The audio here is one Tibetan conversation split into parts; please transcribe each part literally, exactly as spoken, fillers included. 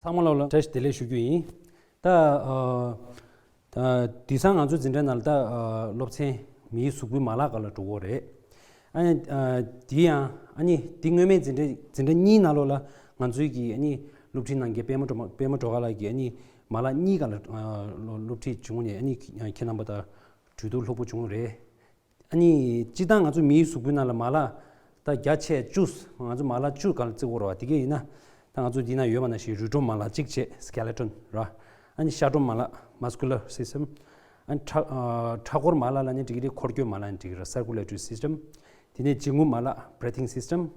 ཚང་མ་ལ་ལ་བཀྲ་ཤིས་བདེ་ལེགས་ཞུ་རྒྱུ་ཡིན། ད་ཨ་ཨ་དེང་སང་ང་ཚོའི་འཛིན་གྲྭ་ནང་ལ་ད་ཨ་སློབ་ཚན་མིའི་གཟུགས་པོའི་མ་ལག་སྒང་ལ་འགྲོ་གི་ཡོད་རེད། ཨ་ནི་ཨ་དེ་ཡང་ཨ་ནི་དེ་སྔོན་མའི་འཛིན་གྲྭ་འཛིན་གྲྭ་གཉིས་ནང་ལོགས་ལ་ང་ཚོའི་གི་ཨ་ནི་སློབ་ཁྲིད་གནང་མཁན་པད་མ་སྒྲོལ་མ་པད་མ་སྒྲོལ་དཀར་ལགས་ཀྱིས་ཨ་ནི་མ་ལག་གཉིས་སྒང་ལ་ཨ་སློབ་སློབ་ཁྲིད་བྱུང་ནས། ཨ་ནི་ཁྱེད་རྣམ་པ་དང་གྲོས་བསྡུར་ལྷུག་པོ་བྱུང་རེད། ཨ་ནི་སྤྱིར་བཏང་ང་ཚོ་མིའི་གཟུགས་པོའི་ནང་ལ་མ་ལག་ད་བརྒྱ་ཆ་བཅུ། ང་ཚོ་མ་ལག་བཅུ་སྒང་ལ་བརྩི་དགོས་རེད་བ། དེ་གས་ཡིན་ན་ད་ང་ཚོ་འདི་ན་ཡོད་པ་ནང་བཞིན་རུས་སྒྲོམ་མ་ལག་གཅིག་བྱས། Skeleton ར། ཨ་ནི་ཤ་སྒྲོམ་མ་ལག་Muscular System། ཨ་ནི་ཁྲག་ཨ་ཁྲག་འཁོར་མ་ལག་ལབ་ནའི་འགྲིག་གི་རེད། འཁོར་སྐྱོད་མ་ལག་ནའི་འགྲིག་གི་རེད། Circulatory System། དེ་ནས་འབྱིན་རྔུབ་མ་ལག Breathing System།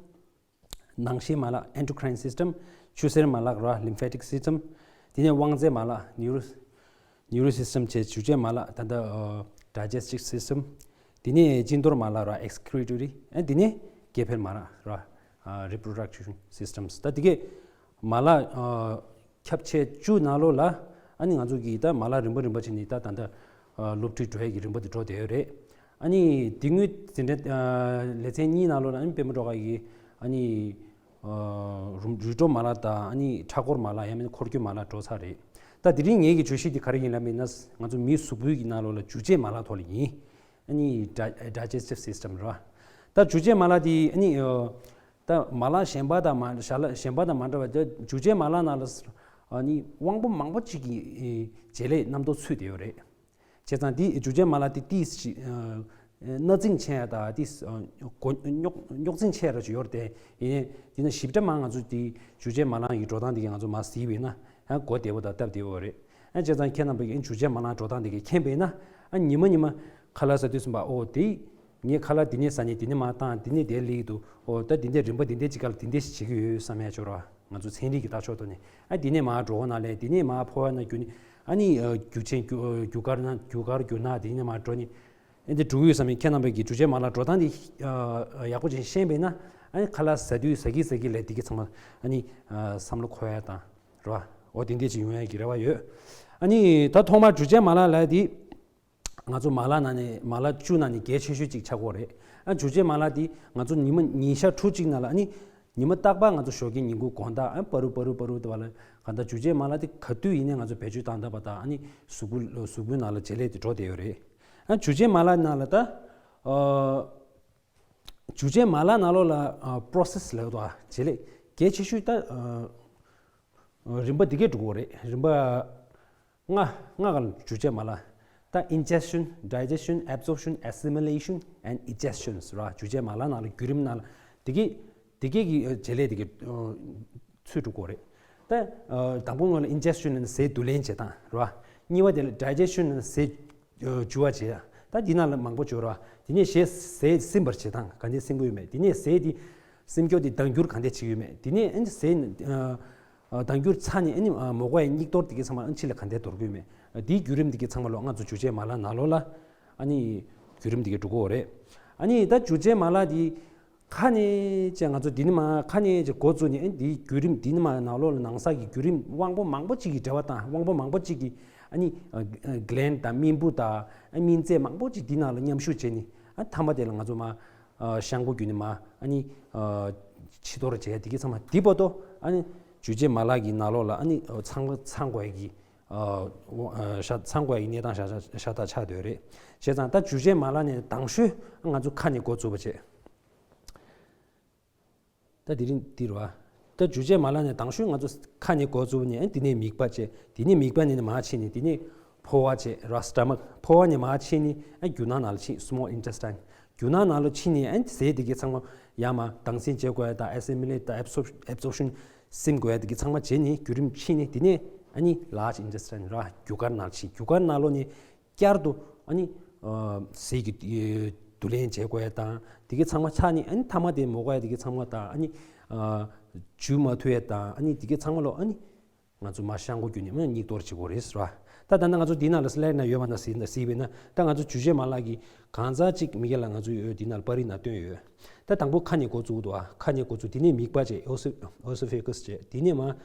ནང་ཤེས་མ་ལག Endocrine System། ཆུ་སེར་མ་ལག་ར། Lymphatic System། དེ་ནས་དབང་རྩའི་མ་ལག Neuro Neuro System བྱས། འཇུ་བྱེད་མ་ལག་ད་ལྟ་ཨ་Digestive System། དེ་ནས་གཅིན་གཏོར་མ་ལག་ར། Excretory། ཨ་དེ་ནས་སྐྱེ་འཕེལ་མ་ལག་ར། ཨ་Reproduction Systems། ད་དེ་གས་མ་ལག་ཨ་ཁྱབ་ཆེ་བཅུ་ནང་ལོགས་ལ་ཨ་ནི་ང་ཚོ་གིས་ད་མ་ལག་རིམ་པ་རིམ་པ་བྱས་ནས་ད་ད་ལྟ་ཨ་སློབ་ཁྲིད་འགྲོ་ཡས་ཀྱི་རིམ་པ་དེ་འགྲོ་བསྡད་ཡོད་རེད། ཨ་ནི་དེ་སྔོན་འཛིན་གྲྭ་ཨ་ལེ་ཚན་གཉིས་ནང་ལོགས་ལ་ཨ་ནི་པད་མ་སྒྲོལ་དཀར་གིས་ཨ་ནི་ཨ་རུ་རུས་སྒྲོམ་མ་ལག་དང་། ཨ་ནི་ཁྲག་འཁོར་མ་ལག་ཡང་མིན་འཁོར་སྐྱོད་མ་ལག་འགྲོ་ཚར་རེད། ད་དེ་རིང་ངེད་ཀྱི་བརྗོད་གཞི་དེ་ག་རེ་ཡིན་ལབ་ཡིན་ན། ང་ཚོ་མིའི་གཟུགས་པོའི་གི་ནང་ལོགས་ལ་འཇུ་བྱེད་མ་ལག་ཐོག་ལ་ཡིན། ཨ་ནི་Di- Digestive System རེད་བ། ད་འཇུ་བྱེད་མ་ལག་དེ་ཨ་ནི་ཨ་ད་མ་ལག་གཞན་པ་དང་མ་ཞར་ལ་གཞན་པ་དང་མ་འདྲ་བ། ད་འཇུ་བྱེད་མ་ལག་ནང་ལ་ཨ་ནི་དབང་པོ་མང་པོ་གཅིག་གི་ཨེ་བྱེད་ལས་རྣམ་རྟོག་ཚུད་བསྡད་ཡོད་རེད། བྱས་ཙང་དེ་འཇུ་བྱེད་མ་ལག་དེ་ཏིས་ཅིག་ཨ་སྣ་རྫིང་ཆེ་ཡ་དང་ཏིས་ཨ་མགོ་རྙོག་རྙོག་འཛིང་ཆེ་ཡ་ར་ཅིག་ཡོད་རེད་དེ། ཡིན་ནའི་དེ་ན་ཞིབ་ཕྲ་མ་ང་ཚོ་དེ་འཇུ་བྱེད་མ་ལག་གི་འགྲོ་སྟངས་དེ་གས་ང་ཚོ་མ་གཟིགས་པ་ཡིན་ན་ཡང་གོ་བདེ་པོ་དང་སྟབས་བདེ་པོ་རེད། ཨ་བྱས་ཙང་ཁྱེད་རྣམ་པ་གིས་འཇུ་བྱེད་མ་ལག་འགྲོ་སྟངས་དེ་གས་མཁྱེན་པ་ཡིན་ན། ཨ་ཉི་མ་ཉི་མ་ཁ་ལག་ཟ་དུས་ཙམ་པ། ཨོ་དེ་ངས་ཁ་ལག་འདི་ནས་ཟ་ནས་འདི་ནས་མར་བཏང་། འདི་ནས་དེ་སླེབས་འདུག་ཨོ་ད་འདི་འདྲའི་རིམ་པ་འདི་འདྲའི་ཅིག་སྒང་ལ་འདི་འདྲ་ཞིག་བྱེད་ཀྱི་ཡོད་བསམ་ཡ་ཅིག་ཡོད་རེད་བ། ང་ཚོ་ཚན་རིག་གི་ལྟ་ཕྱོགས་ཐོག་ནས། ཨ་འདི་ནས་མར་གྲོད་ཁོག་ནང་སླེབས། འདི་ནས་མར་ཕོ་བ་ནང་རྒྱུ་ནས། ཨ་ནི་ཨ་རྒྱུ་ཆེན་རྒྱུ་རྒྱུ་སྐར་ནང་རྒྱུ་སྐར་རྒྱུ་ནང་འདི་ནས་མར་འགྲོ་ནས། ཨ་འདི་འགྲོ་གི་ཡོད་བསམ་ཡ། ཁྱེད་རྣམ་པ་གིས་འཇུ་བྱེད་མ་ལག་འགྲོ་སྟངས་འདི་ཨ་ཡག་པོ་ཅིག་ཤེས་པ་ཡིན་ན། ཨ་ནི་ཁ་ལག་ཟ་དུས་ཟ་གི་ཟ་གི་ལ་འདི་གས་ཚང་མ་ཨ་ནི་ཨ་བསམ་བློ་འཁོར་ཡ་དང་རེད་བ། འོ་དེ་འདྲ་ཅིག་ཡོང་ཡ་གི་རེ་བ་ཡོད། ཨ་ནི་ད་ཐོག་མར་འཇུ་བྱེད་མ་ལག་ལབ་ཡ་དེ། ང་ཚོ་མ་ལག་ནང་ནས་མ་ལག་བཅུ་ནང་ནས་གལ་ཆེ་ཤོས་གཅིག་ཆགས་ཀྱི་ཡོད་རེད། ཨ་འཇུ་བྱེད་མ་ལག་འདི་ང་ཚོ་ཉི་མ་ཉིན་ཞག་ཕྲུགས་གཅིག་ནང་ལ། ཨ་ནི་ཉི་མ་རྟག་པར་ང་ཚོ་ཞོགས་ཀས་ཉིན་གུང་དགོང་དག་ཨ་པ་རུ་པ་རུ་པ་རུ་དེ་བ་ལ་གང་ལྟར་འཇུ་བྱེད་མ་ལག་འདི་ག་དུས་ཡིན་ནའི་ང་ཚོ་བེད་སྤྱོད་བཏང་བཏང་པ་དང་། ཨ་ནི་གཟུགས་པོ་གཟུགས་པོའི་ནང་ལ་བྱེད་ལས་དེ་འགྲོ་བསྡད་ཡོད་རེད། ཨ་འཇུ་བྱེད་མ་ལག་ནང་ལ་ད་ཨ་འཇུ་བྱེད་མ་ལག་ནང་ལོགས་ལ་ཨ་པྲོ་སེ་སི་ལབ་འདུག་ཨ་བྱེད་ལས་གལ་ཆེ་ཤོས་ད་ཨ་རིམ་པ་འདི་གས་འགྲོ་གི་ཡོད་རེད། རིམ་པ་ལྔ་ལྔ་སྒང་ལ་འཇུ་བྱེད་མ་ལག་ད་Ingestion, Digestion, Absorption, Assimilation and Egestion ར། འཇུ་བྱེད་མ་ལག་ནང་ལ་བརྒྱུད་རིམ་ནང་ལ་འདི་གས་འདི་གས་ཀྱི་བྱེད་ལས་འདི་གས་ཚུད་འགྲོ་གི་ཡོད་རེད། ད་ཨ་དང་པོ་ནང་ལ་Ingestion ནི་ཟས་བསྡུ་ལེན་བྱེད་སྟངས་ར། གཉིས་པ་དེ་ལ་Digestion ནི་ཟས་ཨ་འཇུ་བ་བྱེད་ཡ། ད་འདི་ནང་ལ་མང་པོ་འཇུ་ར། དེ་ནས་ཟས་ཟས་སིམ་པར་བྱེད་སྟངས་ག་འདྲས་སིམ་གྱི་ཡོད་མེད། དེ་ནས་ཟས་དེ་སིམ་སྐྱོ་དེ་ལྡང་འགྱུར་ག་འདྲས་བྱེད་ཀྱི་ཡོད་མེད། དེ་ནས་ཨ་ནི་ཟས་ཨ་ཨ་ལྡང་འགྱུར་ཚར་ནས་ཨ་ནི་ཨ་མགོ་སྐོར་ཡ་སྙིགས་གཏོར་དེ་གས་ཚང་མ་ཨ་ནི་ཕྱི་ལ་ག་འདྲས་དོར་གྱི་ཡོད་མེད། དེའི་བརྒྱུད་རིམ་དེ་གས་ཚང་མ་ལོ་ང་ཚོ་འཇུ་བྱེད་མ་ལག་ནང་ལོགས་ལ་ཨ་ནི་བརྒྱུད་རིམ་དེ་གས་འགྲོ་གི་ཡོད་རེད། ཨ་ནི་ད་འཇུ་བྱེད་མ་ལག་དེ་ཁ་ནས་བྱས་ང་ཚོ་འདི་ནས་མར་ཁ་ནས་བྱས་འགོ་བཙུགས་ནས། ཨ་ནི་འདིའི་བརྒྱུད་རིམ་འདི་ནས་མར་ནང་ལོགས་ལ་ནང་གསེས་ཀྱི་བརྒྱུད་རིམ་དབང་པོ་མང་པོ་གཅིག་གི་འབྲེལ་བ་དང་། དབང་པོ་མང་པོ་གཅིག་གི་ཨ་ནི་ཨ་ཨ་གྷི་ལེན་ཌི་དང་རྨེན་བུ་དང་ཨ་སྨན་རྫས་མང་པོ་གཅིག་འདི་ནང་ལ་མཉམ་ཞུགས་བྱས་ནས། ཨ་མཐའ་མ་དེ་ལ་ང་ཚོ་མར་ཨ་བཤང་སྒོ་བརྒྱུད་ནས་མར་ཨ་ནི་ཨ་ཕྱི་གཏོར་བྱས། དེ་གས་ཚང་མ་དེ་བར་དུ་ཨ་ནི་འཇུ་བྱེད་མ་ལག་གི་ནང་ལོགས་ལ་ཨ་ནི་ཨ་ཚང་མ་ཚང་དགོས་ཡ་གི་ཨ་ཨ་ཤ་ཚང་དགོས་ཡ་གི་གནས་སྟངས་ཤ་ཤ་ཤ་སྟག་ཆགས་བསྡད་ཡོད་རེད། བྱས་ཙང་ད་འཇུ་བྱེད་མ་ལག་ནས་དང་ཤོས་ང་ཚོ་ཁ་ནས་འགོ་བཙུགས་པ་བྱས། ད་དེ་རིང་འདི་རེད་བ། ད་འཇུ་བྱེད་མ་ལག་ནས་དང་ཤོས་ང་ཚོ་ཁ་ནས་འགོ་བཙུགས་ནས། ཨ་འདི་ནས་མིད་པ་བྱས། དེ་ནས་མིད་པ་ནས་མར་ཕྱིན་ནས་དེ་ནས་ཕོ་བ་བྱས་ར། སི་ཊ་མག་ཕོ་བ་ནས་མར་ཕྱིན་ནས་ཨ་རྒྱུ་ནང་ནང་ལ་ཕྱིན། སི་མོལ་ཨིན་ཊེས་ཊིན། རྒྱུ་ནང་ནང་ལ་ཕྱིན་ནས་ཨ་ཟས་དེ་གས་ཚང་མ་ཡར་མར་དྭངས་སིང་བྱེད་དགོས་ཡ་དང་། ཨེ་སི་མི་ལེཊ་དང་། ཨེབ་སོར་ཨེབ་སོར་ཤན་སིམ་དགོས་ཡ་དེ་གས་ཚང་མ་བྱས་ནས་བརྒྱུད་རིམ་ཕྱིན་ནས་དེ་ནས་ཨ་ནི་ལཱར་ཇི་ཨིན་ཊེས་ཊིན་ར། རྒྱུ་སྐར་ནང་ལ་ཕྱིན། རྒྱུ་སྐར་ནང་ལོགས་ནས་བསྐྱར་དུ་ཨ་ནི་ཨ་ཟས་ཀྱི་བསྡུ་ལེན་བྱེད་དགོས་ཡ་དང་། དེ་གས་ཚང་མ་ཚར་ནས་ཨ་ནི་མཐའ་མ་དེ་མོ་གོ་ཡ་དེ་གས་ཚང་མ་དང་། ཨ་ནི་ཨ་འཇུ་མ་ཐུབ་ཡ་དང་། ཨ་ནི་དེ་གས་ཚང་མ་ལོ་ཨ་ནི་ང་ཚོ་མར་བཤང་སྒོ་བརྒྱུད་ནས་མར་སྙིགས་གཏོར་བྱེད་དགོས་རེད་ཟེར་བ། ད་ད་ནི་ང་ཚོ་འདི་ནང་ལ་སི་ལའེ་ཌི་ནང་ཡོད་པ་ནང་གཟིགས་གཟིགས་པས་ན། ད་ང་ཚོ་འཇུ་བྱེད་མ་ལག་གི་གང་ཟག་གཅིག་མི་སྒེར་ལ་ང་ཚོ་ཡོད་འདི་ནང་ལ་པར་རིས་ནང་བཏོན་ཡོད། ད་དང་པོ་ཁ་ནས་འགོ་བཙུགས་འདུག་ཨ། ཁ་ནས་འགོ་བཙུགས། དེ་ནས་མིད་པ་བྱས། ཨོ་སི་ཨོ་སི་ཕེ་ཀ་སི་བྱས། དེ་ནས་མར་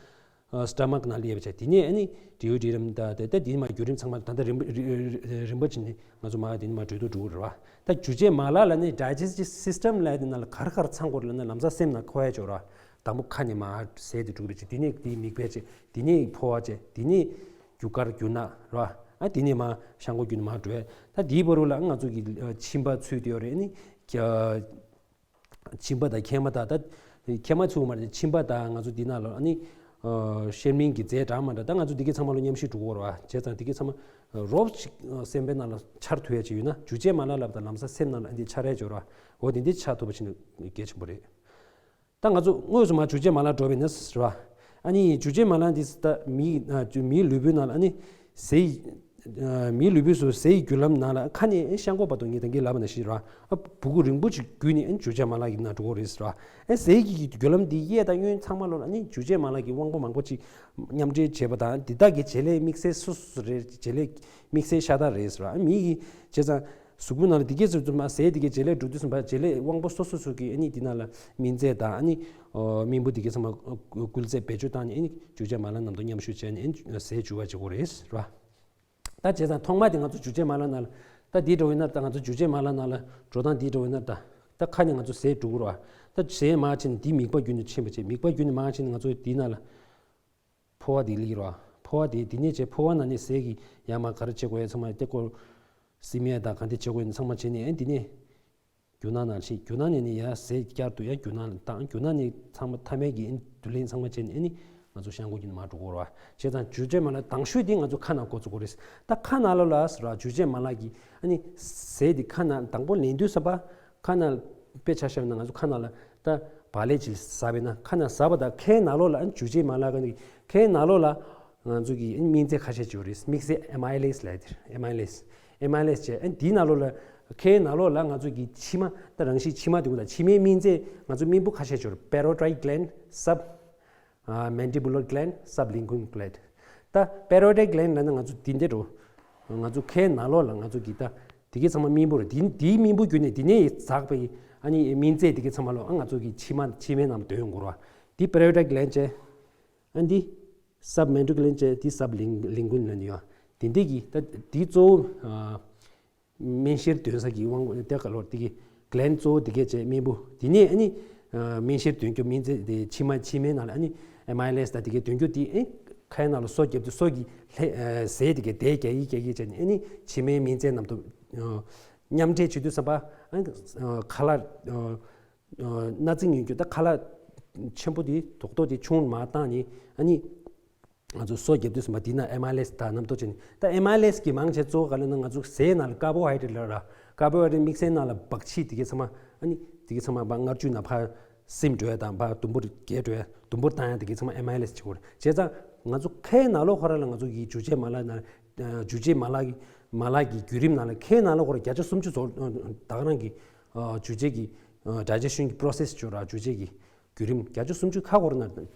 ཨ་སི་ཊ་མག་ནང་སླེབས་བྱས། དེ་ནས་ཨ་ནི་ཌི་ཡུ་ཌི་རམ་དང་དེ་ད་དེ་ནས་མར་བརྒྱུད་རིམ་ཚང་མ་ད་ལྟ་རིམ་པ་རིམ་རིམ་པ་བྱས་ནས་ང་ཚོ་མར་དེ་ནས་མར་གྲོས་བསྡུར་འགྲོ་གི་རེད་བ། ད་འཇུ་བྱེད་མ་ལག་ལབ་ནས་ཌའི་ཇེ་སི་ཊིབ་སི་སི་ཊམ་ལབ་དེ་ནང་ལ་ག་རེ་ག་རེ་ཚང་དགོས་རེད་ལབ་ན། ལམ་སང་སེམས་ནང་འཁོར་ཡ་ཅིག་ཡོད་རེད་བ། དང་པོ་ཁ་ནས་མར་ཟས་དེ་འགྲོ་གི་རེད་བྱས། དེ་ནས་དེ་མིད་པ་བྱས། དེ་ནས་ཕོ་བ་བྱས། དེ་ནས་རྒྱུ་སྐར་རྒྱུ་ནག་རེད་བ། ཨ་དེ་ནས་མར་བཤང་ཁོག་བརྒྱུད་ནས་མར་འགྲོ་ཡ། ད་དེའི་བར་དུ་ལ་ང་ཚོ་གི་ཨ་མཆིན་པ་ཚུད་དེ་ཡོད་རེད། ཨ་ནི་ཀྱ་མཆིན་པ་དང་མཁལ་མ་དང་། ད་མཁལ་མ་ཚུད་མ་རེད། མཆིན་པ་དང་ང་ཚོ་འདི་ནང་ལ་ཨ་ནི་ཨ་གཤེར་རྨེན་གྱི་རྫས་འདྲ་མི་འདྲ། ད་ང་ཚོ་འདི་གའི་ཚང་མ་ལ་མཉམ་བཤེར་འགྲོ་གི་ཡོད་རེད་བ། བྱས་ཙང་འདི་གའི་ཚང་མ་རོབ་ཅིག་སེམས་པའི་ནང་ལ་འཆར་ཐུབ་ཡ་ཅིག་ཡོད་ན། འཇུ་བྱེད་མ་ལག་ལབ་དང་ལམ་སང་སེམས་ནང་ལ་ཨ་འདི་འཆར་ཡ་ཅིག་ཡོད་རེད་བ། འོ་དེ་འདི་ཆགས་ཐུབ་པ་བྱས་ན་གལ་ཆེན་པོ་རེད། ད་ང་ཚོ་དངོས་སུ་མར་འཇུ་བྱེད་མ་ལག་འགྲོ་བ་ཡིན་ན་ཟེར་བ། ཨ་ནི་འཇུ་བྱེད་མ་ལག་འདི་ད་མིའི་ཨ་མིའི་ལུས་པོའི་ནང་ལ་ཨ་ནི་ཟས། ཨ་མིའི་ལུས་པོའི་སུ་ཟས་ཀྱི་རྒྱུ་ལམ་ནང་ལ་ཁ་ནས་ཨེ་བཤང་ཁོག་བར་དུ་ངས་ད་གིན་ལབ་པ་ནང་བཞིན་ར། ཨ་སྦུ་གུ་རིང་པོ་ཅིག་བརྒྱུད་ནས་ཨ་འཇུ་བྱེད་མ་ལག་གི་ནང་འགྲོ་གི་རེད་ཟེར་བ། ཨ་ཟས་ཀྱི་རྒྱུ་ལམ་འདི་གཡས་དང་གཡོན་ཚང་མ་ལོག་ལ་ཨ་ནི་འཇུ་བྱེད་མ་ལག་གི་དབང་པོ་མང་པོ་ཅིག་མཉམ་འབྲེལ་བྱས་པ་དང་། འདི་དག་གི་བྱེད་ལས་དམིགས་བསལ་སོ་སོ་རེད། བྱེད་ལས་དམིགས་བསལ་ཤ་སྟག་རེད་ཟེར་བ། ཨ་མི་གི་བྱས་ཙང་གཟུགས་པོ་ནང་ལ་འདི་གས་ཟེར་དུས་མ་ཟས་འདི་གས་བྱེད་ལས་འགྲོ་དུས་ཙམ་པ་བྱེད་ལས་དབང་པོ་སོ་སོ་སོ་གི་ཨ་ནི་འདི་ནང་ལ་སྨིན་རྫས་དང་ཨ་ནི་ཨོ་རྨེན་བུ་འདི་གས་ཚང་མ་སྐུལ་རྫས་བེད་སྤྱོད་བཏང་ནས་ཨ་ནི་འཇུ་བྱེད་མ་ལག་ནང་དུ་མཉམ་ཞུགས་བྱས་ནས་ཨ་ནི་ཟས་འཇུ་བ་བྱེད་དགོས་རེད་ཟེར་བ། ད་བྱས་ཙང་ཐོག་མ་དེ་ང་ཚོ་འཇུ་བྱེད་མ་ལག་ནང་ལ། ད་འདི་འགྲོ་ཡིན་ན་ད་ང་ཚོ་འཇུ་བྱེད་མ་ལག་ནང་ལ་འགྲོ་སྟངས་འདི་འགྲོ་ཡིན་ན་ད། ད་ཁ་ནས་ང་ཚོ་ཟས་འགྲོ་གི་རེད་བ། ད་ཟས་མར་ཕྱིན་ནས་འདི་མིད་པ་བརྒྱུད་ནས་ཕྱིན་པ་བྱས། མིད་པ་བརྒྱུད་ནས་མར་ཕྱིན་ནས་ང་ཚོ་འདི་ནང་ལ་ཕོ་བ་འདི་སླེབས་ཀྱི་རེད་བ། ཕོ་བ་འདི་འདི་ནས་བྱས་ཕོ་བ་ནང་ནས་ཟས་ཀྱི་ཡར་མར་ག་རེ་བྱེད་དགོས་ཡ་ཚང་མ་དེ་སྐོར་སིམ་ཡ་དང་ག་འདྲ་བྱེད་དགོས་ཡ་ཚང་མ་བྱས་ནས་ཨ་འདི་ནས་རྒྱུ་ནག་ནང་ཕྱིན། རྒྱུ་ནག་ནས་ནི་ཡར་ཟས་བསྐྱར་དུ་ཡར་རྒྱུ་ནག་ལ་བཏང་། རྒྱུ་ནག་ནས་ཚང་མ་མཐའ་མའི་གི་ཨ་ནི་བསྡུ་ལེན་ཚང་མ་བྱས་ནས་ཨ་ནི་ང་ཚོ་བཤང་ཁོག་བརྒྱུད་ནས་མར་འགྲོ་གི་རེད་བ། བྱས་ཙང་འཇུ་བྱེད་མ་ལག་དང་ཤོས་དེ་ང་ཚོ་ཁ་ནང་འགོ་བཙུགས་དགོས་རེད། ད་ཁ་ནང་ལོགས་ལ་ཟེར་བ་འཇུ་བྱེད་མ་ལག་གི་ཨ་ནི་ཟས་དེ་ཁ་ནང་དང་པོ་ལེན་དུས་ཙམ་པ་ཁ་ནང་དཔེ་ཆ་བཞག་ན་ང་ཚོ་ཁ་ནང་ལ་ད་བག་ལེབ་ཅིག་ཟ་བས་ན། ཁ་ནང་ཟ་བ་དང་ཁའི་ནང་ལོགས་ལ་ཨ་ནི་འཇུ་བྱེད་མ་ལག་གི་ཁའི་ནང་ལོགས་ལ་ང་ཚོ་གི་ཨ་ནི་སྨིན་རྫས་ཁ་ཤས་ཅིག་ཡོད་རེད། དམིགས་བསལ་ཨེ་མའི་ལེས་ལབ་ཡ་དེ་རེད། ཨེ་མའི་ལེས། ཨེ་མའི་ལེས་བྱས། ཨ་ནི་དེའི་ནང་ལོགས་ལ་ཁའི་ནང་ལོགས་ལ་ང་ཚོ་གི་མཆིལ་མ། ད་རང་བཞིན་མཆིལ་མ་དེ་ཀུན་དང་མཆིལ་མའི་སྨིན་རྫས་ང་ཚོ་རྨེན་བུ་ཁ་ཤས་ཅིག་ཡོད་རེད། parotid gland, sub ཨ་mandibular gland, sublingual gland། ད་parotid gland ལབ་ན་ང་ཚོ་འདི་འདྲ་རེད། ང་ཚོ་ཁའི་ནང་ལོགས་ལ་ང་ཚོ་གི་ད་དེ་གའི་ཚང་མ་རྨེན་བུ་རེད། དེ་དེའི་རྨེན་བུ་བརྒྱུད་ནས་དེ་ནས་འཛག་པའི་ཨ་ནི་སྨིན་རྫས་དེ་གའི་ཚང་མ་ལོག་ཨ་ང་ཚོ་གི་མཆིལ་མ་མཆིལ་མའི་ནང་འདོན་ཡོང་གི་རེད་བ། འདི་parotid gland བྱས། ཨ་འདི་submandibular gland བྱས། འདི་sublingual gland ཡོད། དེ་འདི་གི་ད་འདི་གཙོ་བོ་ཨ་སྨན་གཤེར་འདོན་ས་གི་དབང་པོ་དེ་ག་ལོར་དེ་གི་gland གཙོ་བོ་དེ་གས་བྱས་རྨེན་བུ། དེ་ནས་ཨ་ནི་ཨ་སྨན་གཤེར་འདོན་རྒྱུ་སྨན་རྫས་དེ་མཆིལ་མ་མཆིལ་མའི་ནང་ལ་ཨ་ནི་ཨེ་མའི་ལེས་དང་དེ་གས་འདོན་རྒྱུ་དེ་ཨེ་ཁའི་ནང་ལ་སོ་བརྒྱབ་དུས་སོ་གི་ལྷས་ཨ་ཟས་དེ་གས་དེ་རྒྱག་གི་རྒྱག་གི་བྱས་ནས་ཨ་ནི་མཆིལ་མའི་སྨིན་རྫས་རྣམས་དང་ཨ་མཉམ་འདྲེས་བྱེད་དུས་ཙམ་པ་ཨ་ནི་ཨ་ཁ་ལག་ཨ་ཨ་སྣ་རྩི་ཉོ་རྒྱུ་ད་ཁ་ལག་ཆེན་པོ་དེ་རྡོག་རྡོག་དེ་ཆུང་མར་བཏང་ནས་ཨ་ནི་ང་ཚོ་སོ་བརྒྱབ་དུས་ཙམ་པ་དེ་ན་ཨེ་མའི་ལེས་དང་རྣམ་རྟོག་ཅན། ད་ཨེ་མའི་ལེས་ཀྱི་མང་ཆེ་གཙོ་བོ་ག་ལ་ན་ང་ཚོ་ཟས་ནང་ལ་ཀར་བོ་ཧའི་ཌེ་རེ་ཊི་ལ་ར། ཀར་བོ་ཧའི་ཌེ་རེ་ཊི་དམིགས་བསལ་ནང་ལ་འབག་ཕྱིས་དེ་གའི་ཚང་མ་ཨ་ནི་དེ་གའི་ཚང་མ་ཕར་མངར་ཆུ་ནང་ཕར་སིམ་འགྲོ་ཡ་དང་ཕར་དུམ་བུར་རྒྱས་འགྲོ་ཡ། དུམ་བུར་བཏང་ཡ་དེ་གའི་ཚང་མ་ཨེ་མའི་ལེས་བྱེད་དགོས་རེད། བྱས་ཙང་ང་ཚོ་ཁའི་ནང་ལོགས་ཁོ་ར་ལ་ང་ཚོ་གི་འཇུ་བྱེད་མ་ལག་ནང་འཇུ་བྱེད་མ་ལག་གི་མ་ལག་གི་བརྒྱུད་རིམ་ནང་ལ་ཁའི་ནང་ལོགས་ཁོ་ར་བརྒྱ་ཆ་སུམ་ཅུ་ཚོ་ད་ག་རང་གི་འཇུ་བྱེད་ཀྱི་ཌའི་ཇེ་ཤན་གྱི་པོ་རོ་སེ་སི་བྱོས་ར། འཇུ་བྱེད་ཀྱི་བརྒྱུད་རིམ་བརྒྱ་ཆ་སུམ་ཅུ་ཁ་འཁོར་ན་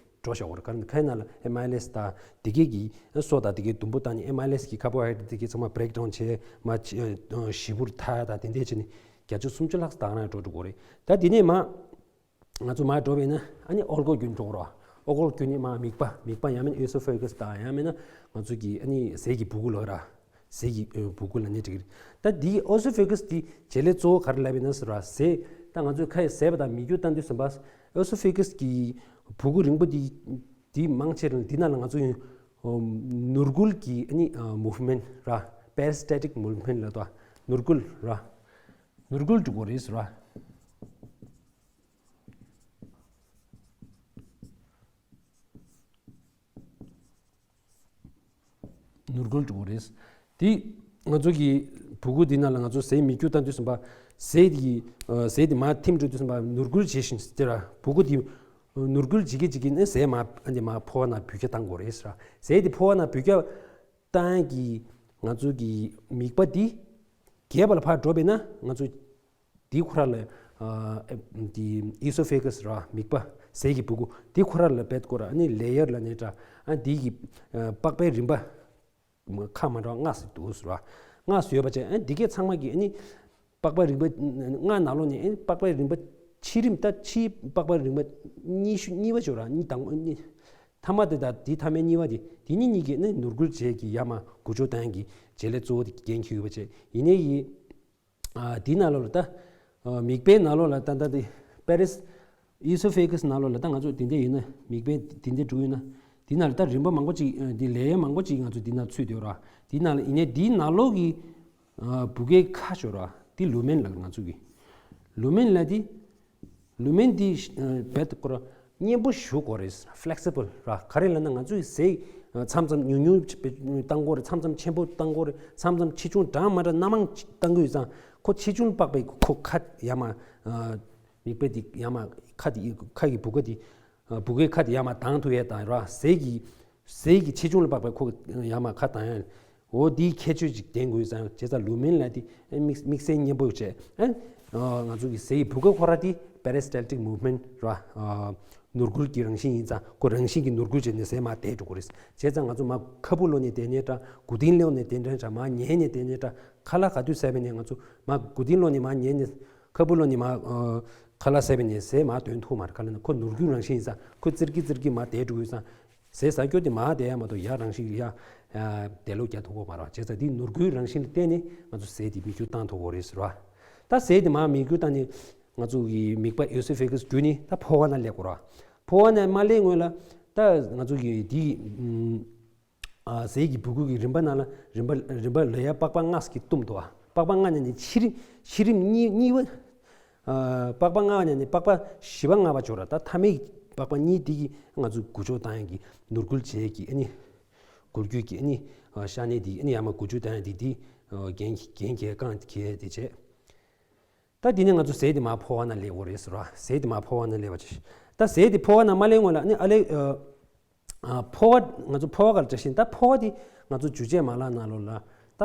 འགྲོ་བཞག་གོ་ར། ག་རེ་ཁའི་ནང་ལ་ཨེ་མའི་ལེས་དང་དེ་གས་ཀྱི་སོ་དང་དེ་གས་དུམ་བུ་བཏང་ནས་ཨེ་མའི་ལེས་ཀྱི་ཀར་བོ་ཧའི་ཌེ་རེ་ཊི་དེ་གས་ཚང་མ་བྷི་རེག་ཌའུན་བྱས་མ་བྱས་ཞིབ་པོར་འཐག་དང་དེ་འདྲས་བྱས་ནས་བརྒྱ་ཆ་སུམ་ཅུ་ལྷག་ཙམ་དང་རང་འགྲོ་འགྲོ་གོ་རེད། ད་དེ་ནས་མ་ང་ཚོ་མར་འགྲོ་བས་ན་ཨ་ནི་ཨོལ་ལྐོག་བརྒྱུད་འགྲོ་གོ་ར། ཨོལ་ལྐོག་བརྒྱུད་ནས་མ་མིད་པ། མིད་པ་ཡང་མིན་ཨེ་སོ་ཕེ་གས་དང་ཡང་མིན་ན་ང་ཚོ་གི་ཨ་ནི་ཟས་ཀྱི་སྦུ་གུ་ལ་ར། ཟས་ཀྱི་ཨ་སྦུ་གུ་ལ་ནི་འགྲིག་གི་རེད། ད་འདིའི་ཨོ་སི་ཕེ་གས་འདི་བྱེད་ལས་གཙོ་བོ་ག་རེ་ལབ་ཡིན་ན་ཟེར་བ། ཟས་ད་ང་ཚོས་ཁ་ཡི་ཟས་པ་དང་མིད་རྒྱུ་བཏང་དུས་ཙམ་པ་ཨོ་སི་ཕེ་གས་ཀྱི་སྦུ་གུ་རིང་པོ་འདི་འདི་མང་ཆེ་རིང་འདི་ནང་ལ་ང་ཚོ་ཡོད། ཨོ་ནོར་འགུལ་གྱི་ཨ་ནི་ཨ་མུབ་མེན་ཊི་ར། པེ་རི་སི་ཊལ་ཊིག་མུབ་མེན་ཊི་ལབ་དོ། ནོར་འགུལ་ར། ནོར་འགུལ་འགྲོ་གི་རེད་ཟེར་བ། ནོར་འགུལ་འགྲོ་གི་རེད། དེ་ང་ཚོ་གི་སྦུ་གུ་འདི་ནང་ལ་ང་ཚོ་ཟས་མིད་རྒྱུ་བཏང་དུས་ཙམ་པ་ཟས་དེ་གི་ཨ་ཟས་དེ་མར་ཐིམ་འགྲོ་དུས་ཙམ་པ་ནོར་འགུལ་བྱེད་བཞིན་དེ་ར། སྦུ་གུ་དེ་ནོར་འགུལ་བྱེད་ཀྱི་བྱེད་ཀྱི་ནས་ཟས་མར་ཨ་ནི་མར་ཕོ་བ་ནང་འབུད་རྒྱག་བཏང་དགོས་རེད་ཟེར་བ། ཟས་དེ་ཕོ་བ་ནང་འབུད་རྒྱག་བཏང་གི་ང་ཚོ་གི་མིད་པ་དེ་རྒྱས་པ་ལ་ཕར་འགྲོ་བས་ན་ང་ཚོ་དེ་ཁོ་ར་ལ་ཨ་དེ་ཨི་སོ་ཕེ་གས་ར། མིད་པ། ཟས་ཀྱི་སྦུ་གུ་དེ་ཁོ་ར་ལ་བེད་ཀོ་ར། ཨ་ནི་ལེ་ཡར་ལབ་ནས་འདྲ། ཨ་དེ་གི་ཨ་པགས་པའི་རིམ་པ་ཁ་མ་འདྲ་བ་ལྔ་ཙམ་འདུག་ཟེར་བ། ལྔ་ཙམ་ཡོད་པ་བྱས། ཨ་འདི་གས་ཚང་མ་གི་ཨ་ནི་པགས་པ་རིམ་པ་ལྔ་ནང་ལོགས་ནས་ཨ་ནི་པགས་པ་རིམ་པ་ཕྱི་རིམ་ད་ཕྱིའི་པགས་པ་རིམ་པ་གཉིས་ཤུ་གཉིས་པ་ཅིག་ཡོད་ར། གཉིས་དང་པོ་གཉིས། མཐའ་མ་དེ་དང་དེའི་མཐའ་མའི་གཉིས་པ་དེ། དེ་གཉིས་གཉིས་ཀྱིས་ཨ་ནི་ནོར་འགུལ་བྱེད་ཀྱི་ཡར་མར་འགུལ་སྐྱོད་གཏོང་གི་བྱེད་ལས་གཙོ་བོ་དེ་འགན་འཁྱེར་ཡོད་པ་བྱས། ཡིན་ནའི་ཡིན། ཨ་དེའི་ནང་ལོགས་ལ་ད་ཨ་མིད་པའི་ནང་ལོགས་ལ་ད་ལྟ་དེ་པེ་རི་སི་ ཨི་སོ་ཕེ་གྷ་སི་ནང་ལོགས་ལ་ད་ང་ཚོ་དེ་འདྲ་ཡིན་ན། མིག་དཔེ་དེ་འདྲ་འགྲོ་ཡིན་ན། དེ་ནང་ལ་ད་རིམ་པ་མང་པོ་ཅིག་འདི་ལེ་ཡར་མང་པོ་ཅིག་ང་ཚོ་འདི་ནང་ཚུད་བསྡད་ཡོད་ར། དེ་ནང་ལ་ཡིན་ནའི་དེའི་ནང་ལོགས་ཀྱི་བུ་གའི་ཁ་ཤོར་ར། དེ་ལུ་མེན་ལ་ང་ཚོ་གི་ལུ་མེན་ལ་དེ། ལུ་མེན་འདི་རྦད་དེ་ཁོ་ར་མཉེན་པོ་ཞེ་དྲག་རེད། ཕེ་ལེག་སི་བལ་ར། ག་རེ་ལབ་ན་ང་ཚོའི་ཟས་མཚམས་མཚམས་ཉུང་ཉུང་བཏང་དགོས་རེད། མཚམས་མཚམས་ཆེན་པོ་བཏང་དགོས་རེད། མཚམས་མཚམས་ཆེ་ཆུང་འདྲ་མི་འདྲ་སྣ་མང་བཏང་གི་ཡོད་ཙང་། ཁོ་ཆེ་ཆུང་ལ་དཔག་པའི་ཁོ་ཁ་ཡར་མར། མིག་དཔེ་འདི་ཡར་མར་ཁ་འདི་ཁ་གི་བུ་ག་འདི་བུ་གའི་ཁ་འདི་ཡར་མར་གདངས་ཐུབ་ཡས་དང་ར། ཟས་ཀྱི་ཟས་ཀྱི་ཆེ་ཆུང་ལ་དཔག་པའི་ཁོ་ཡར་མར་ཁ་གདངས་ཡས། འོ་འདིའི་ཁྱད་ཆོས་ཅིག་ལྡན་དགོས་ཙང་། བྱས་ཙང་ལུ་མེན་ལབ་དེ་ཨེ་དམིགས་དམིགས་བསལ་མཉེན་པོ་བྱས། ཨེ་ང་ཚོ་གི་ཟས་ཀྱི་བུ་ག་ཁོ་ར་དེ་པེ་རི་སི་ཊལ་ཊིག་མུབ་མེན་ཊི་ར། ནོར་འཁྲུལ་གྱི་རང་བཞིན་ཡིན་ཙང་། ཁོ་རང་བཞིན་གྱིས་ནོར་འཁྲུལ་བྱས་ནས་ཟས་མར་དེད་འགྲོ་གི་རེད། བྱས་ཙང་ང་ཚོ་མར་ཁ་སྦུབ་ལོག་ནས་དེད་ནའི་འདྲ། མགོ་རྟིང་ལོག་ནས་དེད་ནའི་འདྲ། མར་ཉལ་ནས་དེད་ནའི་འདྲ། ཁ་ལག་ག་དུས་བཟས་པ་ཡིན་ནའི་ང་ཚོ་མར་མགོ་རྟིང་ལོག་ནས་མར་ཉལ་ནས། ཁ་སྦུབ་ལོག་ནས་མར་ཁ་ལག་བཟས་པ་ཡིན་ནའི་ཟས་མར་དོན་ཐུབ་མ་རེད། ག་རེ་ལབ་ན་ཁོ་ནོར་འཁྲུལ་རང་བཞིན་ཡིན་ཙང་ཁོ་ཙིར་གི་ཙིར་གི་མར་དེད་འགྲོ་གི་ཡོད་ཙང་། ཟས་ཟ་རྒྱུ་དེ་མར་དེད་ཡ་མ་གཏོགས་ཡར་རང་བཞིན་ཡར་དེད་ལོག་རྒྱག་ཐུབ་ཀྱི་མ་རེད། བྱས་ཙང་དེ་ནོར་འཁྲུལ་རང་བཞིན་ལ་བརྟེན་ནས་ང་ཚོ་ཟས་དེ་མིད་འགྱུར་བཏང་ཐུབ་ཀྱི་རེད་ཟེར་བ། ད་ཟས་དེ་མར་མིད་འགྱུར་བཏང་ནས་ང་ཚོ་གི་མིད་པ་ཨི་སོ་ཕེ་གྷ་སི་བརྒྱུད་ནས་ད་ཕོ་བ་ནང་སླེབས་དགོས་རེད་བ། ཕོ་བ་ནང་མར་སླེབས་སྔོན་ལ་ད་ང་ཚོ་གི་དེ་ཨ་ཟས་ཀྱི་བུ་གུ་གི་རིམ་པ་ནང་ལ་རིམ་པ་རིམ་པ་ལ་ཡ་པགས་པ་ལྔ་ཞིག་གིས་བཏུམས་འདུག་བ། པགས་པ་ལྔ་ནས་ནི་ཕྱི་རིམ་ཕྱི་རིམ་གཉིས་གཉིས་པ། ཨ་པགས་པ་ལྔ་ནས་ནི་པགས་པ་བཞི་པ་ལྔ་པ་འབྱོར་ར། ད་མཐའ་མའི་པགས་པ་གཉིས་འདི་གིས་ང་ཚོ་འགུལ་སྐྱོད་བཏང་ཡག་གི་ནོར་འཁྲུལ་བྱེད་ཀྱི་ཨ་ནི་འགུལ་སྐྱོད་ཀྱི་ཨ་ནི་ཤ་གནད་འདི་ཨ་ནི་ཡར་མར་འགུལ་སྐྱོད་བཏང་ཡག་འདི་འདི་འགན་འགན་འཁྱེར་རྐང་འཁྱེར་དེ་བྱས། ད་དེ་ནས་ང་ཚོ་ཟས་དེ་མར་ཕོ་བ་ནང་སླེབས་དགོས་རེད་ཟེར་བ། ཟས་དེ་མར་ཕོ་བ་ནང་སླེབས་པ་བྱས། ད་ཟས་དེ་ཕོ་བ་ནང་མར་སླེབས་སྔོན་ལ་ཨ་ནི་ཨ་ལེ། ཨ་ཕོ་བ་ང་ཚོ་ཕོ་བ་ག་ལ་བྱ་ཞིང་། ད་ཕོ་བ་དེ་ང་ཚོ་འཇུ་བྱེད་མ་ལག་ནང་ལོགས་ལ་ད་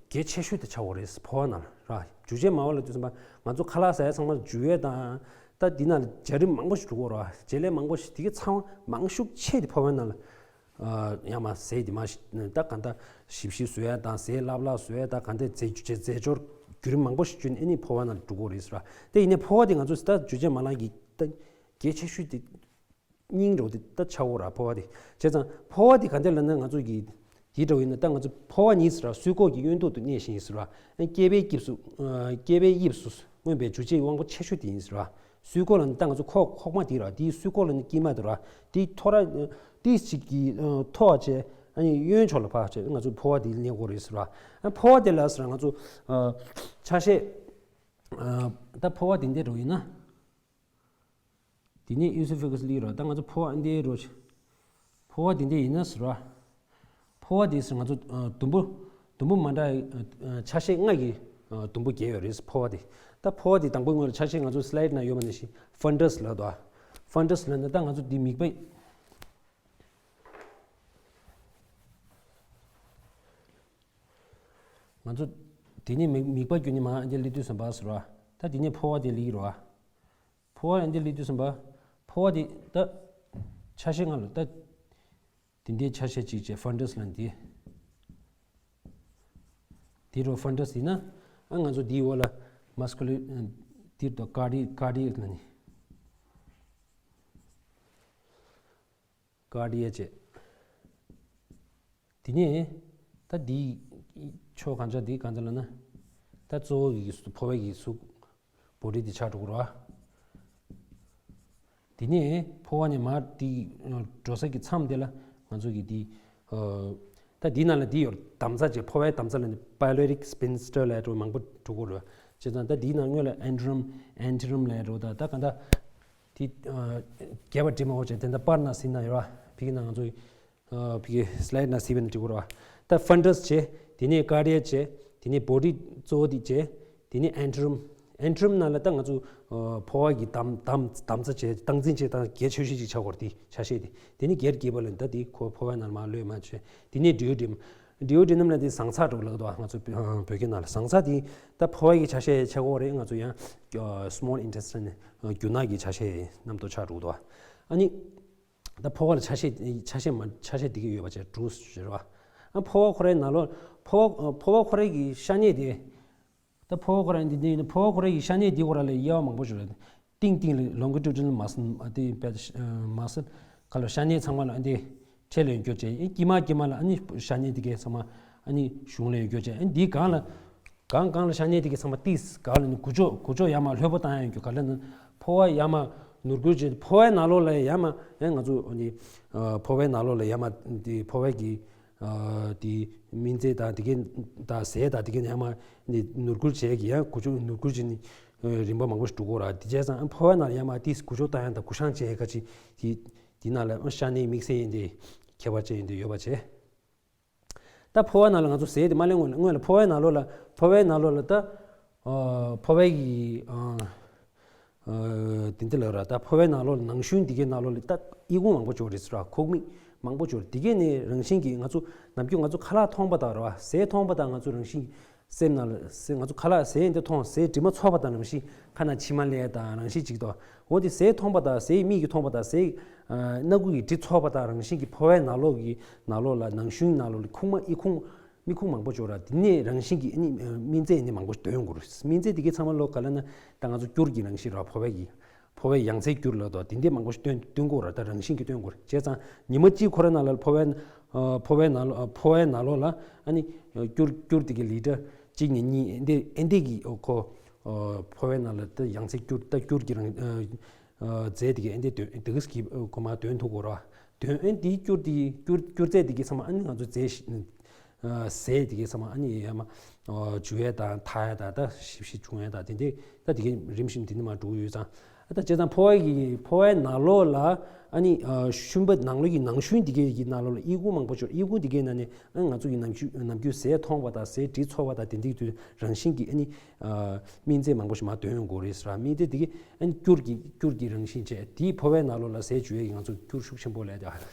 གལ་ཆེ་ཤོས་དེ་ཆགས་ཡོད་རེད། ཕོ་བ་ནང་ལ་ར། འཇུ་བྱེད་མ་ལག་ལ་དུས་ཙམ་པ་ང་ཚོ་ཁ་ལག་ཟ་ཡ་ཚང་མ་འཇུ་ཡས་དང་། ད་འདི་ནང་ལ་བྱ་རིམ་མང་པོ་ཞིག་འགྲོ་གི་རེད་བ། བྱེད་ལས་མང་པོ་ཞིག། དེ་གའི་ཚང་མ་མང་ཤོས་ཆེ་དེ་ཕོ་བའི་ནང་ལ། ཡང་མ་ཟས་དེ་མ་ད་ག་འདྲ་ཞིབ་ཞིབ་བཟོ་ཡ་དང་། ཟས་ལྷབ་ལྷབ་བཟོ་ཡ་དང་། ག་འདྲ་རྫས་རྫས་སྦྱོར་བརྒྱུད་རིམ་མང་པོ་ཞིག་བརྒྱུད་ནས་ཨ་ནི་ཕོ་བ་ནང་ལ་འགྲོ་གི་རེད་ཟེར་བ། དེ་ཡིན་ནའི་ཕོ་བ་དེ་ང་ཚོ་ད་འཇུ་བྱེད་མ་ལག་གི་ད་གལ་ཆེ་ཤོས་དེ་སྙིང་རོ་དེ་ད་ཆགས་ཡོད་ར། ཕོ་བ་དེ། བྱས་ཙང་ཕོ་བ་དེ་ག་འདྲ་ལབ་ན་ང་ཚོ་གི་དེ་འདྲ་བོ་ཡིན་ན། ད་ང་ཚོ་ཕོ་བ་ཉིད་ཟེར་བ་སུལ་ཀོག་གི་གཡོན་ཐོག་ཏུ་གནས་བཞིན་ཡིན་ཟེར་བ། སྐེད་པའི་དབྱིབས་སུ་སྐེད་པའི་དབྱིབས་སུ་མངོན་པའི་འཇུ་བྱེད་དབང་པོ་ཆེ་ཤོས་དེ་ཡིན་ཟེར་བ། སུལ་ཀོག་ལབ་ན་ད་ང་ཚོ་ཁོག་ཁོག་མ་དེ་ར། དེའི་སུལ་ཀོག་ལབ་ན་དཀྱིལ་མ་དེ་ར། དེའི་ཐོ་ར་དེ་ཞིག་གི་ཐོག་བྱས་ཨ་ནི་གཡོན་ཕྱོགས་ལ་ཕར་བྱས་ང་ཚོ་ཕོ་བ་དེ་གནས་དགོས་རེད་ཟེར་བ། ཨ་ཕོ་བ་དེ་ལ་ཟེར་ང་ཚོ་ཆ་ཤས། ད་ཕོ་བ་དེ་འདྲ་རུ་ཡིན་ན། དེ་ནས་ཨི་སོ་ཕེ་གྷ་སི་སླེབས་ར། ད་ང་ཚོ་ཕོ་བ་འདི་རུ། ཕོ་བ་དེ་འདྲ་ཡིན་ན་ཟེར་བ། ཕོ་བ་དེ་ཟེར་ང་ཚོ་ཨ་དུམ་བུ་དུམ་བུ་མ་འདྲ་ཨ་ཆ་ཤས་ལྔ་གི་ཨ་དུམ་བུ་བརྒྱབ་ཡོད་རེད་ཕོ་བ་དེ། ད་ཕོ་བ་དེ་དང་པོའི་སྔོན་ལ་ཆ་ཤས་ང་ཚོ་སི་ལའིཌ་ནང་ཡོད་པ་ནང་བཞིན་ཕན་ཌས་ལབ་འདུག། ཕན་ཌས་ལབ་ན་ད་ང་ཚོ་འདི་མིད་པ། ང་ཚོ་དེ་ནས་མིད་མིད་པ་བརྒྱུད་ནས་མར་འདི་སླེབས་དུས་ཙམ་པ་ཟེར་བ། ད་དེ་ནས་ཕོ་བ་དེ་སླེབས་ར། ཕོ་བ་འདི་སླེབས་དུས་ཙམ་པ། ཕོ་བ་དེ་ད་ཆ་ཤས་ལྔ་ལ་ད། དེ་འདྲའི་ཆ་ཤས་གཅིག་བྱས་ཕན་ཌས་ལབ་ནི་དེ། དེ་རུ་ཕན་ཌས་ཡིན་ན། ཨ་ང་ཚོ་དེའི་འོག་ལ་མཱ་སི་ཀུ་ལར། དེ་རུ་ཀར་ཌི་ཀར་ཌི་ཡེག་ལབ་ནི། ཀར་ཌི་ཡེག་བྱས། དེ་ནས་ད་དེའི་ཕྱོགས་གང་ཆ་དེ་གང་ཆ་ལབ་ན། ད་གཙོ་བོ་གི་ཕོ་བའི་གི་གཟུགས། བོ་ཌི་དེ་ཆགས་འགྲོ་གི་རེད་བ། དེ་ནས་ཕོ་བ་ནས་མར་དེ་འགྲོ་ས་གི་མཚམས་དེ་ལ་ང་ཚོ་གི་དེ། ད་དེའི་ནང་ལ་དེ་ཡོད། འདམ་རྩ་བྱས། ཕོ་བའི་འདམ་རྩ་ལ་ནི་པའི་ལོ་རིག་སི་པིན་སི་ཊར་ལབ་འགྲོ་མང་པོ་འགྲོ་གི་རེད་བ། བྱས་ཙང་ད་དེའི་ནང་སྔོན་ལ་ཨེན་ཌི་རམ་ཨེན་ཊི་རམ་ལབ་འགྲོ། ད་ད་ག་འདྲ་དེ་རྒྱས་པ་འབྲི་མ་དགོས་བྱས། དེ་འདྲ་པར་ནང་གཟིགས་ན་ཡོད་ར། ཕ་གི་ནང་ང་ཚོ་ཕ་གི་སི་ལའིཌ་ནང་གཟིགས་པ་ན་འགྲིག་གི་རེད་བ། ད་ཕན་ཌས་བྱས། དེ་ནས་ཀར་ཌི་ཡེག་བྱས། དེ་ནས་བོ་ཌི་གཙོ་བོ་དེ་བྱས། དེ་ནས་ཨེན་ཊི་རམ། ཨེན་ཊི་རམ་ནང་ལ་ད་ང་ཚོ་ཕོ་བ་གི་འདམ་འདམ་འདམ་རྩ་བྱས། སྟངས་འཛིན་བྱེད་སྟངས་གལ་ཆེ་ཤོས་ཅིག་ཆགས་ཀྱི་ཡོད་རེད། དེ་ཆ་ཤས་དེ། དེ་ནས་གྱེར་གྱིས་པ་ལ་ད་དེ་ཁོ་ཕོ་བའི་ནང་ལ་མར་གློད་མ་བྱས། དེ་ནས་ཌུ་ཨོ་ཌེ་ནམ། ཌུ་ཨོ་ཌེ་ནམ་ལ་དེ་ཟངས་ཚྭ་འདྲ་བོ་ལབ་འདུག་བ། ང་ཚོ་བོད་སྐད་ནང་ལ་ཟངས་ཚྭ་དེ་ད་ཕོ་བ་གི་ཆ་ཤས་ཆགས་ཀྱི་ཡོད་རེད། ང་ཚོ་ཡང་སི་མོལ་ཨིན་ཊེ་སི་ཊིན་རྒྱུ་ནག་གི་ཆ་ཤས་རྣམ་རྟོག་ཆགས་འགྲོ་གི་འདུག་བ། ཨ་ནི། ད་ཕོ་བ་ལ་ཆ་ཤས་ཆ་ཤས་མ་ཆ་ཤས་འདི་གི་ཡོད་པ་བྱས་འགྲོ་ཟེར་བ། ཨ་ཕོ་བ་ཁོ་རའི་ནང་ལོགས་ཕོ་བ་ཕོ་བ་ཁོ་རའི་གི་ཤ་གནད་དེ། ད་ཕོ་བ་ཁོ་རའི་འདི་འདི་ཡིན་ན་ཕོ་བ་ཁོ་རའི་གི་ཤ་གནད་འདི་ཁོ་ར་ལ་དབྱེ་བ་མང་པོ་ཞིག་རེད། སྟེང་སྟེང་ལ་ལོང་གི་ཊུ་ཌི་ནལ་མ་སལ་དེ་པད་མ་སལ་ཁ་ལ་ཤ་གནད་ཚང་མ་ལ་འདི་འཕྲེད་ལ་ཡོད་རྒྱུ་བྱས། ཨ་དཀྱིལ་མ་དཀྱིལ་མ་ལ་ཨ་ནི་ཤ་གནད་འདི་གའི་ཚང་མ་ཨ་ནི་གཞུང་ལ་ཡོད་རྒྱུ་བྱས། ཨ་འདི་སྒང་ལ། གང་གང་ལ་ཤ་ཉེ་དེ་གའི་ཚང་མ་ཏིས་ག་ལ་ནི་གུ་ཅོ་གུ་ཅོ་ཡ་མ་ལྷོད་པོ་བཏང་ཡ་ཡོད་རྒྱུ་ག་ལ་ནི་ཕོ་བ་ཡ་མ་ནོར་འཁྲུལ་བྱེད། ཕོ་བའི་ནང་ལོགས་ལ་ཡ་མ་ཡང་ང་ཚོ་ནི་ཕོ་བའི་ནང་ལོགས་ལ་ཡ་མ་དེ་ཕོ་བའི་གི་དེ་སྨིན་རྫས་དང་དེ་གའི་དང་ཟས་དང་དེ་གའི་ཡ་མ་ནི་ནོར་འཁྲུལ་བྱེད་ཀྱི་ཡང་གུ་ཅོ་ནོར་འཁྲུལ་བྱེད་ནི་རིམ་པ་མང་པོ་ཞིག་འགྲོ་གི་ཡོད་ར། དེ་བྱས་ཙང་ཕོ་བའི་ནང་ལ་ཡ་མ་ཏིས་གུ་ཅོ་བཏང་ཡ་དང་གུ་ཤང་བྱེད་ཡ་ག་ཅི་དེ་དེ་ནང་ལ་ཤ་ནི་དམིགས་བསལ་ཡིན་ཏེ་ཁྱད་པར་ཅན་ཡིན་ཏེ་ཡོད་པ་བྱས། ད་ཕོ་བ་ནང་ལ་ང་ཚོ་ཟས་དེ་མ་ལེན་སྔོན་ལ་སྔོན་ལ་ཕོ་བའི་ནང་ལོགས་ལ་ཕོ་བའི་ནང་ལོགས་ལ་ད་ཨ་ཕོ་བའི་གི་ཨ་ཨ་དེ་འདི་ལ་ར་ད་ཕོ་བའི་ནང་ལོགས་ལ་ནང་ཤུན་དེ་གའི་ནང་ལོགས་ལ་ད་ཨི་ཁུང་མང་པོ་ཅིག་ཡོད་རེད་ཟེར་ར། ཁོག་མིག་མང་པོ་ཅིག་ཡོད་རེད། དེ་གའི་ནི་རང་བཞིན་གྱིས་ང་ཚོ་ནམ་རྒྱུན་ང་ཚོ་ཁ་ལག་མཐོང་པ་དང་ར་བ་ཟས་མཐོང་པ་དང་ང་ཚོ་རང་བཞིན་སེམས་ནང་ལ་ཟས་ང་ཚོ་ཁ་ལག་ཟས་འདི་མཐོང་ཟས་དྲི་མ་ཚོར་བ་དང་རང་བཞིན་ཁ་ནང་མཆི་མ་ལེན་དང་རང་བཞིན་ཅིག་དང་། འོ་དེ་ཟས་མཐོང་པ་དང་ཟས་མིག་གིས་མཐོང་པ་དང་ཟས་ཨ་སྣ་ཁུག་གི་དྲི་ཚོར་བ་དང་རང་བཞིན་གྱི་ཕོ་བའི་ནང་ལོགས་ཀྱི་ནང་ལོགས་ལ་ནང་ཤུན་ནང་ལོགས་ལ་ཁུག་མ་ཨི་ཁུང་མིག་ཁུང་མང་པོ་ཅིག་ཡོད་ར། དེ་ནས་རང་བཞིན་གྱི་ཨ་ནི་སྨིན་རྫས་ནི་མང་པོ་འདོན་དགོས་རེད། སྨིན་རྫས་དེ་གའི་ཚང་མ་ལོ་ག་ལ་ན་ད་ང་ཚོ་སྐྱུར་གྱི་རང་བཞིན་ར་ཕོ་བའི་གི་ཕོ་བའི་ཡང་རྩེ་སྐྱུར་ལ་དོ་དེ་འདྲས་མང་པོ་ཞིག་སྟོན་སྟོན་དགོས་ར། ད་རང་བཞིན་གྱིས་སྟོན་དགོས་རེད། བྱས་ཙང་ཉི་མ་གཅིག་ཁོ་ར་ནང་ལ་ཕོ་བའི་ཨ་ཕོ་བའི་ནང་ལོགས་ཨ་ཕོ་བའི་ནང་ལོགས་ལ་ཨ་ནི་སྐྱུར་སྐྱུར་དེ་གའི་ལི་ཊར་གཅིག་ནས་གཉིས་ཨེ་འདྲས་ཨེ་འདྲས་ཀྱི་ཨོ་ཁོ་ཨ་ཕོ་བའི་ནང་ལ་ད་ཡང་རྩེ་སྐྱུར་ད་སྐྱུར་གྱི་རང་ཨ་ཨ་རྫས་དེ་གའི་ཨེ་འདྲས་འདོན་དེ་ག་སི་གི་ཁོ་མ་འདོན་ཐུབ་དགོས་ར། འདོན་ཨེ་འདིའི་སྐྱུར་དེ་སྐྱུར་སྐྱུར་རྫས་དེ་གའི་ཚང་མ་ཨ་ནི་ང་ཚོ་རྫས་ཤི་ཨ་ཟས་དེ་གའི་ཚང་མ་ཨ་ནི་ཡ་མ་ཨ་འཇུ་ཡས་དང་འཐག་ཡས་དང་ད་ཞིབ་ཞིབ་བྱུང་ཡས་དང་དེ་འདྲས་ད་དེ་གའི་རིམ་བཞིན་དེ་འདྲས་མ་འགྲོ་གི་ཡོད་ཙང་། ད་བྱས་ཙང་ཕོ་བའི་གི་ཕོ་བའི་ནང་ལོགས་ལ་ཨ་ནི་ཨ་ཤུན་པ་ནང་ལོགས་ཀྱི་ནང་ཤུན་དེ་གའི་གི་ནང་ལོགས་ལ་ཨི་ཁུང་མང་པོ་ཅིག་ཨི་ཁུང་དེ་གའི་ནང་ནས་ཨ་ང་ཚོ་གི་ནམ་རྒྱུན་ནམ་རྒྱུན་ཟས་མཐོང་བ་དང་ཟས་དྲི་ཚོར་བ་དང་དེ་འདྲའི་དུས་རང་བཞིན་གྱི་ཨ་ནི་ཨ་སྨིན་རྫས་མང་པོ་ཞིག་མར་འདོན་ཡོང་གི་རེད་ཟེར་ར། སྨིན་རྫས་དེ་གའི་ཨ་ནི་སྐྱུར་གྱི་སྐྱུར་གྱི་རང་བཞིན་བྱས་དེའི་ཕོ་བའི་ནང་ལོགས་ལ་ཟས་འཇུ་ཡས་ཀྱི་ང་ཚོ་སྐྱུར་ཤུགས་ཆེན་པོ་ལས་ད་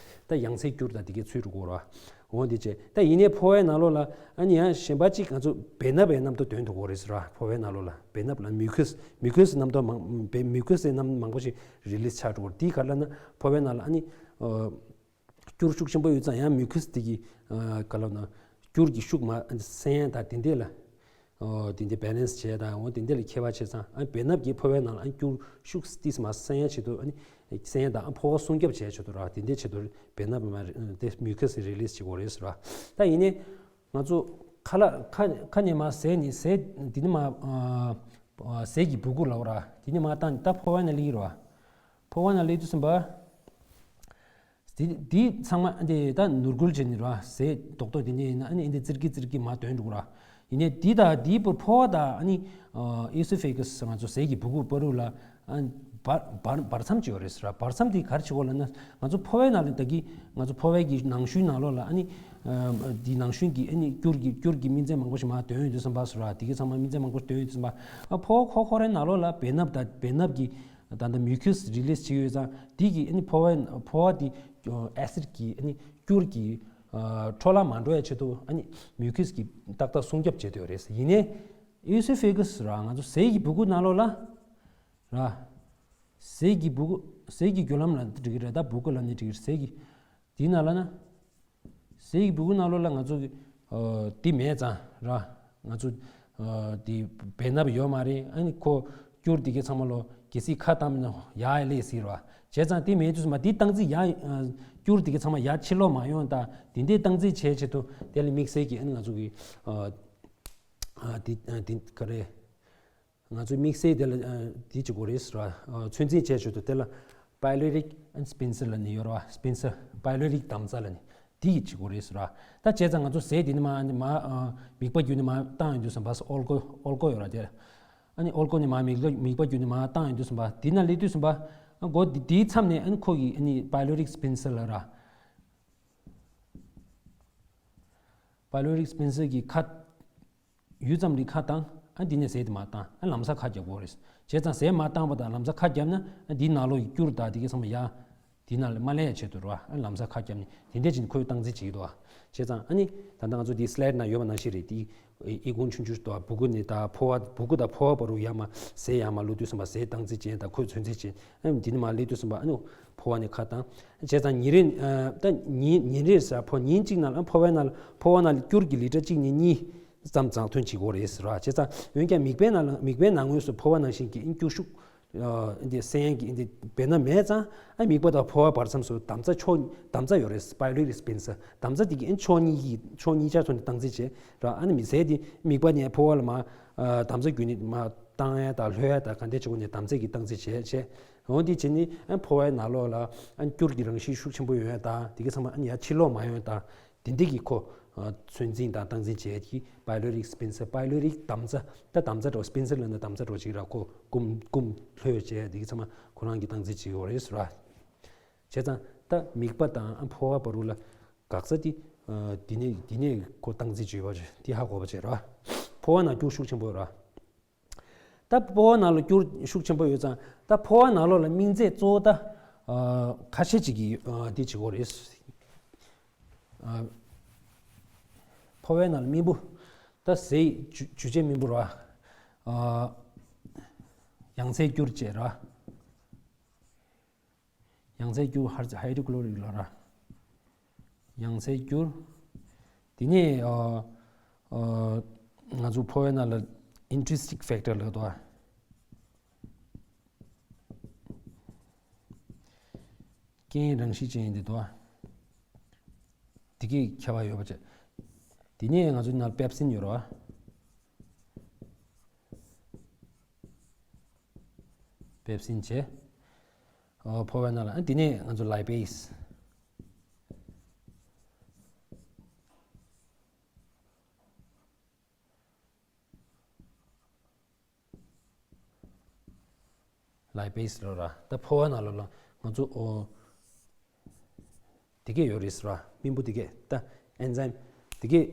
ད་ཡང་རྩེ་སྐྱུར་དང་དེ་གའི་ཚུད་འགྲོ་གི་རེད་བ། འོ་འདི་བྱས། ད་ཡིན་ནའི་ཕོ་བའི་ནང་ལོགས་ལ་ཨ་ནི་ཡང་གཞན་པ་གཅིག་ང་ཚོ་བེ་ནབ་ཡང་རྣམ་རྟོག་འདོན་ཐུབ་ཀྱི་ཡོད་རེད་ཟེར་བ། ཕོ་བའི་ནང་ལོགས་ལ་བེ་ནབ་ལ་མིའུ་ཁུས་མིའུ་ཁུས་རྣམ་རྟོག་མང་བེ་མིའུ་ཁུས་ཟེར་རྣམ་མང་པོ་ཞིག་རི་ལིས་ཆགས་འགྲོ་གི་ཡོད་རེད། དེའི་ཁ་ལ་ན་ཕོ་བའི་ནང་ལ་ཨ་ནི་ཨ་སྐྱུར་ཤུགས་ཆེན་པོ་ཡོད་ཙང་ཡང་མིའུ་ཁུས་དེ་གི་ཨ་ག་ལབ་ན་སྐྱུར་གྱི་ཤུགས་མ་སེང་ཡ་དང་དེ་འདྲས་ལ། ཨོ་དེ་འདྲ་བེ་ལེན་སི་བྱས་དང་འོ་དེ་འདྲ་ལ་ཁྱད་པར་བྱས་ཙང་ཨ་བེ་ནབ་ཀྱི་ཕོ་བའི་ནང་ལ་ཨ་སྐྱུར་ཤུགས་ཏིས་མ་སེང་ཡ་ཆེད་དུ་ཨ་ནི་སེང་ཡ་དང་ཨ་ཕོ་བ་སྲུང་སྐྱོབ་བྱས་ཆེད་དུ་ར་དེ་འདྲ་ཆེད་དུ་བེ་ནབ་མ་དེ་མིའུ་ཁུ་སི་རི་ལིས་བྱེད་དགོས་རེད་ཟེར་བ། ད་ཡིན་ནའི་ང་ཚོ་ཁ་ལག་ཁ་ཁ་ཉི་མ་ཟས་ནི་ཟས་དེ་ནི་མ་ཨ་ཟས་ཀྱི་སྦུ་གུ་ལབ་ར་དེ་ནི་མ་བཏང་ད་ཕོ་བ་ནང་སླེབས་ར་ཕོ་བ་ནང་སླེབས་དུས་ཙམ་པ། དེ་དེ་ཚང་མ་དེ་ད་ནོར་འཁྲུལ་བྱས་ནས་ར་ཟས་རྡོག་རྡོག་དེ་འདྲ་ཡིན་ན་ཨ་ནི་ཨེ་འདི་ཙིར་གི་ཙིར་གི་མ་དོན་འགྲོ་གི་ར། ཡིན་ནའི་དེ་དང་དེའི་བར་ཕོ་བ་དང་ཨ་ནི་ཨེ་སོ་ཕེ་གྷ་སི་ང་ཚོ་ཟས་ཀྱི་སྦུ་གུ་བར་དུ་ལ་ཨ་བར་བར་བར་མཚམས་ཅིག་ཡོད་རེད་ཟེར་ར། བར་མཚམས་དེ་ག་རེ་བྱེད་དགོས་ལབ་ན་ང་ཚོ་ཕོ་བའི་ནང་ལ་ད་གི་ང་ཚོ་ཕོ་བའི་གི་ནང་ཤུན་ནང་ལོགས་ལ་ཨ་ནི་དེ་ནང་ཤུན་གྱི་ཨ་ནི་སྐྱུར་གྱི་སྐྱུར་གྱི་སྨིན་རྫས་མང་པོ་ཞིག་མ་དོན་ཡོང་དུས་ཙམ་པ་ཟེར་ར། དེ་གི་ཚང་མ་སྨིན་རྫས་མང་པོ་དོན་ཡོང་དུས་ཙམ་པ་ཨ་ཕོ་བ་ཁོ་ཁོ་རའི་ནང་ལོགས་ལ་བེ་ནབ་དང་བེ་ནབ་གི་ད་ལྟ་མིའུ་ཁུས་རི་ལིས་བྱེད་ཀྱི་ཡོད་ཙང་དེ་གི་ཨ་ནི་ཕོ་བ་ཕོ་བ་དེ་ཨེ་སིད་ཀྱི་ཨ་ནི་སྐྱུར་གྱི་འཕྲོ་བརླག་མ་འགྲོ་ཡ་ཆེད་དུ་ཨ་ནི་མིའུ་ཁུས་ཀྱི་ཏག་ཏག་སྲུང་སྐྱོབ་བྱེད་དུ་ཡོད་རེད། ཡིན་ནའི་ཨེ་སོ་ཕེ་གྷ་སི་ར་ང་ཚོ་ཟས་ཀྱི་སྦུ་གུ་ནང་ལོགས་ལ་ར་ཟས་ཀྱི་སྦུ་གུ་ཟས་ཀྱི་རྒྱུ་ལམ་ལ་འགྲིག་གི་རེད། ད་སྦུ་གུ་ལབ་ནི་འགྲིག་གི་རེད། ཟས་ཀྱི་དེའི་ནང་ལ་ན། ཟས་ཀྱི་སྦུ་གུ་ནང་ལོགས་ལ་ང་ཚོ་གི་ཨ་དེ་མེད་ཙང་ར། ང་ཚོ་ཨ་དེ་བེ་ནབ་ཡོད་མ་རེད། ཨ་ནི་ཁོ་སྐྱུར་དེ་གའི་ཚང་མ་ལོ་གལ་སྲིད་ཁ་བཏང་ན་ཡར་སླེབས་སྲིད་ར། བྱས་ཙང་དེ་མེད་དུས་ཙམ་པ་དེ་བཏང་རྩིས་ཡར་ཨ་སྐྱུར་དེ་གའི་ཚང་མ་ཡར་ཕྱིར་ལོག་མ་ཡོང་ད་དེ་འདྲའི་བཏང་རྩིས་བྱས་ཆེད་དུ་དེ་ལ་དམིགས་བསལ་གྱི་ཨ་ནི་ང་ཚོ་གི་ཨ་ཨ་དེ་ཨ་དེ་ག་རེ། ང་ཚོའི་དམིགས་བསལ་དེ་ལ་ཨ་དེ་བྱེད་དགོས་རེད་ཟེར་བ། ཨ་ཚོད་འཛིན་བྱས་ཆེད་དུ་དེ་ལ་པའི་ལོ་རིག་ཨན་སྤེན་སར་ལ་ནི་ཡོད་རེད་བ། སྤེན་སར་པའི་ལོ་རིག་དམ་རྫས་ལ་ནི་དེ་ཡིས་བྱེད་དགོས་རེད་ཟེར་བ། ད་བྱས་ཙང་ང་ཚོ་ཟས་དེ་ནི་མ་མ་ཨ་མིད་པ་བརྒྱུད་ནས་མ་བཏང་ཡོང་དུས་ཙམ་པ་ཨོལ་ཀོ་ཨོལ་ཀོ་ཡོད་རེད་དེ། ཨ་ནི་ཨོལ་ཀོ་ནི་མ་མིད་པ་མིད་པ་བརྒྱུད་ནས་མ་བཏང་ཡོང་དུས་ཙམ་པ་དེ་ན་སླེབས་དུས་ཙམ་པ་ཨ་མགོ་དེ་དེའི་མཚམས་ནས་ཨ་ནི་ཁོ་གི་ཨ་ནི་པའི་ལོ་རིག་སྤེན་སར་ལ་ར། པའི་ལོ་རིག་སྤེན་སར་གྱི་ཁ། ཡུད་ཙམ་རིང་ཁ་བཏང་། ཨ་འདི་ནས་ཟས་དེ་མར་བཏང་། ཨ་ལམ་སང་ཁ་རྒྱག་དགོས་རེད། བྱས་ཙང་ཟས་མར་བཏང་བ་དང་ལམ་སང་ཁ་བརྒྱབ་ན་ཨ་འདིའི་ནང་ལོགས་ཀྱི་སྐྱུར་དང་དེ་གའི་ཚང་མ་ཡར་འདིའི་ནང་ལ་མ་སླེབས་ཡ་ཆེད་དུ་རེད་བ། ཨ་ལམ་སང་ཁ་བརྒྱབ་ནས་དེ་འདྲས་བྱས་ནས་ཁོས་བཏང་རྩིས་བྱེད་ཀྱི་འདུག་བ། བྱས་ཙང་ཨ་ནི་ད་ལྟ་ང་ཚོ་འདིའི་སི་ལའེ་ཌི་ནང་ཡོད་པ་ནང་བཞིན་རེད། དེའི་ཨི་ཁུང་ཆུང་ཆུང་དང་སྦུ་གུ་ནས་ད་ཕོ་བ་སྦུ་གུ་དང་ཕོ་བ་བར་དུ་ཡར་མར་ཟས་ཡར་མར་བླུགས་དུས་ཙམ་པ་ཟས་བཏང་རྩིས་བྱས་དང་ཁོས་ཚོད་རྩིས་བྱས། ཨ་འདི་ནས་མར་སླེབས་དུས་ཙམ་པ་ཨ་ནི་ཕོ་བ་ནས་ཁ་བཏང་། བྱས་ཙང་ཉིན་རེ་ཨ་ད་ཉིན་ཉིན་རེ་ཟེར་ཕོ་ཉིན་གཅིག་ནང་ལ་ཕོ་བའི་ནང་ལ་ཕོ་བ་ནང་ལ་སྐྱུར་གྱི་ལི་ཊར་གཅིག་ནས་གཉིས་ཙམ་མཛངས་ཐོན་བྱེད་དགོས་རེད་ཟེར་བ། བྱས་ཙང་འོན་ཀྱང་མིད་པའི་ནང་ལ་མིད་པའི་ནང་ངོས་སུ་ཕོ་བ་ནང་བཞིན་གྱི་ཨིན་སྐྱུར་ཤུགས་ འདི་སེམས་ཀྱི་འདི་བེད་ན་མེད་ཙང་ཨ་དམིགས་པ་དང་འཕོ་བ་བར་མཚམས་སུ་དམ་རྫས་ཕྱོགས་དམ་རྫས་ཡོད་རེད། Pyloric sphincter། དམ་རྫས་འདི་གི་ཨ་ཕྱོགས་གཉིས་ཀྱི་ཕྱོགས་གཉིས་ཆར་ཐོན་ནས་སྟངས་འཛིན་བྱེད་ར། ཨ་ནི་མི་ཚེ་འདི་དམིགས་པ་ནས་འཕོ་བ་ལ་མ་དམ་རྫས་བརྒྱུད་ནས་མ་བཏང་ཡ་དང་ལྷོད་ཡ་དང་ག་འདྲ་བྱེད་དགོས་ནས་དམ་རྫས་ཀྱི་སྟངས་འཛིན་བྱེད་བྱེད། འོ་འདི་བྱེད་ནི་ཨ་འཕོ་བའི་ནང་ལོགས་ལ་ཨ་སྐྱུར་གྱི་རང་བཞིན་ཤུགས་ཆེན་པོ་ཡོད་ཡ་དང་དེ་གི་ཚང་མ་ཨ་ནི་ཡ་ཕྱིར་ལོག་མ་ཡོང་ཡ་དང་། དེ་འདི་གི་ཁོ་ཚོད་འཛིན་དང་སྟངས་འཛིན་བྱེད་ཀྱི་Pyloric sphincter། Pyloric དམ་རྫས། ད་དམ་རྫས་འགྲོ། Sphincter ལབ་ན་དམ་རྫས་འགྲོ་ཅིག་ར། ཁོ་ཀུམ་ཀུམ་ལྷོད་བྱས་དེ་གི་ཚང་མ་ཁོ་རང་གི་སྟངས་འཛིན་བྱེད་ཡོད་རེད་ཟེར་བ། བྱས་ཙང་ད་དམིགས་པ་དང་འཕོ་བ་བར་དུ་ལ་དགག་རྩ་དེ་དེ་ནས་དེ་ནས་ཁོ་སྟངས་འཛིན་བྱེད་པ་དེ་ཧ་གོ་བ་བྱེད་ར། འཕོ་བ་ན་སྐྱུར་ཤུགས་ཆེན་པོ་ཡོད་ར། ད་འཕོ་བ་ནང་ལ་སྐྱུར་ཤུགས་ཆེན་པོ་ཡོད་ཙང་ད་འཕོ་བ་ནང་ལོགས་ལ་སྨིན་རྫས་གཙོ་བོ་ད་ཁ་ཤས་ཅིག་གིས་འདི་བྱེད་དགོས་རེད། འཕོ་བའི་ནང་ལ་རྨེན་བུ་ད་ཟས་འཇུ་འཇུ་བྱེད་རྨེན་བུ་ར། ཡང་རྩེ་སྐྱུར་བཅས་ར། ཡང་རྩེ་སྐྱུར་ཧར་Hydrochloric ལ་ར། ཡང་རྩེ་སྐྱུར། དེ་ནས་ཨ་ཨ་ང་ཚོ་འཕོ་བའི་ནང་ལ་Intrinsic Factor ལབ་འདུག་ཨ། རྐྱེན་རང་བཞིན་ཅན་འདི་འདུག་ཨ། དེ་གའི་ཁྱད་པར་ཡོད་པ་བྱས། དེ་ནས་ང་ཚོའི་ནང་Pepsin ཡོད་རེད་བ། Pepsin བྱས། ཨོ་འཕོ་བའི་ནང་ལ་ཨ་དེ་ནས་ང་ཚོ་Lipase། Lipase ལོ་ར། ད་འཕོ་བ་ནང་ལོ་ལ་ང་ཚོ་ཨོ། དེ་གས་ཡོད་རེད་ཟེར་བ། རྨེན་བུ་དེ་གས་ད་Enzyme དེ་གས་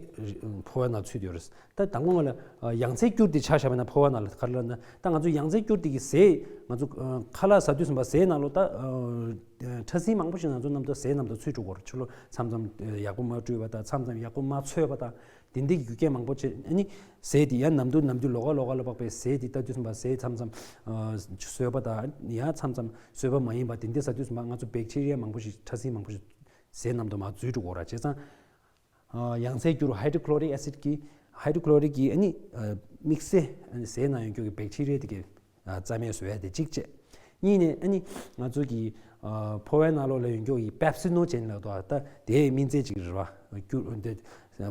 འཕོ་བ་ནང་ཚུད་ཡོད་རེད། ད་དང་པོ་ང་ལ་ཡང་རྩེ་སྐྱུར་དེ་ཆ་བཞག་པ་ན་འཕོ་བ་ནང་ལ་ག་རེ་ལབ་ན། ད་ང་ཚོ་ཡང་རྩེ་སྐྱུར་དེ་གི་ཟས་ང་ཚོ་ཁ་ལག་ཟ་དུས་ཙམ་པ་ཟས་ནང་ལོ་ད་ཕྲ་སྲིན་མང་པོ་ཞིག་ང་ཚོ་ནམ་དུ་ཟས་ནམ་དུ་ཚུད་འགྲོ་གི་ཡོད་རེད། ཕྱི་ལོ་མཚམས་མཚམས་ཡག་པོ་མ་བཀྲུས་པ་དང་མཚམས་མཚམས་ཡག་པོ་མ་ཚོས་པ་དང་། དེ་འདྲའི་རྒྱུ་རྐྱེན་མང་པོ་བྱས། ཨ་ནི་ཟས་དེ་ཡང་ནམ་དུས་ནམ་དུས་ལོགས་ཀ་ལོགས་ཀ་ལ་དཔག་པའི་ཟས་དེ་ལྟ་དུས་ཙམ་པ་ཟས་མཚམས་མཚམས་ཨ་བཟོས་པ་དང་ཡང་མཚམས་མཚམས་བཟོས་པ་མ་ཡིན་པ་དེ་འདྲ་ཟ་དུས་ཙམ་པ་ང་ཚོ་Bacteria མང་པོ་ཞིག་ཕྲ་སྲིན་མང་པོ་ཞིག་ཟས་ནམ་དུ་མར་འཛུལ་འགྲོ་གི་ཡོད་རེད། བྱས་ཙང་ཨ་ཡང་རྩེ་སྐྱུར་Hydrochloric Acid གི་Hydrochloric གི་ཨ་ནི་ཨ་དམིགས་བསལ་ཨ་ནི་ཟས་ནང་ཡོད་རྒྱུ་གི་Bacteria དེ་གའི་ཨ་རྩ་མེད་བཟོ་ཡ་དེ་གཅིག་བྱས། གཉིས་ནས་ཨ་ནི་ང་ཚོ་གི་ཨ་འཕོ་བའི་ནང་ལོགས་ལ་ཡོད་རྒྱུ་གི་Pepsinogen ལབ་འདུག་ད་དེ་སྨན་རྫས་གཅིག་རེད་བ། སྐྱུར་འདི་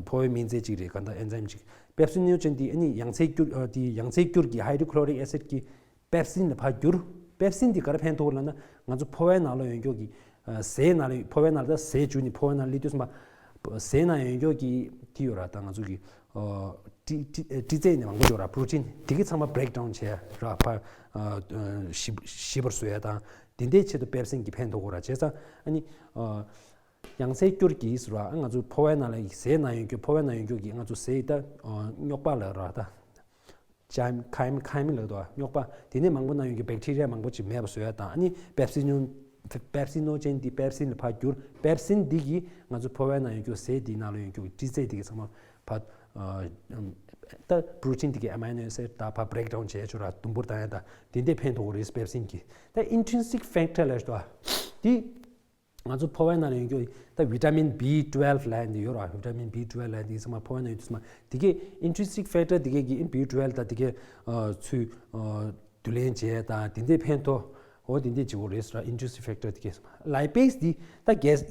འཕོ་བའི་སྨན་རྫས་གཅིག་རེད། ག་ད་Enzyme གཅིག Pepsinogen དེ་ཨ་ནི་ཡང་རྩེ་སྐྱུར་ཨ་དེ་ཡང་རྩེ་སྐྱུར་གྱི་Hydrochloric Acid གི་Pepsin ལ་ཕར་བསྒྱུར། Pepsin དེ་ག་རེ་ཕན་ཐོགས་ལབ་ན་ང་ཚོ་འཕོ་བའི་ནང་ལོགས་ཡོད་རྒྱུ་གི་ཨ་ཟས་ནང་ལ་འཕོ་བའི་ནང་ལ་ད་ཟས་འཇུ་ནས་འཕོ་བའི་ནང་ལ་སླེབས་དུས་ཙམ་པ་ཟས་ནང་ཡོད་རྒྱུ་གི་དེ་ཡོད་ར། ད་ང་ཚོ་གི་ཨ་ཏྲི་ཏྲི་ཨ་ཏྲི་རྩེ་ནས་མང་པོ་ཡོད་ར། Protein དེ་གི་ཚང་མ་break down བྱས་ར་ཕར་ཨ་ཨ་ཞི་ཞི་བར་བཟོ་ཡ་དང་དེ་འདྲའི་ཆེད་དུ་Pepsin གི་ཕན་ཐོགས་གོ་ར། བྱས་ཙང་ཨ་ནི་ཨ་ཡང་རྩེ་སྐྱུར་གྱིས་ཟེར་བ་ཨ་ང་ཚོ་འཕོ་བའི་ནང་ལ་ཟས་ནང་ཡོད་རྒྱུ་འཕོ་བའི་ནང་ཡོད་རྒྱུ་གི་ང་ཚོ་ཟས་ད་ཨ་རྙོག་པ་ལ་ར་ད། Chyme Chyme Chyme ལབ་འདུག་རྙོག་པ་དེ་ནས་མང་པོ་ནང་ཡོད་རྒྱུ་Bacteria མང་པོ་ཅིག་མེད་པ་བཟོ་ཡ་དང་ཨ་ནི་Pepsino Pepsinogen དེ་Pepsin ལ་ཕར་བསྒྱུར། Pepsin འདི་གིས་ང་ཚོ་འཕོ་བའི་ནང་ཡོད་རྒྱུ་ཟས་འདིའི་ནང་ལ་ཡོད་རྒྱུ་ཏྲི་རྩེ་འདི་གི་ཚང་མ་ཕར་ཨ་ད་Protein འདི་གི་Amino Acid ད་ཕར་break down བྱས་ཆོག་ར། དུམ་བུར་བཏང་ཡ་ད་དེ་འདྲས་ཕན་ཐོགས་རེད་Pepsin གི། ད་Intrinsic Factor ལབ་འདུག་དེ། ང་ཚོ་འཕོ་བའི་ནང་ལ་ཡོད་རྒྱུ་ད་Vitamin B twelve ལབ་ཡ་འདི་ཡོད་ར། Vitamin B twelve ལབ་ཡ་འདི་ཚང་མ་འཕོ་བའི་ནང་ཡོད་དུས་ཙམ་པ་དེ་གའི་Intrinsic Factor དེ་གའི་གི་B twelve དང་དེ་གའི་ཨ་ཚུལ་ཨ་བསྡུ་ལེན་བྱས་དང་དེ་འདྲས་ཕན་ཐོགས་འོ་དེ་འདྲས་བྱེད་དགོས་རེད་ཟེར་ར། Intrinsic Factor དེ་གའི་Lipase འདི་ད་གས་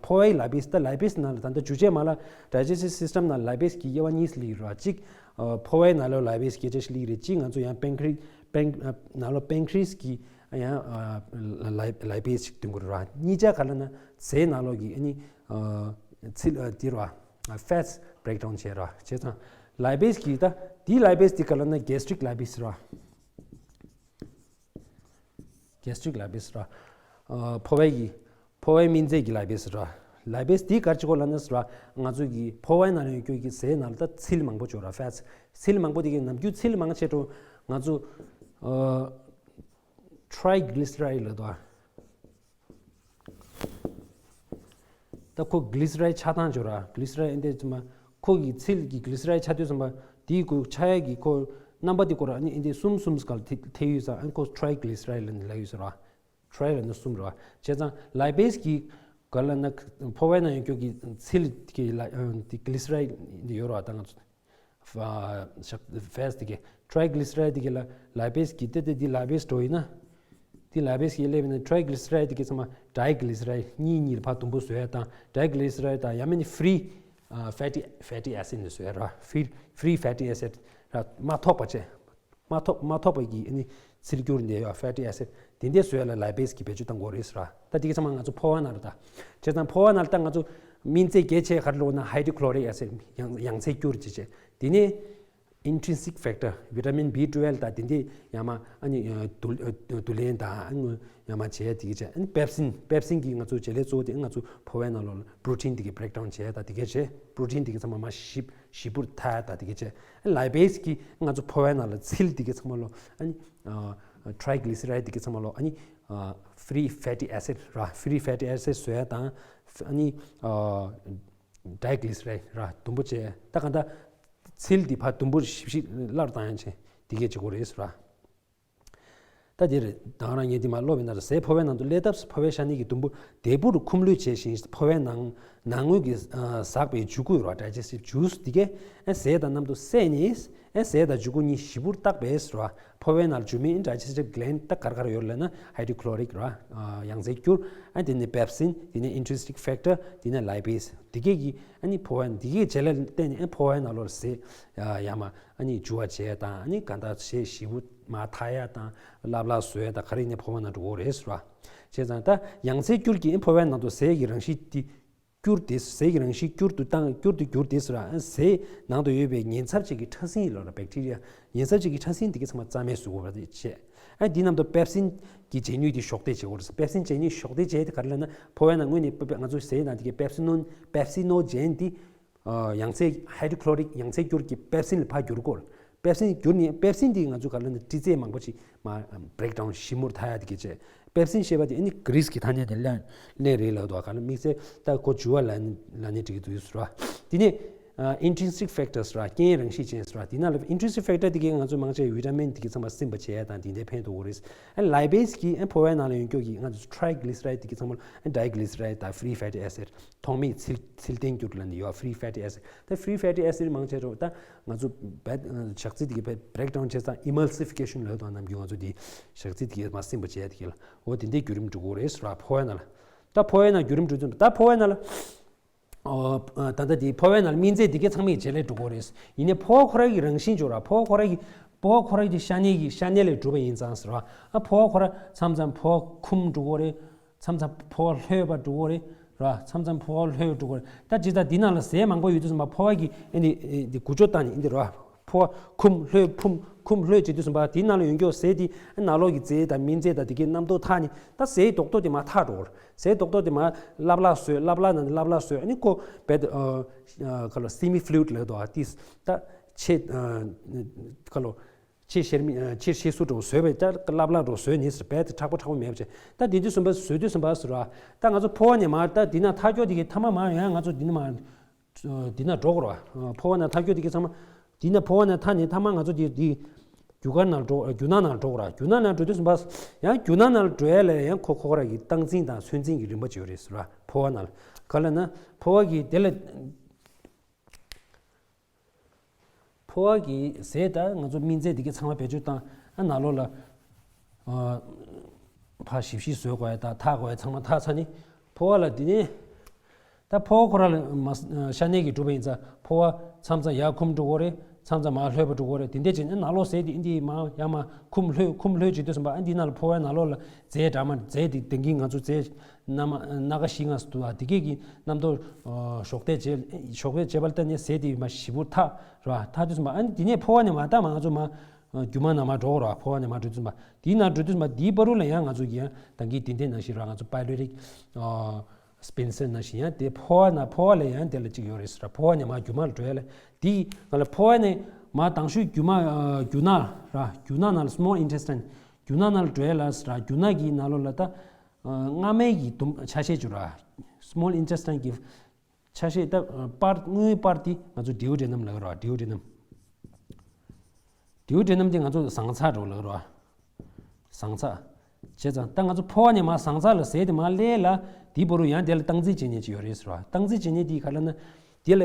འཕོ་བའི་Lipase ད་Lipase ནང་ལ་ད་ལྟ་འཇུ་བྱེད་མ་ལ་Digestive System ནང་Lipase གི་དབྱེ་བ་གཉིས་སུ་སླེབས་ཡོད་ར། གཅིག་ཨ་འཕོ་བའི་ནང་ལ་Lipase སྐད་ཆ་ཞིག་སླེབས་རེད། གཅིག་ང་ཚོ་ཡང་Pancreas Pan ནང་ལོགས་Pancreas གི་ཡང་Lipase ཞིག་འདོན་དགོས་རེད་བ། གཉིས་ཆ་ག་ལ་ན་ཟས་ནང་ལོགས་ཀྱི་ཨ་ནི་ཚིལ་དེ་རེད་བ། Fats break down བྱས་ར། བྱས་ཙང་Lipase གི་ད་དེའི་Lipase དེ་ག་ལ་ན་Gastric Lipase ར། Gastric Lipase ར། འཕོ་བའི་གི་འཕོ་བའི་སྨན་རྫས་ཀྱི་Lipase ར། Lipase དེ་ག་རེ་བྱེད་དགོས་ལབ་ན་ཟེར་བ་ང་ཚོ་གི་འཕོ་བའི་ནང་ལ་ཡོད་རྒྱུ་གི་ཟས་ནང་ལ་ད་ཚིལ་མང་པོ་ཡོད་ར། Fats ཚིལ་མང་པོ་དེ་གི་ནམ་རྒྱུན་ཚིལ་མང་ཆེ་འགྲོ་ང་ཚོ་ཨ་Triglyceride ལབ་འདུག་ཨ། ད་ཁོ་Glyceride ཆགས་སྟངས་ཡོད་ར། Glyceride ཨེ་འདྲས་ཙམ་པ་ཁོ་གི་ཚིལ་གྱི་Glyceride ཆགས་དུས་ཙམ་པ་དེའི་ཁོ་ཆགས་ཡས་ཀྱི་ཁོ་རྣམ་པ་དེ་ཁོ་ར་ཨ་ནི་ཨེ་འདྲས་གསུམ་གསུམ་སྒང་ལ་ཐེ་ཐེ་ཡོད་ཙང་ཨ་ནི་ཁོ་Triglyceride ལབ་ནས་ལབ་ཡོད་ཟེར་བ། Tri ལབ་ན་གསུམ་རེད་བ། བྱས་ཙང་Lipase གི་ག་ལབ་ན་འཕོ་བའི་ནང་ཡོད་རྒྱུ་གི་ཚིལ་གྱི་ལ་དེ་Glyceride ཡོད་རེད་བ། ད་ང་ཚོ་ ཕ་ཕེ་ཊི་དེ་གི་ཊི་རའི་གི་ལི་སི་རའི་ཌི་དེ་གི་ལ་ལའི་པེ་སི་གི་དེ་དེ་དེ་ལའི་པེ་སི་འགྲོ་ཡིན་ན། དེ་ལའི་པེ་སི་གི་སླེབས་ཡིན་ན་ཊི་རའི་གི་ལི་སི་རའི་ཌི་དེ་གི་ཚང་མ་ཊི་རའི་གི་ལི་སི་རའི་ཌི་གཉིས་གཉིས་ལ་ཕར་དུམ་བུ་བཟོ་ཡ་དང་ཊི་རའི་གི་ལི་སི་རའི་ཌི་དང་ཡང་མིན་ཕི་རི་ཕེ་ཊི་ཕེ་ཊི་ཨེ་སིཌ་ནས་བཟོ་ཡ་ར། ཕི་རི་ཕེ་ཊི་ཨེ་སིཌ་ར་མ་ཐོགས་པ་བྱས། མ་ཐོགས་མ་ཐོགས་པ་གི་ཨ་ནི་ཚིལ་སྐྱུར་འདི་ཡོད་ཕེ་ཊི་ཨེ་སིཌ་དེ་འདྲ་བཟོ་ཡ་ལ་ལའི་པེ་སི་གི་བེད་སྤྱོད་གཏང་དགོས་རེད་ཟེར་བ། ད་དེ་གི་ཚང་མ་ང་ཚོ་ཕོ་བ་ནང་ལ་ད། བྱས་ཙང་ཕོ་བ་ནང་ལ་ད་ང་ཚོ་སྨན་རྫས་གལ་ཆེ་ག་རེ་ལབ་ན་ཧའི་ཌོ་ཁོ་ལོ་རིག་ཨེ་སིཌ་ཡང་ཡང་ཚིལ་སྐྱུར་ཅེས་བྱས། དེ་ནས་ཨིན་ཊི་རིན་སིག་ཕེག་ཊར་བི་ཊ་མིན་བི་ཊུ་ཝེལ་ཝ་དང་དེ་འདྲ་ཡང་མ་ཨ་ནི་བསྡུ་བསྡུ་ལེན་དང་ཡང་མ་བྱས་དེ་གི་བྱས། ཨ་ནི་པེབ་སིན་པེབ་སིན་གི་ང་ཚོ་བྱེད་ལས་གཙོ་བོ་དེ་ང་ཚོ་ཕོ་བའི་ནང་ལོགས་ལ་པྲོ་ཊིན་དེ་གི་བྷི་རེག་ཌའུན་བྱས་དང་དེ་གི་བྱས། པྲོ་ཊིན་དེ་གི་ཚང་མ་མ་ཞིབ་ཞིབ་པོར་ཐལ་དང་དེ་གི་བྱས། ལའི་པེ་སི་གི་ང་ཚོ་ཕོ་བའི་ནང་ལ་ཚིལ་དེ་གི་ཚང་མ་ལོ་ཨ་ནི་ཊི་རའི་གི་ལི་སི་རའི་ཌི་དེ་གི་ཚང་མ་ལོ་ཨ་ནི་ཕི་རི་ཕེ་ཊི་ཨེ་སིཌ་ར་ཕི་རི་ཕེ་ཊི་ཨེ་སིཌ་བཟོ་ཡ་དང་ཨ་ནི་ཊི་རའི་གི་ལི་སི་རའི་ཌི་ར་དུམ་བུ་བྱས། ད་ག་ད་ཚིལ་དེ་ཕར་དུམ་བུར་ཞིབ་ཞིབ་སླར་བཏང་ཡ་བྱས་དེ་གས་བྱེད་དགོས་རེད་ཟེར་བ། ད་དེ་རེད། ད་ག་རང་ངས་དེ་མ་ཀློག་པའི་ནང་དུ་ཟས་ཕོ་བའི་ནང་དུ་སླེབས་སྟབས་ཕོ་བའི་ཤ་གནད་ཀྱི་དུམ་བུ་དལ་བུར་འཁུམ་ལོས་བྱས་ཤིང་ཕོ་བའི་ནང་ནང་ངོས་ཀྱི་ཟགས་པའི་འཇུ་སྐུལ་རོ་ཌའི་ཇེ་སི་ཊིབ་ཇུས་དེ་གས་ཟས་དང་མཉམ་དུ་བསྲེས་ནས་ཟས་དང་འཇུ་སྐུལ་གཉིས་ཞིབ་པོར་བརྟག་པས་རོ། ཕོ་བའི་ནང་འཇུ་མིན་ཌའི་ཇེ་སི་ཊིབ་གི་ལེན་ཌི་ད་གར་གར་ཡོད་ལབ་ན་ཧའི་ཌོ་ཁོ་ལོ་རིག་རོ། ཡང་ཚིལ་སྐྱུར། དེ་ནས་པེབ་སིན། དེ་ནས་ཨིན་ཊི་རིན་སིག་ཕེག་ཊར། དེ་ནས་ལའི་པེ་སི། དེ་གས་ཀྱི་ཨ་ནི་ཕོ་བ་དེ་གས་བྱེད་ལས་བརྟེན་ནས་ཕོ་བའི་ནང་ལོགས་ཟས་ཡ་མ་ཨ་ནི་འཇུ་བ་བྱས་དང་ཨ་ནི་ག་འདྲ་བྱས་ཞིབ་པོ་མ་ཐག་ཡ་དང་ལབ་ལ་བཟོ་ཡ་དང་ག་རེ་ནས་ཕོ་བ་ནང་འགྲོ་གི་རེད་ཟེར་བ། བྱས་ཙང་ད་ཡང་ཚིལ་སྐྱུར་གྱིས་ཕོ་བའི་ནང་དུ་ཟས་ཀྱི་རང་བཞིན་དེ་སྐྱུར་ཏེ་ཟས་ཀྱི་རང་བཞིན་སྐྱུར་དུ་བཏང་སྐྱུར་དུ་གྱུར་ཏེ་ཟེར་བ། ཟས་ནང་དུ་ཡོད་པའི་ཉེན་ཚབས་ཅན་གྱི་ཕྲ་སྲིན་ལ་ར་བེག་ཊི་རི་ཡ་ཉེན་ཚབས་ཅན་གྱི་ཕྲ་སྲིན་དེ་གའི་ཚང་མ་རྩ་མེད་བཟོ་དགོས་པ་དེ་བྱས། ཨ་འདི་རྣམས་དང་པེབ་སིན་གྱི་བྱེད་ནུས་དེ་གཞོགས་འདེགས་བྱེད་དགོས་རེད། པེབ་སིན་བྱེད་ནུས་གཞོགས་འདེགས་བྱས་དེ་ག་རེ་ལབ་ན་ཕོ་བའི་ནང་ངོས་ནས་ང་ཚོ་ཟས་ནང་དེ་གའི་པེབ་སི་ནོན་པེབ་སི་ནོ་ཇེན་དེ། ཡང་ཚིལ་ཧའི་ཌོ་ཁོ་ལོ་རིག་ཡང་ཚིལ་སྐྱུར་གྱི་པེབ་སིན་ལ་ཕར་བསྒྱུར་དགོས། པེབ་སིན་བསྒྱུར་ནས་པེབ་སིན་དེ་ང་ཚོ་ག་རེ་ལབ་ན་སྤྲི་རྫས་མང་པོ་ཅིག་མ་བྷི་རེག་ཌའུན་ཞིབ་མོར་ཐལ་ཡ་དེ་གའི་བྱས། པེབ་སིན་ཞེས་པ་དེ་ཨ་ནི་གྷི་རིས་ཀྱི་ཐ་སྙད་དེ་ལན་ལན་རེད་ལབ་འདུག་ག་ལ་དམིགས་བསལ་ད་ཁོ་འཇུ་བ་ལ་ནི་ལ་ནི་འགྲིག་གི་འདུག་ཟེར་བ། དེ་ནས་ཨིན་ཊི་རིན་སིག་ཕེག་ཊར་ཟེར་བ་རྐྱེན་རང་བཞིན་ཅན་ཟེར་བ་དེ་ནང་ལ་ཨིན་ཊི་རིན་སིག་ཕེག་ཊར་དེ་གའི་ང་ཚོ་མང་ཆེ་བི་ཊ་མིན་དེ་གའི་ཚང་མ་སྲིན་པ་བྱེད་ཡ་དང་དེ་འདྲའི་ཕན་ཐོགས་རེད། ཨ་ལའི་པེ་སི་གི་ཨ་ཕོ་བའི་ནང་ལ་ཡོང་རྒྱུ་གི་ང་ཚོ་ཊི་རའི་གི་ལི་སི་རའི་ཌི་དེ་གའི་ཚང་མ་ཨ་ཌའི་གི་ལི་སི་རའི་ཌི་དང་ཕི་རི་ཕེ་ཊི་ཨེ་སིཌ་ཐོག་མའི་ཚིལ་ཚིལ་ལྡན་འགྱུར་ལ་ནི་ཡོད་ཕི་རི་ཕེ་ཊི་ཨེ་སིཌ་ད་ཕི་རི་ཕེ་ཊི་ཨེ་སིཌ་མང་ཆེ་རོ་ད་ང་ཚོ་བད་ཞག་ཚིལ་དེ་གའི་བྷི་རེག་ཌའུན་བྱས་ཙང་ཨི་མལ་སི་ཕི་ཀེ་ཤན་ལབ་དང་ནམ་རྒྱུན་ང་ཚོ་དེ་ཞག་ཚིལ་དེ་གའི་མ་སྲིན་པ་བྱས་དེ་གའི་ལ་འོ་དེ་འདྲའི་བརྒྱུད་རིམ་འགྲོ་གི་རེད་ཟེར་བ། ཕོ་བའི་ནང་ལ་ད་ཕོ་བའི་ནང་བརྒྱུད་རིམ་འགྲོ་དུས་ད་ཕོ་བའི་ནང་ལ་ཨོ་ད་ལྟ་དེ་ཕོ་བའི་ནང་ལ་སྨན་རྫས་དེ་གའི་ཚང་མའི་བྱེད་ལས་འགྲོ་གི་རེད། ཡིན་ནའི་ཕོ་བ་ཁོ་རང་གི་རང་བཞིན་འཇོག་ར་ཕོ་བ་ཁོ་རང་གི་ཕོ་བ་ཁོ་རང་གི་ཤ་གནད་ཀྱི་ཤ་གནད་ལས་གྲུབ་པ་ཡིན་ཙང་ཟེར་བ། ཨ་ཕོ་བ་ཁོ་རང་མཚམས་མཚམས་ཕོ་བ་འཁུམ་འགྲོ་གི་རེད། མཚམས་མཚམས་ཕོ་བ་ལྷོད་པ་འགྲོ་གི་རེད་ར། མཚམས་མཚམས་ཕོ་བ་ལྷོད་འགྲོ་གི་རེད། ད་ཇི་ལྟར་འདི་ནང་ལ་ཟས་མང་པོ་ཡོད་དུས་ཙམ་པ་ཕོ་བ་གི་ཨེ་འདི་འདི་འགུལ་སྐྱོད་བཏང་ནས་ཨེ་འདི་ར། ཕོ་བ་འཁུམ་ལྷོད་འཁུམ་འཁུམ་ལྷོད་བྱེད་དུས་ཙམ་པ་དེའི་ནང་ལ་ཡོང་རྒྱུ་ཟས་དེ་ནང་ལོགས་ཀྱི་རྫས་དང་སྨན་རྫས་དང་དེ་གའི་རྣམ་རྟོག་ཐག་ནས་ད་ཟས་རྡོག་རྡོག་དེ་མར་ཐག་འགྲོ་གི་རེད། ཟས་རྡོག་རྡོག་དེ་མར་སླབ་སླབ་བཟོས་སླབ་སླབ་ནང་ནས་སླབ་སླབ་བཟོས་ཨ་ནི་ཁོ་བེད་ཁ་ལོ་སེ་མི་ཕུ་ལུ་ཌི་ལབ་འདུག་ཨ་ཏིས་ད་ཆེ་ཁ་ལོ། ཕྱིར་བཤེར་མི་ཕྱིར་བཤེར་གསོ་འགྲོ་བཟོས་པའི་ལྟར་སླབ་སླབ་འགྲོ་བཟོས་ནས་ཟེར་བས་དེ་མཁྲེགས་པོ་མཁྲེགས་པོ་མེད་པ་བྱས། ད་དེ་དུས་གསུམ་པ་བཟོས་དུས་གསུམ་པ་ཟེར་བ། ད་ང་ཚོ་ཕོ་བ་ནས་མར་ད་འདི་ན་ཐག་སྐྱོ་དེ་གི་ཐ་མ་མར་ཡང་ང་ཚོ་འདི་ན་མར་འདི་ན་འགྲོ་དགོས་ར། ཕོ་བ་ན་ཐག་སྐྱོ་དེ་གི་ཚང་མ་འདི་ན་ཕོ་བ་ན་ཐག་ནས་ཐ་མ་ང་ཚོ་འདི་འདི་རྒྱུ་སྐར་ནང་འགྲོ་རྒྱུ་ནག་ནང་འགྲོ་དགོས་ར། རྒྱུ་ནག་ནང་འགྲོ་དུས་གསུམ་པ་ཡང་རྒྱུ་ནག་ནང་འགྲོ་ཡ་ལ་ཡང་ཁོ་ཁོ་ར་གི་སྟངས་འཛིན་དང་ཚོད་འཛིན་གྱི་རིམ་པ་ཅིག་ཡོད་རེད་ཟེར་བ། ཕོ་བ་ན་ལ་ག་ལ་ན་ཕོ་བ་གི་དེ་ལ། ཕོ་བ་གི་ཟས་དང་ང་ཚོ་སྨན་རྫས་འདི་གའི་ཚང་མ་བེད་སྤྱོད་བཏང་ཨ་ནང་ལོགས་ལ་ཨ་ཕར་ཞིབ་ཞིབ་བཟོ་དགོས་ཡ་དང་འཐག་དགོས་ཡ་ཚང་མ་འཐག་ཚར་ནི་ཕོ་བ་ལ་འདི་ནས་ད་ཕོ་བ་ཁོ་རང་ལ་མ་ཤ་གནད་ཀྱིས་གྲུབ་པ་ཡིན་ཙང་ཕོ་བ་མཚམས་མཚམས་ཡར་འཁུམ་འགྲོ་གི་རེད། མཚམས་མཚམས་མར་ལྷོད་པ་འགྲོ་གི་རེད། དེ་འདྲས་བྱས་ནས་ནང་ལོགས་ཟས་དེ་ཨིན་དེ་མར་ཡར་མར་འཁུམ་ལྷོད་འཁུམ་ལྷོད་བྱེད་དུས་ཙམ་པ་ཨ་འདི་ནང་ལ་ཕོ་བའི་ནང་ལོགས་ལ་རྫས་འདྲ་མ་རྫས་དེ་དེང་གི་ང་ཚོ་རྫས་སྣ་མ་སྣ་ཁ་བཞི་ལྔ་ཙམ་འདུག་ཨ་དེ་གས་ཀྱི་རྣམ་རྟོག་གཞོགས་འདེགས་བྱེད་གཞོགས་འདེགས་བྱེད་པ་ལྟ་ནས་ཟས་དེ་མར་ཞིབ་པོ་འཐག་ར། འཐག་དུས་ཙམ་པ་ཨ་ནི་དེ་ནས་ཕོ་བ་ནས་མར་ད་མར་ང་ཚོ་མར་རྒྱུ་མ་ནང་མར་འགྲོ་གི་ར། ཕོ་བ་ནས་མར་འགྲོ་དུས་ཙམ་པ་དེའི་ནང་འགྲོ་དུས་ཙམ་པ་དེའི་བར་དུ་ལ་ཡང་ང་ཚོ་གི་ཡང་ད་གིན་དེ་འདྲས་ནང་བཞིན་ར་ང་ཚོ་པའི་ལོ་རིག་སྤེན་སར་ནང་བཞིན་ཡང་དེ་ཕོ་བ་ན་ཕོ་བ་ལ་ཡང་དེ་ལ་གཅིག་ཡོད་རེད་ཟེར་ར། ཕོ་བ་ནས་མར་རྒྱུ་མ་ལ་འགྲོ་ཡ་ལ་དེ་ང་ལ་ཕོ་བ་ནས་མར་དང་ཤོས་རྒྱུ་མ་རྒྱུ་ནག་ར། རྒྱུ་ནག་ནང་ལ་སི་མོལ་ཨིན་ཊེས་ཊིན་རྒྱུ་ནག་ནང་ལ་འགྲོ་ཡ་ལ་ཟེར་ར། རྒྱུ་ནག་གི་ནང་ལོགས་ལ་ད་རྔ་མའི་གི་དུམ་ཆ་ཤས་ཅིག་ར། སི་མོལ་ཨིན་ཊེས་ཊིན་གི་ཆ་ཤས་ད་པར་དངུལ་པར་དེ་ང་ཚོ་ཌིའུ་ཌེ་ནམ་ལབ་ར། ཌིའུ་ཌེ་ནམ། ཌིའུ་ཌེ་ནམ་དེ་ང་ཚོ་ཟངས་ཚྭ་འདྲ་བོ་ལབ་ར། ཟངས་ཚྭ། བྱས་ཙང་ད་ང་ཚོ་ཕོ་བ་ནས་མར་ཟངས་ཚྭ་ལ་ཟས་དེ་མར་སླེབས་ལ་དེའི་བར་དུ་ཡང་དེ་ལ་སྟངས་འཛིན་བྱེད་མཁན་ཅིག་ཡོད་རེད་ཟེར་བ། སྟངས་འཛིན་བྱེད་མཁན་དེ་ག་ལབ་ན་དེ་ལ་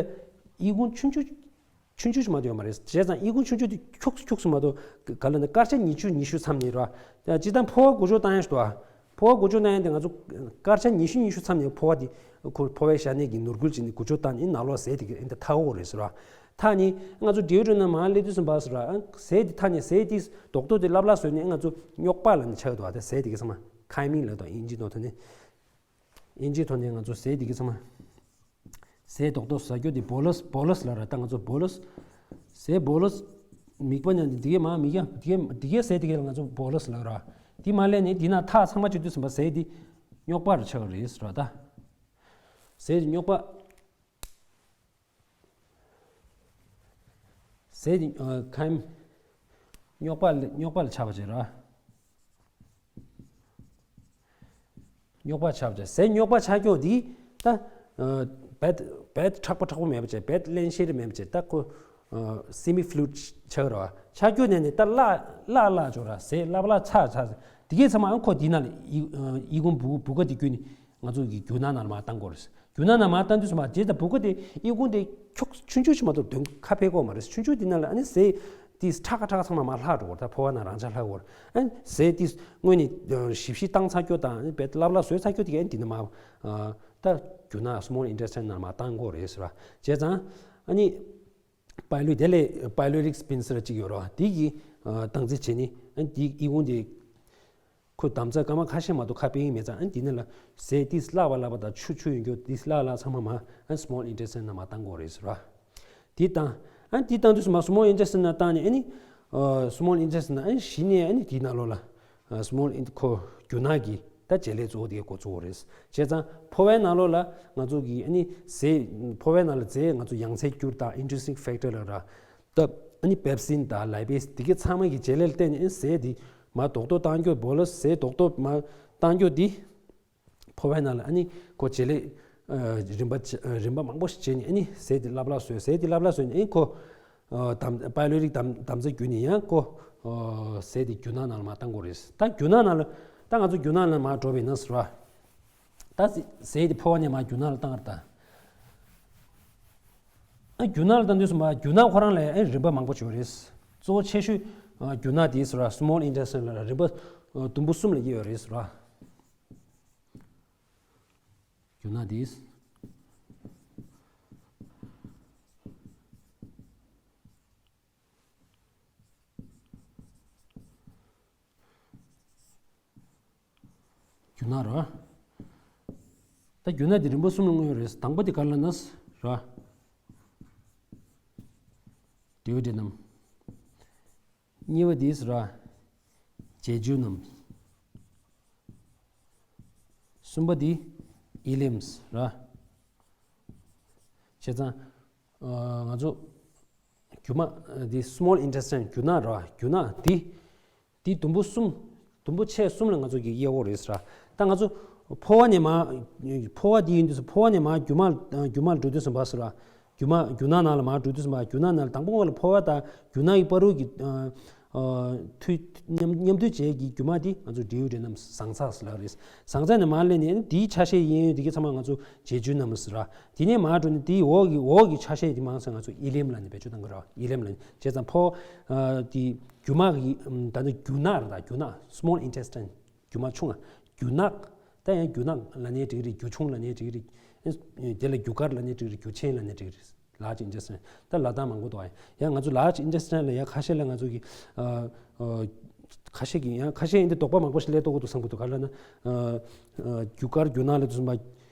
ཨི་ཁུང་ཆུང་ཆུང་ ཆུང་ཆུང་ཞིག་མ་གཏོགས་ཡོད་མ་རེད། བྱས་ཙང་ཨི་ཁུང་ཆུང་ཆུང་དེ་འཁྱུག་འཁྱུག་སུ་མ་གཏོགས་ག་ལ་ནི་སྐར་ཆ་ཉི་ཤུ་ཉི་ཤུ་མཚམས་ནས་ར། སྤྱིར་བཏང་ཕོ་བ་འགུལ་སྐྱོད་བཏང་ཡ་ཞིག་འདུག་ཨ། ཕོ་བ་འགུལ་སྐྱོད་བཏང་ཡ་དེ་ང་ཚོ་སྐར་ཆ་ཉི་ཤུ་ཉི་ཤུ་མཚམས་ནས་ཕོ་བ་དེ་ཁོ་ཕོ་བའི་ཞྭ་ནས་ཀྱི་ནོར་འཁྲུལ་བྱས་ནས་འགུལ་སྐྱོད་བཏང་ནས་ནང་ལོགས་ཟས་དེ་གི་ཨེ་འདི་ཐག་འོག་རེད་ཟེར་བ། ཐག་ནི་ང་ཚོ་ཌིའུ་ཌི་ནང་མར་སླེབས་དུས་ཙམ་པ་ཟེར་བ། ཟས་དེ་ཐག་ནས་ཟས་དེ་རྡོག་རྡོག་དེ་སླབ་སླབ་བཟོས་ནས་ང་ཚོ་རྙོག་པ་ལབ་ནས་ཆགས་འདུག་བ། དེ་ཟས་དེ་གི་ཚང་མ་ཁའི་མིང་ལབ་འདུག་ཨིན་ཇི་ཐོག་ནས། ཨིན་ཇིའི་ཐོག་ནས་ང་ཚོ་ཟས་འདི་གི་ཚང་མ། ཟས་རྡོག་རྡོག་ཟ་རྒྱུ་འདི་བོ་ལས་བོ་ལས་ལབ་ར། ད་ང་ཚོ་བོ་ལས། ཟས་བོ་ལས། མིད་པ་ཉག་འདི་འདི་གས་མ་མིད་ཀྱང་འདི་གས་འདི་གས་ཟས་འདི་གས་ལ་ང་ཚོ་བོ་ལས་ལབ་ར། འདི་མ་ལས་ནི་འདི་ན་ཐག་ཚང་མ་གཅིག་དུས་ཟིན་པ་ཟས་འདི་རྙོག་པ་རུ་ཆགས་རེད་ཟེར་བ་ད། ཟས་འདི་རྙོག་པ། ཟས་འདི་ཨ་ཁའི་རྙོག་པ་ལ་རྙོག་པ་ལ་ཆགས་པ་བྱེད་ར། རྙོག་པ་ཆགས་པ་བྱས། ཟས་རྙོག་པ་ཆགས་ཀྱོག་འདི་ད་ཨ་བེད་བེད་མཁྲེགས་པོ་མཁྲེགས་པོ་མེད་པ་བྱས། བེད་བརླན་གཤེར་མེད་པ་བྱས། ད་ཁོ་ཨ་སེ་མི་ཕླུ་ཌི་ཆགས་ར། ཆགས་ཀྱོག་ནས་ནས་ད་བརླག་བརླག་བརླག་ཆོག་ར། ཟས་བརླག་བརླག་ཚར་ཚར། དེ་གས་ཚང་མ་ཨང་ཁོ་འདི་ན་ལ་ཨི་ཨ་ཨི་ཁུང་བུ་བུ་ག་འདི་བརྒྱུད་ནས་ང་ཚོ་གི་རྒྱུ་ནག་ནང་ལ་མར་བཏང་དགོས་རེད། རྒྱུ་ནག་ནང་མར་བཏང་དུས་ཙམ་པ་དེ་ད་བུ་ག་དེ་ཨི་ཁུང་དེ་འཁྱུག་ཆུང་ཆུང་ཞིག་མ་གཏོགས་དོན་ཁ་ཕེ་གོ་མ་རེད། ཆུང་ཆུང་དེ་ན་ལ་ཨ་ནི་ཟས་དེ་ཁྲག་ཁ་ཁྲག་ཚང་མ་མར་ལྷག་འགྲོ་གོ། ད་ཕོ་བ་ནང་རང་ཆ་ལྷག་གོ། ཨ་ནི་ཟས་དེ་སྔོན་ནས་ཞིབ་ཞིབ་བཏང་ཚར་ཀྱོག་དང་ཨ་ནི་བེད་བརླག་བརླག་བཟོས་ཚར་ཀྱོག་དེ་གས་ཨ་ནི་དེ་ན་མར་ད་རྒྱུ་ནག་སི་མོལ་ཨིན་ཊེ་སི་ཊེན་ནང་མར་བཏང་དགོས་རེད་ཟེར་བ། བྱས་ཙང་ཨ་ནི་པའི་ལོ་དེ་ལས་པའི་ལོ་རིག་སི་པིན་སར་གཅིག་ཡོད་རེད་བ། དེ་གི་ཨ་བཏང་རྩིས་བྱས་ནས་ཨ་ནི་དེ་ཨི་ཁུང་དེ། ཁོ་དམ་རྫས་སྐར་མ་ཁ་ཤས་མ་གཏོགས་ཁ་ཕྱེ་ཡི་མེད་ཙང་། ཨ་ནི་དེ་ནས་ལ་ཟས་ཏིས་བརླག་པ་བརླག་པ་དང་ཆུ་ཆུ་ཡོད་རྒྱུ་ཏིས་བརླག་བརླག་ཚང་མ་མ་ཨ་ནི་སི་མོལ་ཨིན་ཊེ་སི་ཊེན་ནང་མར་བཏང་དགོས་རེད་ཟེར་བ། དེ་བཏང་། ཨ་ནི་དེ་བཏང་དུས་སུ་མ་སི་མོལ་ཨིན་ཊེ་སི་ཊེན་ནང་བཏང་ནས་ཨ་ནི་ཨ་སི་མོལ་ཨིན་ཊེ་སི་ཊེན་ནང་ཨ་ནི་གཞི་ནས་ཨ་ནི་དེའི་ནང་ལོགས་ལ་ཨ་སི་མོལ་ཨིན་ཁོ་རྒྱུ་ནག་གི་ད་བྱེད་ལས་གཙོ་བོ་དེ་འགོ་བཙུགས་པ་རེད། བྱས་ཙང་ཕོ་བའི་ནང་ལོགས་ལ་ང་ཚོ་གི་ཨ་ནི་ཟས་ཕོ་བའི་ནང་ལ་ཟས་ང་ཚོ་ཡང་རྩེ་འགྱུར་དང་ཨིན་ཊར་སི་ཊིང་ཕེག་ཊར་ལབ་ར། སྟབས་ཨ་ནི་པེབ་སིན་དང་ལའི་པེ་སི་དེ་གའི་ཚང་མ་གི་བྱེད་ལས་ལ་བརྟེན་ནས་ཨ་ནི་ཟས་དེ་མར་རྡོག་རྡོག་བཏང་རྒྱུ་བོ་ལས་ཟས་རྡོག་རྡོག་མར་བཏང་རྒྱུ་དེ་ཕོ་བའི་ནང་ལ་ཨ་ནི་ཁོ་བྱེད་ལས་ཨ་རིམ་པ་བྱ་རིམ་པ་མང་པོ་ཞིག་བྱས་ནས་ཨ་ནི་ཟས་དེ་བརླག་བརླག་བཟོས། ཟས་དེ་བརླག་བརླག་བཟོས་ནས་ཨ་ནི་ཁོ་ཨ་དམ་པའི་ལོ་རིག་དམ་དམ་རྫས་བརྒྱུད་ནས་ཡང་ཁོ་ཨ་ཟས་དེ་རྒྱུ་ནག་ནང་ལ་མར་བཏང་དགོས་རེད། ད་རྒྱུ་ནག་ནང་ལ་ད་ང་ཚོ་རྒྱུ་ནག་ལ་མར་འགྲོ་བས་ན་ཟེར་བ། ད་ཟས་དེ་ཕོ་བ་ནས་མར་རྒྱུ་ནག་ལ་བཏང་བ་རེད་ད། ཨ་རྒྱུ་ནག་ལ་བཏང་དུས་སུ་མར་རྒྱུ་ནག་ཁོ་རང་ལ་ཨེ་རིམ་པ་མང་པོ་ཅིག་ཡོད་རེད། གཙོ་བོ་ཆེ་ཤོས་ཨ་རྒྱུ་ནག་དེ་ཟེར་བ་སི་མོལ་ཨིན་ཊེ་སི་ཊེན་ལ་རིམ་པ་ཨ་དུམ་བུ་གསུམ་ལ་དབྱེ་ཡོད་རེད་ཟེར་བ། རྒྱུ་ནག་དེ། རྒྱུ་ནག་ར། ད་རྒྱུ་ནག་འདི་རིམ་པ་གསུམ་ལ་བརྩི་ཡོད་རེད། དང་པོ་དེ་ག་རེ་ལབ་ན་ར། ཌིའུ་ཌེ་ནམ། གཉིས་པ་དེ་ར། ཇེ་ཇུ་ནམ། གསུམ་པ་དེ་ཨི་ལེམ་ར། བྱས་ཙང་ཨ་ང་ཚོ་རྒྱུ་མ་འདི་སི་མོལ་ཨིན་ཊེ་སི་ཊེན་རྒྱུ་ནག་ར། རྒྱུ་ནག་འདི་འདི་དུམ་བུ་གསུམ། དུམ་བུ་ཆེ་གསུམ་ལ་ང་ཚོ་གི་དབྱེ་བ་རེད་ཟེར། ད་ང་ཚོ་ཕོ་བ་ནས་མར་ཕོ་བ་འདི་ཡིན་དུས་སུ་ཕོ་བ་ནས་མར་རྒྱུ་མ་རྒྱུ་མ་ལ་འགྲོ་དུས་སུ་བ་ཟེར། རྒྱུ་མ་རྒྱུ་ནག་ནང་ལ་མར་འགྲོ་དུས་སུ་བ། རྒྱུ་ནག་ནང་ལ་དང་པོ་ང་ལ་ཕོ་བ་དང་རྒྱུ་ནག་གི་བར་དུ་གི་ཨ་ཨ་མཐུད་མཉམ་མཉམ་མཐུད་བྱེད་ཀྱི་རྒྱུ་མ་འདི་ང་ཚོ་ཌིའུ་ཌེ་ནམ་ཟངས་ཚྭ་ཟེར་ལབ་རེད། ཟངས་ཚྭ་ནས་མར་སླེབས་ནས་འདིའི་ཆ་ཤས་ཡིན་ཡོད་འདི་གའི་ཚང་མ་ང་ཚོ་ཇེ་ཇུ་ནམ་ཟེར། དེ་ནས་མར་འགྲོ་ནས་དེའི་འོག་གི་འོག་གི་ཆ་ཤས་དེ་མང་ཆེ་ང་ཚོ་ཨི་ལེམ་ལབ་ནས་བེད་སྤྱོད་གཏང་གི་རེད། ཨི་ལེམ་ལབ་ནས། བྱས་ཙང་ཕོ་ཨ་དེ་རྒྱུ་མ་གི་ད་ནི་རྒྱུ་ནག་རེད། ད་རྒྱུ་ནག་སི་མོལ་ཨིན་ཊེ་སི་ཊེན་རྒྱུ་མ་ཆུང་ང་། རྒྱུ་ནག་ད་ཡང་རྒྱུ་ནག་ལབ་ནའི་འགྲིག་གི་རེད། རྒྱུ་ཆུང་ལབ་ནའི་འགྲིག་གི་རེད། དེ་ལ་རྒྱུ་དཀར་ལབ་ནའི་འགྲིག་གི་རེད། རྒྱུ་ཆེན་ལབ་ནའི་འགྲིག་གི་རེད། ལཱར་ཇི་ཨིན་ཊེ་སི་ཊེན་ད་ལབ་སྟངས་མང་པོ་འདུག་ཨ། ཡང་ང་ཚོ་ལཱར་ཇི་ཨིན་ཊེ་སི་ཊེན་ལ་ཡང་ཁ་ཤས་ལ་ང་ཚོ་གི་ཨ་ཨ་ཁ་ཤས་ཀྱི་ཡང་ཁ་ཤས་ཡིན་དེ་དོགས་པ་མང་པོ་ཞིག་སླེབས་ཐུབ་ཀྱི་འདུག་བསམ་གྱི་འདུག་ག་རེ་ལབ་ན་ཨ་ཨ་རྒྱུ་དཀར་རྒྱུ་ནག་ལབ་དུས་ཙམ་པ།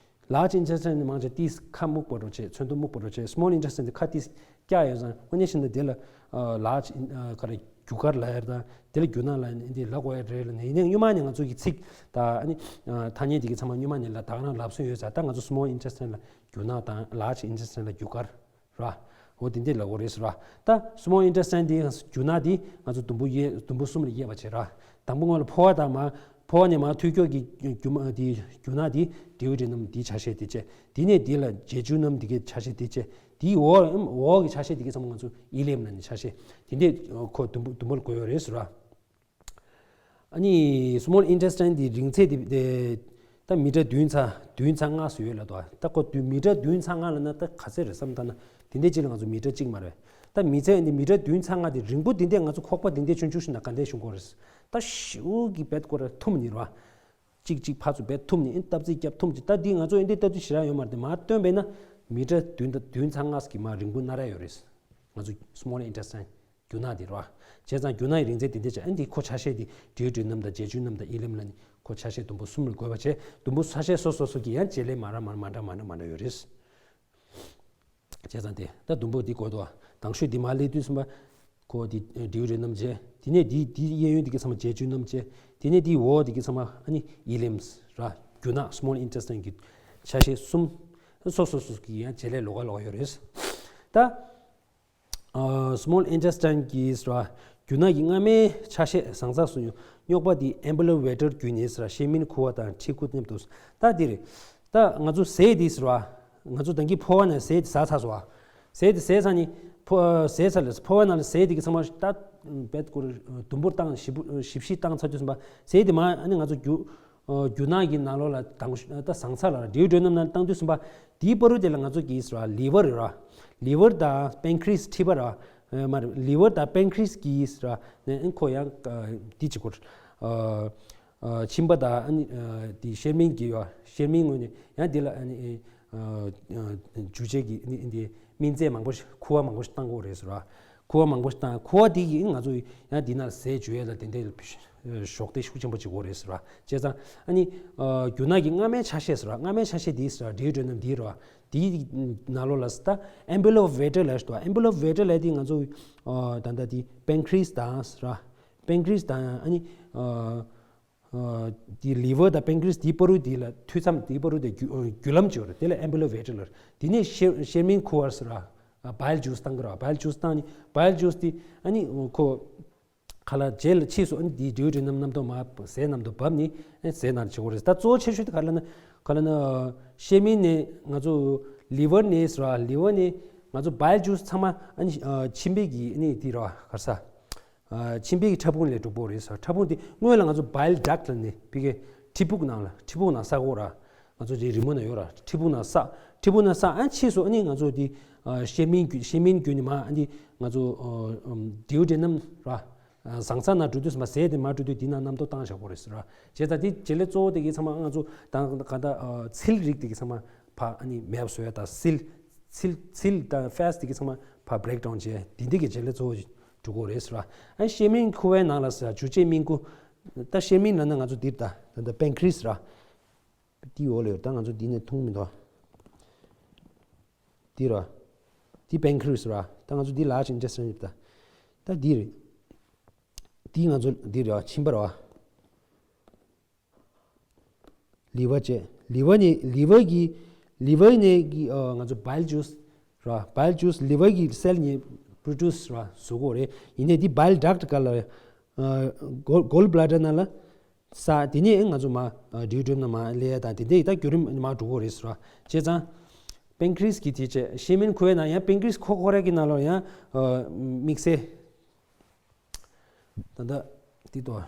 ལཱར་ཇི་ཨིན་ཊེ་སི་ཊེན་ནི་མང་ཆེ་ཏིས་ཁ་སྨུག་པོ་འདྲ་བྱས། ཚོན་མདོག་སྨུག་པོ་འདྲ་བྱས། སི་མོལ་ཨིན་ཊེ་སི་ཊེན་དེ་ཁ་ཏིས་སྐྱ་ཡོད་ཙང་། དངོས་གནས་བཤད་ན་དེ་ལ་ཨ་ལཱར་ཇི་ཨིན་ཨ་ག་རེ་རྒྱུ་དཀར་ལབ་ཡ་དང་དེ་ལ་རྒྱུ་ནག་ལབ་ཡ་འདི་ལབ་དགོས་ཡ་རེད་ལབ་ནས། ཡིན་ནའི་སྔོན་མ་ནས་ང་ཚོ་གི་ཚིག་དང་ཨ་ནི་ཨ་ཐ་སྙད་དེ་གི་ཚང་མ་སྔོན་མ་ནས་ལ་ད་ག་རང་ལབ་སྲོལ་ཡོད་ཙང་། ད་ང་ཚོ་སི་མོལ་ཨིན་ཊེ་སི་ཊེན་ལ་རྒྱུ་ནག་དང་ལཱར་ཇི་ཨིན་ཊེ་སི་ཊེན་ལ་རྒྱུ་དཀར་ར། འོ་དེ་འདྲས་ལབ་དགོས་རེད་ཟེར་བ། ད་སི་མོལ་ཨིན་ཊེ་སི་ཊེན་དེ་རྒྱུ་ནག་དེ་ང་ཚོ་དུམ་བུ་དབྱེ་དུམ་བུ་གསུམ་ལ་དབྱེ་བ་བྱེད་ར། དང་པོ་ང་ལ་ཕོ་བ་དང་མར་ཕོ་བ་ནས་མར་མཐུད་ཀྱོག་གི་རྒྱུ་མ་དེ་རྒྱུ་ནག་དེ་ཌིའུ་ཌེ་ནམ་དེའི་ཆ་ཤས་དེ་བྱས། དེ་ནས་དེ་ལ་ཇེ་ཇུ་ནམ་དེ་གའི་ཆ་ཤས་དེ་བྱས། དེའི་འོག་འོག་གི་ཆ་ཤས་དེ་གའི་ཚང་མ་ང་ཚོ་ཨི་ལེམ་ལབ་ནས་ཆ་ཤས་དེ་འདྲས་ཁོ་དུམ་བུ་དུམ་བུ་ལ་བགོས་ཡོད་རེད་ཟེར་བ། ཨ་ནི་སི་མོལ་ཨིན་ཊེ་སི་ཊེན་དེ་རིང་ཚད་དེ་ད་མི་ཊར་བདུན་ཚ་བདུན་ཚ་ལྔ་སུ་ཡོད་ལབ་འདུག་ད་ཁོ་དུ་མི་ཊར་བདུན་ཚ་ལྔ་ལབ་ན་ད་ག་ཚད་རེད་བསམ་ད་ན། དེ་འདྲའི་ཅིག་ལ་ང་ཚོ་མི་ཊར་གཅིག་མ་རེད། ད་ ད་མི་ཚེ་འདི་མི་ཊར་བདུན་ཚེག་ལྔ་དེ་རིང་པོ་འདི་འདྲས་ང་ཚོ་ཁོག་པ་འདི་འདྲས་ཆུང་ཆུང་ཞིག་ན་ག་འདྲས་བྱུང་གི་ཡོད་རེད། ད་ཞེ་པོ་གི་བེད་ཀོ་ར་ཐུམ་ནི་ར། གཅིག་གཅིག་ཕར་ཚུར་བེད་ཐུམ་ནི་ཨིན་སྟབས་རྩིས་རྒྱབ་ཐུམ་གཅིག་ད་འདི་ང་ཚོ་འདི་སྟབས་རྩིས་ཞེ་དྲག་ཡོད་མ་རེད། དེ་མར་བཏོན་པས་ན་མི་ཊར་བདུན་དང་བདུན་ཚེག་ལྔ་གི་མར་རིང་པོ་ན་ར་ཡོད་རེད། ང་ཚོ་small intestine རྒྱུ་ནག་འདི་ར། བྱས་ཙང་རྒྱུ་ནག་གི་རིང་ཚད་འདི་འདྲས་ཆགས། ཨ་འདི་ཁོ་ཆ་ཤས་འདི་ཌིའུ་ཌེ་ནམ་དང་ཇེ་ཇུ་ནམ་དང་ཨི་ལེམ་ལ་ནི་ཁོ་ཆ་ཤས་དུམ་བུ་གསུམ་ལ་བགོས་པ་བྱས། དུམ་བུ་ཆ་ཤས་སོ་སོ་སོ་གི་ཡང་བྱེད་ལས་མ་ར་མ་མ་འདྲ་མ་འདྲ་མ་འདྲ་ཡོད་རེད། བྱས་ཙང་དེ་ད་དུམ་བུ་འདི་བགོས་འདུག་དང་ཤོས་འདི་མར་སླེབས་དུས་ཙམ་པ་ཁོ་འདི་ཌིའུ་ཌེ་ནམ་བྱས། དེ་ནས་འདི་འདི་གཡས་གཡོན་འདི་གི་ཚང་མ་ཇེ་ཇུ་ནམ་བྱས། དེ་ནས་འདི་འོག་འདི་གི་ཚང་མ་ཨ་ནི་ཨི་ལེམ་ར། རྒྱུ་ནག་small intestine གི་ཆ་ཤས་གསུམ་སོ་སོ་སོ་གི་ཡང་བྱེད་ལས་ལོགས་ཀ་ལོགས་ཀ་ཡོད་རེད། ད་small intestine གི་ར་རྒྱུ་ནག་གི་སྔ་མའི་ཆ་ཤས་བཟང་ཚ་སུ་རྙོག་པ་འདི་ཨེམ་བེ་ལོབ་བེ་ཊལ་བརྒྱུད་ནས་ར་ཤེ་མིན་ཁུ་བ་དང་མཁྲིས་ཁུ་མཉམ་དུ། ད་འདི་རེད། ད་ང་ཚོ་ཟས་འདི་ར་ང་ཚོ་ད་གིན་ཕོ་བ་ནས་ཟས་འདི་ཟ་ཚར་སོང་བ། ཟས་འདི་ཟས་ཚར་ནི་ཕོ་ཟས་ཚར་ལ་ཕོ་བ་ནང་ལ་ཟས་འདི་གི་ཚང་མ་ད་བེད་ཀོ་ར་དུམ་བུར་བཏང་ཞིབ་པོ་ཞིབ་ཞིབ་བཏང་ཚར་དུས་ཙམ་པ་ཟས་འདི་མར་ཨ་ནི་ང་ཚོ་རྒྱུ་རྒྱུ་ནག་གི་ནང་ལོགས་ལ་དང་ད་བཟང་ཚ་ལ་ར་ཌིའུ་ཌེ་ནམ་ནང་བཏང་དུས་ཙམ་པ། དེའི་བར་དུ་དེ་ལ་ང་ཚོ་གིས་ར་ལི་ཝར་ར། ལི་ཝར་དང་པན་ཁི་རི་ཡས་མཁྲིས་པ་ར། མ་རེད། ལི་ཝར་དང་པན་ཁི་རི་ཡས་གིས་ར་ནས་ཁོ་ཡང་དེ་བྱེད་དགོས། མཆིན་པ་དང་ཨ་ནི་དེ་གཤེར་རྨེན་གྱི་ཡོད། གཤེར་རྨེན་ངོས་ནས་ཡང་དེ་ལ་ཨ་ནི་འཇུ་བྱེད་ཀྱི་ཨ་ནི་འདི་སྨན་རྫས་མང་པོ་ཞིག་ཁུ་བ་མང་པོ་ཞིག་བཏང་དགོས་རེད་ཟེར་བ། ཁུ་བ་མང་པོ་ཞིག་བཏང་། ཁུ་བ་དེ་གིས་ང་ཚོ་ཡང་འདི་ན་ཟས་འཇུ་ཡས་ལ་དེ་འདྲའི་གཞོགས་འདེགས་ཤུགས་ཆེན་པོ་བྱེད་དགོས་རེད་ཟེར་བ། བྱས་ཙང་ཨ་ནི་རྒྱུ་ནག་གི་སྔ་མའི་ཆ་ཤས་ཟེར་བ། སྔ་མའི་ཆ་ཤས་དེ་ཟེར་བ་ཌིའུ་ཌེ་ནམ་འདི་རེད་བ། དེའི་ནང་ལོགས་ལ་ད་ཨེམ་བེ་ལོབ་བེ་ཊལ་ལབ་ཞིག་འདུག་ཨེམ་བེ་ལོབ་བེ་ཊལ་ལབ་དེ་ང་ཚོ་ད་ལྟ་དེ་པན་ཁི་རི་ཡས་དང་ཟེར་བ། པན་ཁི་རི་ཡས་དང་ཨ་ནི། དེ་ལི་ཝར་དང་པན་ཁི་རི་ཡས་དེའི་བར་དུ་དེ་ལ་མཐུད་མཚམས་དེའི་བར་དུ་དེ་རྒྱུ་རྒྱུ་ལམ་ཅིག་ཡོད་རེད། དེ་ལ་ཨེམ་བེ་ལོབ་བེ་ཊལ་ལབ་རེད། དེ་ནས་གཤེར་གཤེར་རྨེན་ཁུ་བ་ཟེར་བ། བའིལ་ཇུས་བཏང་གི་རེད་བ། བའིལ་ཇུས་བཏང་ནས་བའིལ་ཇུས་དེ་ཨ་ནི་ཁོ་ག་ལ་རྗེས་ལ་ཕྱིས་སུ་ཨ་ནི་དེའི་ཌིའུ་ཌེ་ནམ་མཉམ་དུ་མར་ཟས་མཉམ་དུ་བབས་ནས་ཨ་ནི་ཟས་ནང་བྱེད་དགོས་རེད། ད་གཙོ་བོ་ཆེ་ཤོས་དེ་ག་ལ་ན་ག་ལ་ན་གཤེར་རྨེན་ནས་ང་ཚོ་ལི་ཝར་ནས་ཟེར་བ། ལི་ཝར་ནས་ང་ཚོ་བའིལ་ཇུས་ཚང་མ་ཨ་ནི་མཆིན་པའི་གི་ཨ་ནི་དེ་རེད་བ། ག་རེ་ཟ། ཨ་མཆིན་པའི་ཕྲ་ཕུང་ལས་གྲུབ་པོ་རེད་ཟེར། ཕྲ་ཕུང་དེ་སྔོན་ལ་ང་ཚོ་བའིལ་ཌག་ལབ་ནས་ཕ་གི་མཁྲིས་ཕུང་ནང་ལ་མཁྲིས་ཕུང་ནང་བསགས་ཀྱི་ཡོད་ར། ང་ཚོ་དེ་རི་མོ་ནང་ཡོད་ར། མཁྲིས་ཕུང་ནང་བསགས། མཁྲིས་ཕུང་ནང་བསགས། ཨ་ཕྱིས་སུ་ཨ་ནི་ང་ཚོ་དེ་ཨ་གཤེར་རྨེན་བརྒྱུད་གཤེར་རྨེན་བརྒྱུད་ནས་མར་ཨ་ནི་ང་ཚོ་ཨ་ཨམ་ཌིའུ་ཌེ་ནམ་ར། ཨ་བཟང་ཚ་ནང་འགྲོ་དུས་ཙམ་པ་ཟས་དེ་མར་འགྲོ་དུས་དེ་ནང་མཉམ་དུ་བཏང་བཞག་གི་ཡོད་རེད་ཟེར་ར། བྱས་ཙང་དེ་བྱེད་ལས་གཙོ་བོ་དེ་གའི་ཚང་མ་ང་ཚོ་དང་ག་ད་ཨ་ཚིལ་རིགས་དེ་གའི་ཚང་མ་ཕར་ཨ་ནི་མེད་པ་བཟོ་ཡ་དང་། ཚིལ་ཚིལ་ཚིལ་དང་ཕེཊ་དེ་གའི་ཚང་མ་ཕར་བྷི་རེག་ཌའུན་བྱས། དེ་འདི་གི་བྱེད་ལས་གཙོ་བོ་འགྲོ་གི་ཡོད་རེད་ཟེར་བ། ཨ་གཤེར་རྨེན་ཁུ་བའི་ནང་ལ་ཟེར་བ་འཇུ་བྱེད་སྨན་ཁུ། ད་གཤེར་རྨེན་ལབ་ན་ང་ཚོ་འདིར་ད་ད་ད་པན་ཁི་རི་ཡས་ར། འདི་འོག་ལ་ཡོད། ད་ང་ཚོ་འདི་ནས་མཐོང་མི་འདུག་འདི་ར། འདི་པན་ཁི་རི་ཡས་ར། ད་ང་ཚོ་འདི་ལ་ཅིག་འདྲ་སེ་རེད་ད། ད་འདི་རེད། འདི་ང་ཚོ་འདི་ར་མཆིན་པ་ར། ལི་ཝར་བྱས། ལི་ཝར་ནས་ལི་ཝར་གྱི་ལི་ཝར་ནས་གི་ཨ་ང་ཚོ་བའིལ་ཇུས་ར། བའིལ་ཇུས་ལི་ཝར་གྱི་སེལ་ནས་པྲོ་ཌུས་ར་བཟོ་གི་ཡོད་རེད། ཡིན་ནའི་འདི་བའིལ་ཌག་ག་ལ་ཨ་གོལ་གོལ་བྷི་ལ་ཌར་ནང་ལ་བསགས། དེ་ནས་ང་ཚོ་མར་ཨ་ཌིའུ་ཌེ་ནམ་མར་སླེབས་ཡ་དང་དེ་འདྲའི་ད་བརྒྱུད་རིམ་མར་འགྲོ་གི་ཡོད་རེད་ཟེར་བ། བྱས་ཙང་པན་ཁི་རི་ཡས་ཀྱི་དེ་བྱས། གཤེར་རྨེན་ཁུ་བའི་ནང་ཡང་པན་ཁི་རི་ཡས་ཁོ་ཁོ་རང་གི་ནང་ལ་ཡང་ཨ་དམིགས་བསལ། ད་ལྟ་འདི་ལྟོས།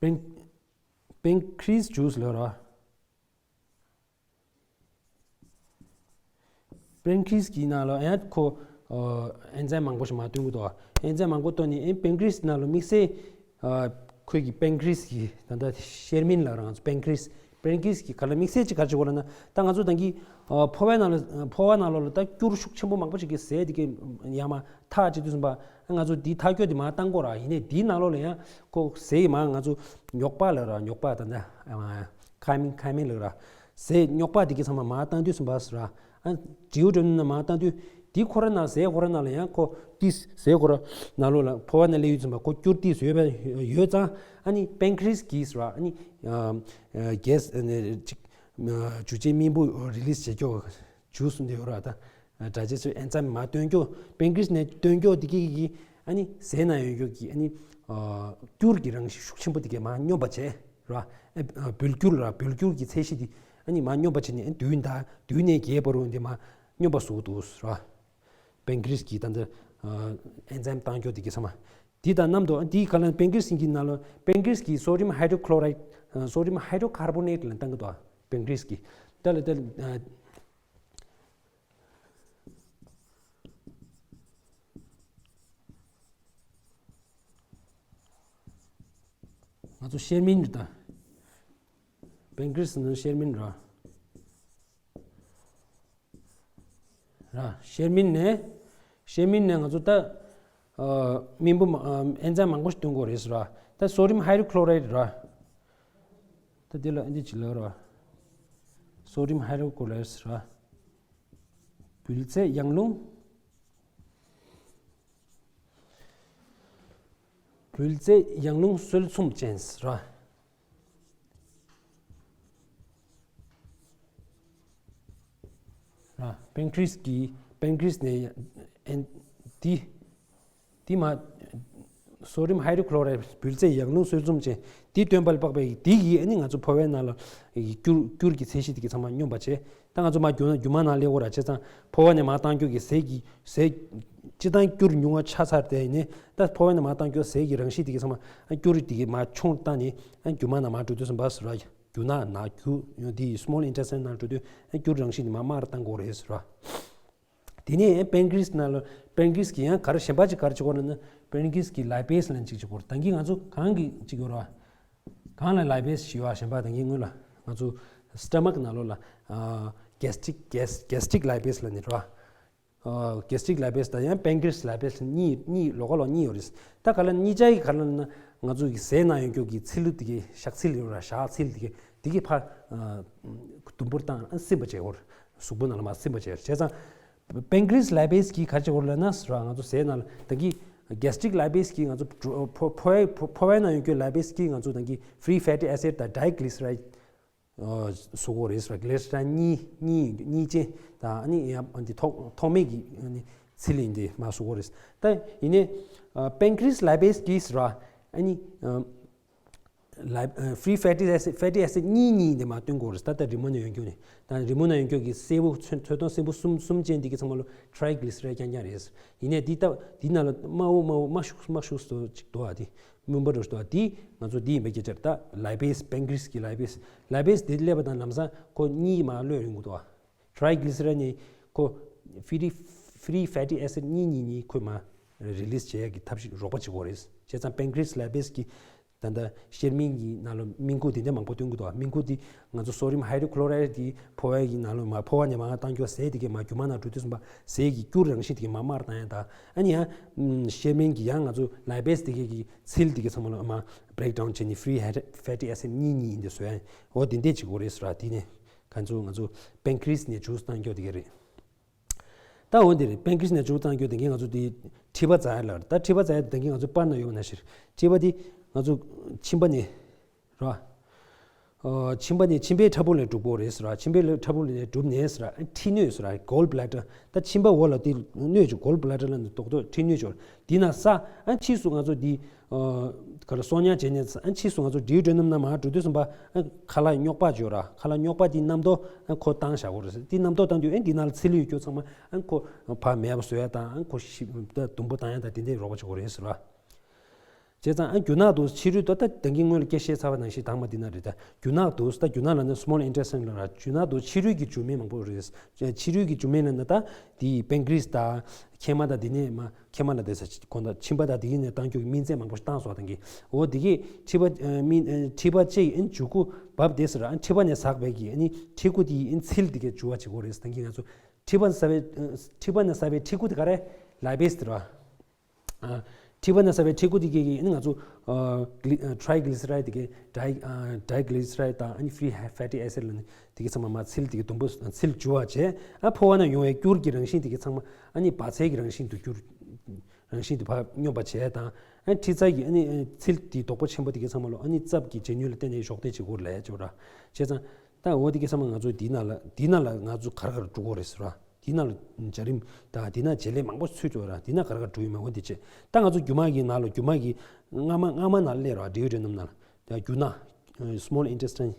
པན་པན་ཁི་རི་ཡས་ཇུས་ལབ་ར། པན་ཁི་རི་ཡས་ཀྱི་ནང་ལ་ཡང་ཁོ་ཨེན་ཛའིམ་མང་པོ་ཞིག་མར་བཏོན་གྱི་འདུག་ཨེན་ཛའིམ་མང་པོ་བཏོན་ནས་ཨེ་པན་ཁི་རི་ཡས་ནང་ལ་དམིགས་བསལ་ཁོས་ཀྱི་པན་ཁི་རི་ཡས་ཀྱི་ད་ལྟ་གཤེར་རྨེན་ལབ་ར། ང་ཚོ་པན་ཁི་རི་ཡས་པན་ཁི་རི་ཡས་ཀྱི་ག་ལ་དམིགས་བསལ་ཅིག་ག་རེ་བྱེད་དགོས་ལབ་ན། ད་ང་ཚོ་ད་གིན་ཕོ་བའི་ནང་ལ་ཕོ་བ་ནང་ལོགས་ལ་ད་སྐྱུར་ཤུགས་ཆེན་པོ་མང་པོ་ཞིག་གི་ཟས་དེ་གའི་ཡར་མར་འཐག་བྱེད་དུས་ཙམ་པ་ང་ཚོ་འདི་འཐག་སྐྱོ་དེ་མར་བཏང་དགོས་ར། ཡིན་ནའི་འདིའི་ནང་ལོགས་ལ་ཡང་ཁོ་ཟས་མར་ང་ཚོ་རྙོག་པ་ལབ་ར། རྙོག་པ་ད་ལྟ་ཁ་མིན་ཁ་མིན་ལབ་ར། ཟས་རྙོག་པ་དེ་གའི་ཚང་མ་མར་བཏང་དུས་ཙམ་པ་ཟེར་ར། ཨ་ཌིའུ་ཌེ་ནམ་མར་བཏང་དུས་དེ་ཁོ་ར་ནང་ཟས་ཁོ་ར་ནང་ལ་ཡང་ཁོ་ཏིས་ཟས་ཁོ་ར་ནང་ལོགས་ལ་ཕོ་བ་ནང་སླེབས་ཡུལ་ཙམ་པ་ཁོ་སྐྱུར་ཏིས་ཡོད་པ་ཡོད་ཙང་ཨ་ནི་པན་ཁི་རི་ཡས་ཀྱིས་ཟེར་ར། ཨ་ནི་གེ་སི་ཅིག་འཇུ་བྱེད་སྨན་ཁུ་རི་ལིས་བྱེད་སྐྱོ། ཇུས་གསུངས་ཏེ་ཡོད་ར། ད་སྒྲ་བྱེད་ཚོས་ཨེན་ཛའིམ་མར་བཏོན་སྐྱོ། པན་ཁི་རི་ཡས་ནས་བཏོན་སྐྱོ་དེ་གི་གི་ཨ་ནི་ཟས་ནང་ཡོད་སྐྱོ་གི་ཨ་ནི་སྐྱུར་གྱི་རང་བཞིན་ཤུགས་ཆེན་པོ་དེ་གས་མར་སྙོམས་པ་བྱས་ར། ཨ་འབུལ་སྐྱུར་ར། འབུལ་སྐྱུར་གྱི་ཚད་གཞི་དེ་ཨ་ནི་མར་སྙོམས་པ་བྱས་ནས་ཨ་བདུན་དང་བདུན་ནས་བརྒྱད་བར་དུ་འདི་མར་སྙོམས་པ་བཟོ་འདུག་ར། པན་ཁི་རི་ཡས་ཀྱིས་ད་ལྟ་ཨེན་ཛའིམ་བཏང་སྐྱོ་དེ་གའི་ཚང་མ། དེ་དང་མཉམ་དུ་དེའི་ག་ལ་པན་ཁི་རི་ཡས་ཀྱི་ནང་ལ་པན་ཁི་རི་ཡས་ཀྱིས་སོ་ཌི་ཡམ་ཧའི་ཌྲོ་ཁི་ལོ་རའིཌ། སོ་ཌི་ཡམ་ཧའི་ཌྲོ་ཀར་བོ་ནེཊ་ལ་བཏང་གི་འདུག་པན་ཁི་རི་ཡས་ཀྱིས་ད་ལ་ད་ལ། ང་ཚོ་གཤེར་རྨེན་རེད་ད། པན་ཀི་རི་སི་ནི་གཤེར་རྨེན་ར། ར། གཤེར་རྨེན་ནས། གཤེར་རྨེན་ནས་ང་ཚོ་ད། ཨ། རྨེན་བུ་མ། ཨ། ཨེན་ཛའིམ་མང་པོ་ཞིག་བཏོན་དགོས་རེད་ཟེར་ར། ད་སོ་ཌི་ཡམ་ཧའི་ཌྲོ་ཀློ་རའིཌ་ར། ད་དེ་ལ་ཨེ་འདི་ཅི་ལབ་ར། སོ་ཌི་ཡམ་ཧའི་ཌྲོ་ཀློ་རའིཌ་ཟེར་ར། འབུལ་རྫས་ཡང་རླུང་། འབུལ་རྫས་ཡང་རླུང་གསོལ་ཚོམས་ཅན་ར། ར། པན་ཀི་རི་སི་གི། པན་ཀི་རི་སི་ནས་ཨེན་འདི། འདི་མ། སོ་ཌི་ཡམ་ཧའི་ཌྲོ་ཀློ་རའིཌ་འབུལ་རྫས་ཡང་རླུང་གསོལ་ཚོམས་ཅན། འདི་བཏོན་པ་ལ་དཔག་པའི་འདི་ཡིས་ཨ་ནི་ང་ཚོ་ཕོ་བའི་ནང་ལ་སྐྱུར། སྐྱུར་གྱི་ཚད་གཞི་དེ་གའི་ཚང་མ་སྙོམས་པ་བྱས། ད་ང་ཚོ་མར་རྒྱུ་ན། རྒྱུ་མ་ནང་སླེབས་དགོས་ར། བྱས་ཙང་ཕོ་བ་ནས་མར་བཏང་རྒྱུ་གི་ཟས་ཀྱི་ཟས། སྤྱིར་བཏང་སྐྱུར་ཉུང་བ་ཆགས་ཚར་དེ་ནས། ད་ཕོ་བ་ནས་མར་བཏང་རྒྱུ་ཟས་ཀྱི་རང་བཞིན་དེ་གའི་ཚང་མ། ཨ། སྐྱུར་དེ་གའི་མར་མཆོངས་བཏང་ནས། ཨ། རྒྱུ་མ་ནང་མར་འགྲོ་དུས་ཙམ་པ་ཟེར་བ། རྒྱུ་ནང་ན། རྒྱུ་ཡོང་དེ་སི་མོལ་ཨིན་ཊེ་སི་ཊིན་ནང་འགྲོ་དུས། ཨ། སྐྱུར་རང་བཞིན་དེ་མར་མར་བཏང་དགོས་རེད་ཟེར་བ། དེ་ནས་པན་ཀི་རི་སི་ནང་ལ། པན་ཀི་རི་སི་གིས་ཡང་ག་རེ་གཞན་པ་ཅིག་ག་རེ་བྱེད་དགོས་ལབ་ན། པན་ཀི་རི་སི་གིས་ལའི་པེ་སི་ལབ་ཅིག་བྱེད་དགོས། ད་གིན་ང་ཚོ་གང་གི་ཅིག་ཡོད་ར། གང་ལ་ལའི་པེ་སི་ཞེས་པ། གཞན་པ་ད་གིན་སྔོན་ལ་ང་ཚོ་སི་ཊ་མག་ནང་ལོགས་ལ། ཨ། གེ་སི་ཊི་རིག་གེ་སི། གེ་སི་ཊི་རིག་ལའི་པེ་སི་ལབ་ནས་ར། ཨ། གེ་སི་ཊི་རིག་ལའི་པེ་སི་དང་ཡང་པན་ཀི་རི་སི་ལའི་པེ་སི་གཉིས། གཉིས་ལོགས་ཀ་ལོགས་གཉིས་ཡོད་རེད། ད་ག་ལ་གཉིས་ཆ་གི་ག་ལ་ན། ང་ཚོ་གི་ཟས་ནང་ཡོད་རྒྱུ་གི་ཚིལ་དེ་གའི། ཞག་ཚིལ་ཡོད་ར། ཞག་ཚིལ་དེ་གའི། དེ་གའི་ཕར། ཨ། དུམ་བུར་བཏང་། ཨ། སིམ་པ་བྱེད་དགོས། གཟུགས་པོ་ནང་ལ་མར་སིམ་པ་བྱེད། བྱས་ཙང་པན་ཀི་རི་སི་ལའི་པེ་སི་གིས་ག་རེ་བྱེད་དགོས་ལབ་ན་ཟེར་བ། ང་ཚོ་ཟས་ནང་ལ་ད་གིན་གེ་སི་ཊི་རིག་ལའི་པེ་སི་གིས་ང་ཚོ་ཕོ། ཕོ་བའི། ཕོ་བའི་ནང་ཡོད་རྒྱུ་ལའི་པེ་སི་གིས་ང་ཚོ་ད་གིན་ཕི་རི་ཕེ་ཊི་ཨེ་སིཌ་དང་ཌའི་གི་ལི་སི་རའིཌ། ཨ། བཟོ་གི་རེད་ཟེར། གི་ལི་སི་རའིཌ་གཉིས། གཉིས། གཉིས་ཅན་དང་། ཨ་ནི་ཡང་འདི་ཐོག་ཐོག་མེད་ཀྱི། ཨ་ནི་ཚིལ་ཡིན་དེ་མར་བཟོ་གི་རེད། ད་ཡིན་ནའི། ཨ། པན་ཀི་རི་སི་ལའི་པེ་སི་གིས་ཟེར་བ། ཨ་ནི། ཨ། ལའི། ཨ། ཕི་རི་ཕེ་ཊི་ཨེ་སིཌ། ཕེ་ཊི་ཨེ་སིཌ་གཉིས། གཉིས་དེ་མར་བཏོན་དགོས་རེད། ད་ལྟ་རི་མོ་ནང་ཡོད་རྒྱུ་ནི། ད་རི་མོ་ནང་ཡོད་རྒྱུ་གི་སེར་པོ་ཚོས། ཚོས་དང་སེར་པོ་གསུམ། གསུམ་ཅན་དེ་གའི་ཚང་མ་ལོ་ཊི་རའི་གི་ལི་སི་རའིཌ་རྐྱང་རྐྱང་རེད། ཡིན་ནའི་འདི་ལྟ། འདི་ནང་ལ་དམར་པོ་དམར་པོ། དམར་ཤུགས་དམར་ཤུགས་སུ་ཅིག་འདུག་ཨ། དེ་སྨྱུག་མ་འདྲ་ཞིག་འདུག་ཨ། དེ་ང་ཚོ་འདི་ཡིན་པའི་སྐད་ཆ་རེད། ད་ལའི་པེ་སི། པན་ཀི་རི་སི་གི་ལའི་པེ་སི། ལའི་པེ་སི་དེ་སླེབས་པ་དང་ལམ་སང་ཁོ་གཉིས་མར་གློད་ཡོང་གི་འདུག་ཨ། ཊི་རའི་གི་ལི་སི་རའིཌ་ནི་ཁོ་ཕི་རི། ཕི་རི་ཕེ་ཊི་ཨེ་སིཌ་གཉིས། གཉིས། གཉིས་ཁོ་མར་རི་ལི་སི་བྱེད་ཡག་གི་ཐབས་ཤེས། རོགས་པ་བྱེད་དགོས་རེད། བྱས་ཙང་པན་ཀི་རི་སི་ལའི་པེ་སི་གིས། ད་ལྟ་གཤེར་རྨེན་གྱི་ནང་ལ་རྨེན་ཁུག་དེ་འདྲ་མང་པོ་བཏོན་གྱི་འདུག་རྨེན་ཁུག་དེ་ང་ཚོ་སོ་ཌི་ཡམ་ཧའི་ཌྲོ་ཀློ་རའིཌ་དེ་ཕོ་བའི་གི་ནང་ལ་མར། ཕོ་བ་ནས་མར་བཏང་རྒྱུ་ཟས་དེ་གའི་མར་རྒྱུ་མ་ནང་འགྲོ་དུས་ཙམ་པ་ཟས་ཀྱི་སྐྱུར་རང་བཞིན་དེ་གའི་མར་མར་བཏང་ཡག་དང་། ཨ་ནི་ཡང་གཤེར་རྨེན་གྱི་ཡང་ང་ཚོ་ལའི་པེ་སི་དེ་གའི་གི་ཚིལ་དེ་གའི་ཚང་མ་ལ་མར་བྷི་རེག་ཌའུན་བྱས་ནས་ཕི་རི་ཕེ་ཊི་ཨེ་སིཌ་གཉིས། གཉིས་ཡིན་དེ་བཟོ་ཡག། འོ་དེ་འདྲ་བྱེད་དགོས་རེད་ཟེར་བ། དེ་ནས་ཁོང་ཚོ་ང་ཚོ་པན་ཀི་རི་སི་ནས་ཇུས་བཏང་རྒྱུ་དེ་ག་རེད། ད་འོ་འདི་རེད། པན་ཀི་རི་སི་ནས་ཇུས་བཏང་རྒྱུ་དེ་གའི་ང་ཚོ་དེ་མཁྲིས་པ་འཛག་ཡག་ལ་རེད། ད་མཁྲིས་པ་འཛག་ཡག་དེ་གའི་ང་ཚོ་པར་ན་ཡོད་ན་ཞིག་མཁྲིས་པ་དེ་ང་ཚོ་མཆིན་པ་ནས་ར། ཨ། མཆིན་པ་ནས། མཆིན་པའི་ཕྲ་ཕུང་ལས་གྲུབ་དགོས་རེད་ཟེར་བ། མཆིན་པའི་ཕྲ་ཕུང་ལས་གྲུབ་ནས་ཟེར་བ། མཁྲིས་སྣོད་ཟེར་བ། གོལ་ཌི་བྷི་ལེ་ཌར། ད་མཆིན་པ་འོག་ལ་དེ་སྣོད་ཅིག་གོལ་ཌི་བྷི་ལེ་ཌར་ལབ་ནས། རྡོག་རྡོག་མཁྲིས་སྣོད་ཅིག་ཡོད་རེད། དེ་ནང་ས། ཨ། ཕྱིས་སུ་ང་ཚོ་དེ། ཨ། ག་རེ། གསོག་ཉར་བྱས་ནས། ཨ། ཕྱིས་སུ་ང་ཚོ་ཌིའུ་ཌེ་ནམ་ནང་མར་འགྲོ་དུས་ཙམ་པ། ཨ། ཁ་ལག་རྙོག་པ་ཅིག་ཡོད་ར། ཁ་ལག་རྙོག་པ་དེ་རྣམ་རྟོག། ཨ། ཁོ་བཏང་བཞག་དགོས་རེད། དེ་རྣམ་རྟོག་བཏང་དུས། ཨ། འདི་ནང་ལ་ཚིལ་ཡོད་རྒྱུ་ཚང་མ། ཨ། ཁོ་ཕར་མེད་པ་བཟོ་ཡག་དང་། ཨ། ཁོ་ཞིབ་ད་དུམ་བུ་བཏང་ཡག་དང་། དེ་འདྲའི་རོགས་པ་བྱེད་དགོས་རེད་ཟེར་བ། བྱས་ཙང་། ཨ། རྒྱུ་ནག་དུགས། ཕྱི་རོལ་དུ། ད་ད་གིན་སྔོན་ལ་སྐད་བཤད་ཚར་བ་ནང་བཞིན་དྭངས་མ་འདི་ན་རེད། ད་རྒྱུ་ནག་དུགས། ད་རྒྱུ་ནག་ལབ་ན་སི་མོལ་ཨིན་ཊེ་སི་ཊིན་ལ་ར། རྒྱུ་ནག་དུགས་ཕྱི་རོལ་གྱི་འབྱུང་མིན་མང་པོ་རེད། ཕྱི་རོལ་གྱི་འབྱུང་མིན་ལབ་ན་ད་དེ་པན་ཀི་རི་སི་དང་མཁལ་མ་དང་། དེ་ནས་མ། མཁལ་མ་ལ་དེ་ས་གོང་དང་མཆིན་པ་དང་དེ་གི་ནས་བཏང་རྒྱུ་གི་སྨན་རྫས་མང་པོ་ཞིག་བཏང་སོང་། ད་གིན་འོ་དེ་གི་མཁྲིས་པ། ཨ། སྨན། ཨ། མཁྲིས་པ་ཅིག་ཨ་ནི་མཇུག་གུ་བབས་དེ་ཟེར། ཨ། མཁྲིས་པ་ནས་ཟགས་པའི་གི། ཨ་ནི་མཁྲིས་ཁུ་དེ་ཨ་ནི་ཚིལ་དེ་གའི་འགྱུར་བ་བྱེད་དགོས་རེད། ད་གིན་ང་ཚོ་མཁྲིས་པ་ནས་ཟགས་པའི། ཨ། མཁྲིས་པ་ནས་ཟགས་པའི་མཁྲིས་ཁུ་དེ་ག་རེ། ལའི་པེ་སི་དེ་རེད་བ། ཨ། མཁྲིས་པ་ནས་ཟགས་པའི་མཁྲིས་ཁུ་དེ་གའི་གི། ཨ་ནི་ང་ཚོ། ཨ། གི་ལི། ཨ། ཊི་རའི་གི་ལི་སི་རའི་ཌི་དེ་གའི། ཌའི། ཨ། ཊི་རའི་གི་ལི་སི་རའི་ཌི་དང་། ཨ་ནི་ཕི་རི་ཕེ་ཊི་ཨེ་སིཌ་ལབ་ནས་དེ་གའི་ཚང་མ་མར་ཚིལ་དེ་གའི་དུམ་བུ། ཚིལ་འགྱུར་བ་བྱས། ཨ། ཕོ་བ་ནས་ཡོང་བའི་སྐྱུར་གྱི་རང་བཞིན་དེ་གའི་ཚང་མ། ཨ་ནི་འབར་རྫས་ཀྱི་རང་བཞིན་དུ་འགྱུར། རང་བཞིན་དུ་ཕར་སྙོམས་པ་བྱས་དང་། ཨ། མཁྲིས་རྩ་གི། ཨ་ནི་ཚིལ་དེ་རྡོག་པོ་ཆེན་པོ་དེ་གའི་ཚང་མ་ལོ། ཨ་ནི་རྩབ་ཀྱི་བྱེད་ནུས་ལ་བརྟེན་ནས་གཞོགས་འདེགས་བྱེད་དགོས་ལབ་ཅོག་ར། བྱས་ཙང་ད་འོ་དེ་གའི་ཚང་མ་ང་ཚོ་འདི་ནང་ལ། འདི་ནང་ལ་ང་ཚོ་ག་རེ་ག་རེ་འགྲོ་དགོས་རེད་ཟེར་བ། འདི་ནང་ལ་འཇའ་རིམ་དང་། འདི་ནང་བྱེད་ལས་མང་པོ་ཚུད་འགྲོ་ར། འདི་ནང་ག་རེ་ག་རེ་འགྲོ་ཡིན་མ། འོ་འདི་བྱས། ད་ང་ཚོ་རྒྱུ་མ་གི་ནང་ལ། རྒྱུ་མ་གི་རྔ་མ། རྔ་མ་ནང་སླེབས་ར། ཌིའུ་ཌེ་ནམ་ནང་ལ། ད་རྒྱུ་ནག་སི་མོལ་ཨིན་ཊེ་སི་ཊིན་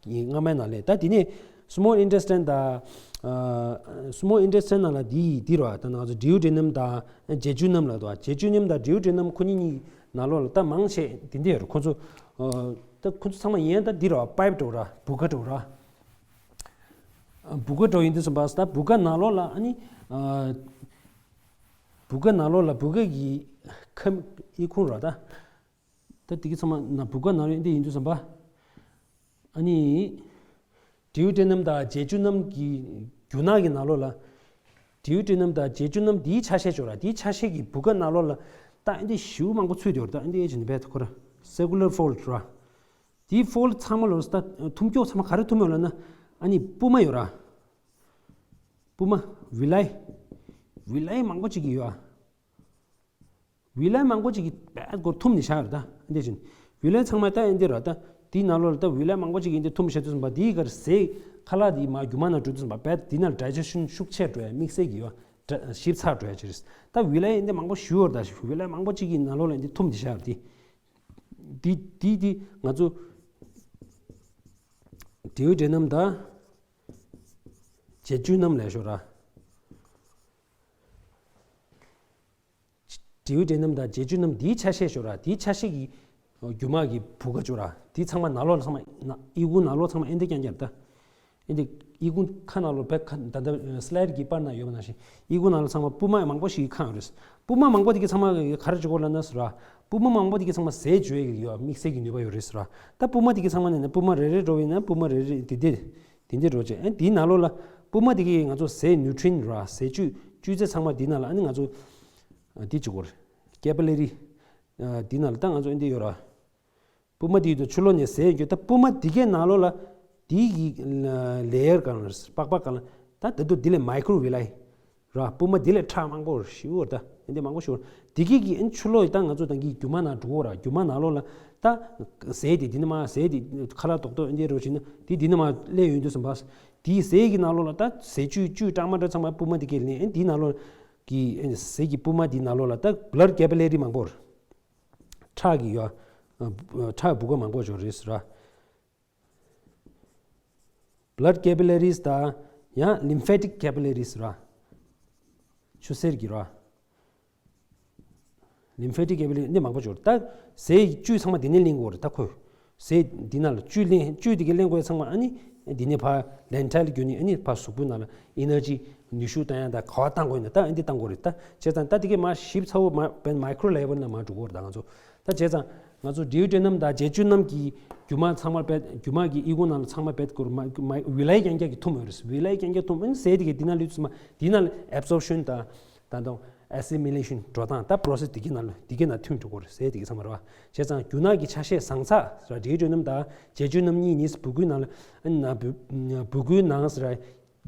གྱི་རྔ་མའི་ནང་སླེབས། ད་དེ་ནས་སི་མོལ་ཨིན་ཊེ་སི་ཊིན་དང་། ཨ། སི་མོལ་ཨིན་ཊེ་སི་ཊིན་ནང་ལ་འདི་འདི་ར། ད་ང་ཚོ་ཌིའུ་ཌེ་ནམ་དང་། ཨ། ཇེ་ཇུ་ནམ་ལ་འདུག་ཇེ་ཇུ་ནམ་དང་ཌིའུ་ཌེ་ནམ་ཁོ་གཉིས་གཉིས་ནང་ལོགས་ལ་ད་མང་ཆེ་འདི་འདྲ་ཡོད་རེད། ཁོ་ཚོ། ཨ། ད་ཁོ་ཚོ་ཚང་མ་ཡིན་ཡང་ད་འདི་ར། པའིབ་འདྲ་བོ་ར། བུ་ག་འདྲ་བོ་ར། ཨ། བུ་ག་འདྲ་བོ་ཡིན་དུས་ཙམ་པ། ད་བུ་ག་ནང་ལོགས་ལ། ཨ་ནི། ཨ། བུ་ག་ནང་ལོགས་ལ་བུ་ག་གི་ཁ། ཨི་ཁུང་ར། ད། ད་ ད་དེ་གི་ཚང་མ་ན་བུ་ག་ནང་ལོགས་འདི་ཡིན་དུས་ཙམ་པ། ཨ་ནི། ཌིའུ་ཊི་རི་ནམ་དང་བརྗེ་བཅུད་རྣམ་གྱི་རྒྱུ་ནག་གི་ནང་ལོགས་ལ། ཌིའུ་ཊི་རི་ནམ་དང་བརྗེ་བཅུད་རྣམ་དེའི་ཆ་ཤས་ཅིག་ཡོད་ར། དེའི་ཆ་ཤས་ཀྱི་བུ་ག་ནང་ལོགས་ལ། ད་ཨ་འདི་ཞེ་པོ་མང་པོ་ཚུད་ཡོད་ར། ད་ཨ་འདི་ཨེ་ཅི་ནི་བས་ཁོ་ར། སེར་ཀུ་ལར་ཕོལ་ཌི་ར། དེའི་ཕོལ་ཌི་ཚང་མ་ལོགས་ལ་ད་ཐུམ་ཀྱོག་ཚང་མ་ག་རེ་ཐུམ་ཡོད་ལབ་ན། ཨ་ནི་པུས་མོ་ཡོད་ར། པུས་མོ། བི་ལའི། བི་ལའི་མང་པོ་ཅིག་གི་ཡོད་ཨ། བི་ལའི་མང་པོ་ཅིག་གིས་རྦད་སྒོར་ཐུམ་ནས་བཞག་ཡོད་རེད་ད། འདི་བཞིན། བི་ལའི་ཚང་མ་ད་འདི་རེད་ད། དེའི་ནང་ལོགས་ལ་ད་བི་ལའི་མང་པོ་ཅིག་གིས་འདི་ཐུམ་བཞག་དུས་ཙམ་པ་དེའི་གར་ཟས་ཁ་ལག་དེ་མར་རྒྱུ་མ་ནང་འགྲོ་དུས་ཙམ་པ་རྦད་དེ་ནང་ཌའི་ཇེ་ཤན་ཤུགས་ཆེར་འགྲོ་ཡ། དམིགས་བསལ་གྱི་ཡོད། ཞིབ་ཚགས་འགྲོ་ཡ་ཅིག་རེད། ད་བི་ལའི་འདི་མང་པོ་ཞེ་པོ་ཡོད་རེད་ད། བི་ལའི་མང་པོ་ཅིག་གི་ནང་ལོགས་ལ་འདི་ཐུམ་འདི་བཞག་ཡོད་རེད་དེ། དེ་དེ་དེ་ང་ཚོ་ཌིའུ་ཊི་རི་ནམ་དང་བརྗེ་བཅུད་རྣམ་ལབ་ཤོག་ར། ཌིའུ་ཊི་རི་ནམ་དང་བརྗེ་བཅུད་རྣམ་འདིའི་ཆ་ཤས་ཤོག་ར། དེའི་ཆ་ཤས་ཀྱི་རྒྱུ་མ་གི་བུ་ག་ཅིག་ཡོད་ར། དེ་ཚང་མ་ནང་ལོགས་ལ་ཚང་མ་ན་ཨི་ཁུང་ནང་ལོགས་ཚང་མ་ཨེ་འདི་རྐྱང་རྐྱང་རེད་ད། ཨེ་འདི་ཨི་ཁུང་ཁ་ནང་ལོགས་བེད་ཁ་ད་ལྟ་སི་ལའི་ཌི་གི་པར་ནང་ཡོད་པ་ནང་བཞིན་ཨི་ཁུང་ནང་ལོགས་ཚང་མ་པུས་མོ་མང་པོ་ཞིག་གི་ཁེངས་ཡོད་རེད། པུས་མོ་མང་པོ་དེ་གི་ཚང་མ་ག་རེ་བྱེད་ཀྱི་ཡོད་ལབ་ན་ཟེར་ར། པུས་མོ་མང་པོ་དེ་གི་ཚང་མ་ཟས་འཇུ་ཡས་ཀྱི་ཡོད་དམིགས་བསལ་གྱི་ནུས་པ་ཡོད་རེད་ཟེར་ར། ད་པུས་མོ་དེ་གི་ཚང་མ་ནས་ན་པུས་མོ་རེ་རེ་འགྲོ་བ་ཡིན་ན་པུས་མོ་རེ་རེ་དེ་དེ། དེ་འདྲ་རོ་ཅེ། ཨ་དེའི་ནང་ལོགས་ལ་པུས་མོ་དེ་གིས་ང་ཚོ་ཟས་ནིའུ་ཊི་རི་ཡན་ར། ཟས་བཅུད་བཅུད་རྫས་ཚང་མ་དེའི་ནང་ལ་ཨ་ནི་ང་ཚོ་དེ་བྱེད་དགོས་རེད། ཀེ་པི་ལེ་རི། དེའི་ནང་ལ་ད་ང་ཚོ་ཨ་འདི་ཡོད་ར། པུས་མོ་དེའི་དུ་ཆུ་ལོག་ནས་ཟས་ཡོད་རྒྱུ་ད་པུས་མོ་དེ་གའི་ནང་ལོགས་ལ་དེའི་གི་ལེ་ཡར་གང་ལ་པགས་པ་གང་ལ་ད་དེ་དུ་དེ་ལས་མའི་ཀྲོ་བི་ལའི། ར། པུས་མོ་འདི་ལས་ཁྲག་མང་པོ་ཞེ་པོ་ད་འདི་མང་པོ་ཞེ་པོ། འདི་གི་གི་ཨན་ཆུ་ལོག་ད་ང་ཚོ་ད་གི་རྒྱུ་མ་ནང་འགྲོ་གོ་ར། རྒྱུ་མ་ནང་ལོགས་ལ་ད་ཟས་དེ་འདི་ནས་མར་ཟས་དེ་ཁ་ལག་རྡོག་རྡོག་འདི་རོ་ཞིག་ན་དེ་འདི་ནས་མར་སླེབས་ཡོང་དུས་ཙམ་པ། དེའི་ཟས་ཀྱི་ནང་ལོགས་ལ་ད་ཟས་བཅུད་བཅུད་སྐྲག་མ་སྐྲག་ཚང་མ་པུས་མོ་འདི་གས་ལེན། ཨན་འདིའི་ནང་ལོགས་ཀྱི་ཨན་ཟས་ཀྱི་པུས་མོ་འདིའི་ནང་ལོགས་ལ་ད་བྷ་ལཌ་ཀེ་པི་ལེ་རི་མང་པོ་ར། ཁྲག་གི་ཡོད། ཁྲག་བུ་ག་མང་པོ་ཅིག་རེད་ཟེར་ར། བྷ་ལཌ་ཀེ་པི་ལེ་རིས་དང་ཡང་ལིམ་ཕེ་ཊིག་ཀེ་པི་ལེ་རིས་ར། ཆུ་སེར་གྱི་ར། ལིམ་ཕེ་ཊིག་ཀེ་པི་ལེ་རིས་འདི་མང་པོ་ཅིག་ཡོད་རེད། ད་ཟས་བཅུད་ཚང་མ་འདི་ནས་ལེན་དགོས་རེད། ད་ཁོས་ཟས་འདི་ནང་ལ་བཅུད་ལེན་བཅུད་འདི་གའི་ལེན་དགོས་ཡ་ཚང་མ་ཨ་ནི་འདི་ནས་ཕར་ལེན་ཊའིལ་བརྒྱུད་ནས་ཨ་ནི་ཕར་གཟུགས་པོའི་ནང་ལ་ཨེ་ནར་ཇི་ནུས་ཤུགས་བཏང་ཡ་ད་ག་པར་བཏང་དགོས་ཡིན་ན་ད་ཨ་འདི་བཏང་དགོས་རེད། ད་བྱས་ཙང་ད་འདི་གའི་མར་ཞིབ་ཚ་བོ་མ་བན་མའི་ཀྲོ་ལེ་ཝལ་ནང་མར་འགྲོ་དགོས་རེད། ད་ང་ཚོ་ད་བྱས་ཙང་ང་ཚོ་ཌི་ཡུ་ཊི་རི་ནམ་དང་བརྗེ་བཅུད་རྣམ་གྱི་རྒྱུ་མ་ཚང་མ་རྦད་རྒྱུ་མ་གི་ཨི་ཁུང་ནང་ལ་ཚང་མ་རྦད་སྐོར་མ་མ་བི་ལའི་རྐྱང་རྐྱང་གི་ཐུམ་ཡོད་རེད། བི་ལའི་རྐྱང་རྐྱང་ཐུམ་ཨ་ནི་ཟས་དེ་གའི་འདི་ནང་ལུས་ཚང་མ་འདི་ནང་ལ་ཨེབ་སོར་ཤོན་དང་ད་དང་ཨེ་སི་མི་ལེ་ཤོན་འགྲོ་སྟངས་ད་པོ་རོ་སེ་སི་འདི་གའི་ནང་ལ་འདི་གའི་ནང་ཐུམ་འགྲོ་དགོས་རེད། ཟས་དེ་གའི་ཚང་མ་རེད་བ། བྱས་ཙང་རྒྱུ་ནག་གི་ཆ་ཤས་ཟངས་ཚ་ར་ཌི་ཡུ་ཊི་རི་ནམ་དང་བརྗེ་བཅུད་རྣམ་གཉིས་ནི་བུ་གུའི་ནང་ལ་ཨ་ནི་ན་བུ་བུ་གུའི་ནང་ཟེར་ར།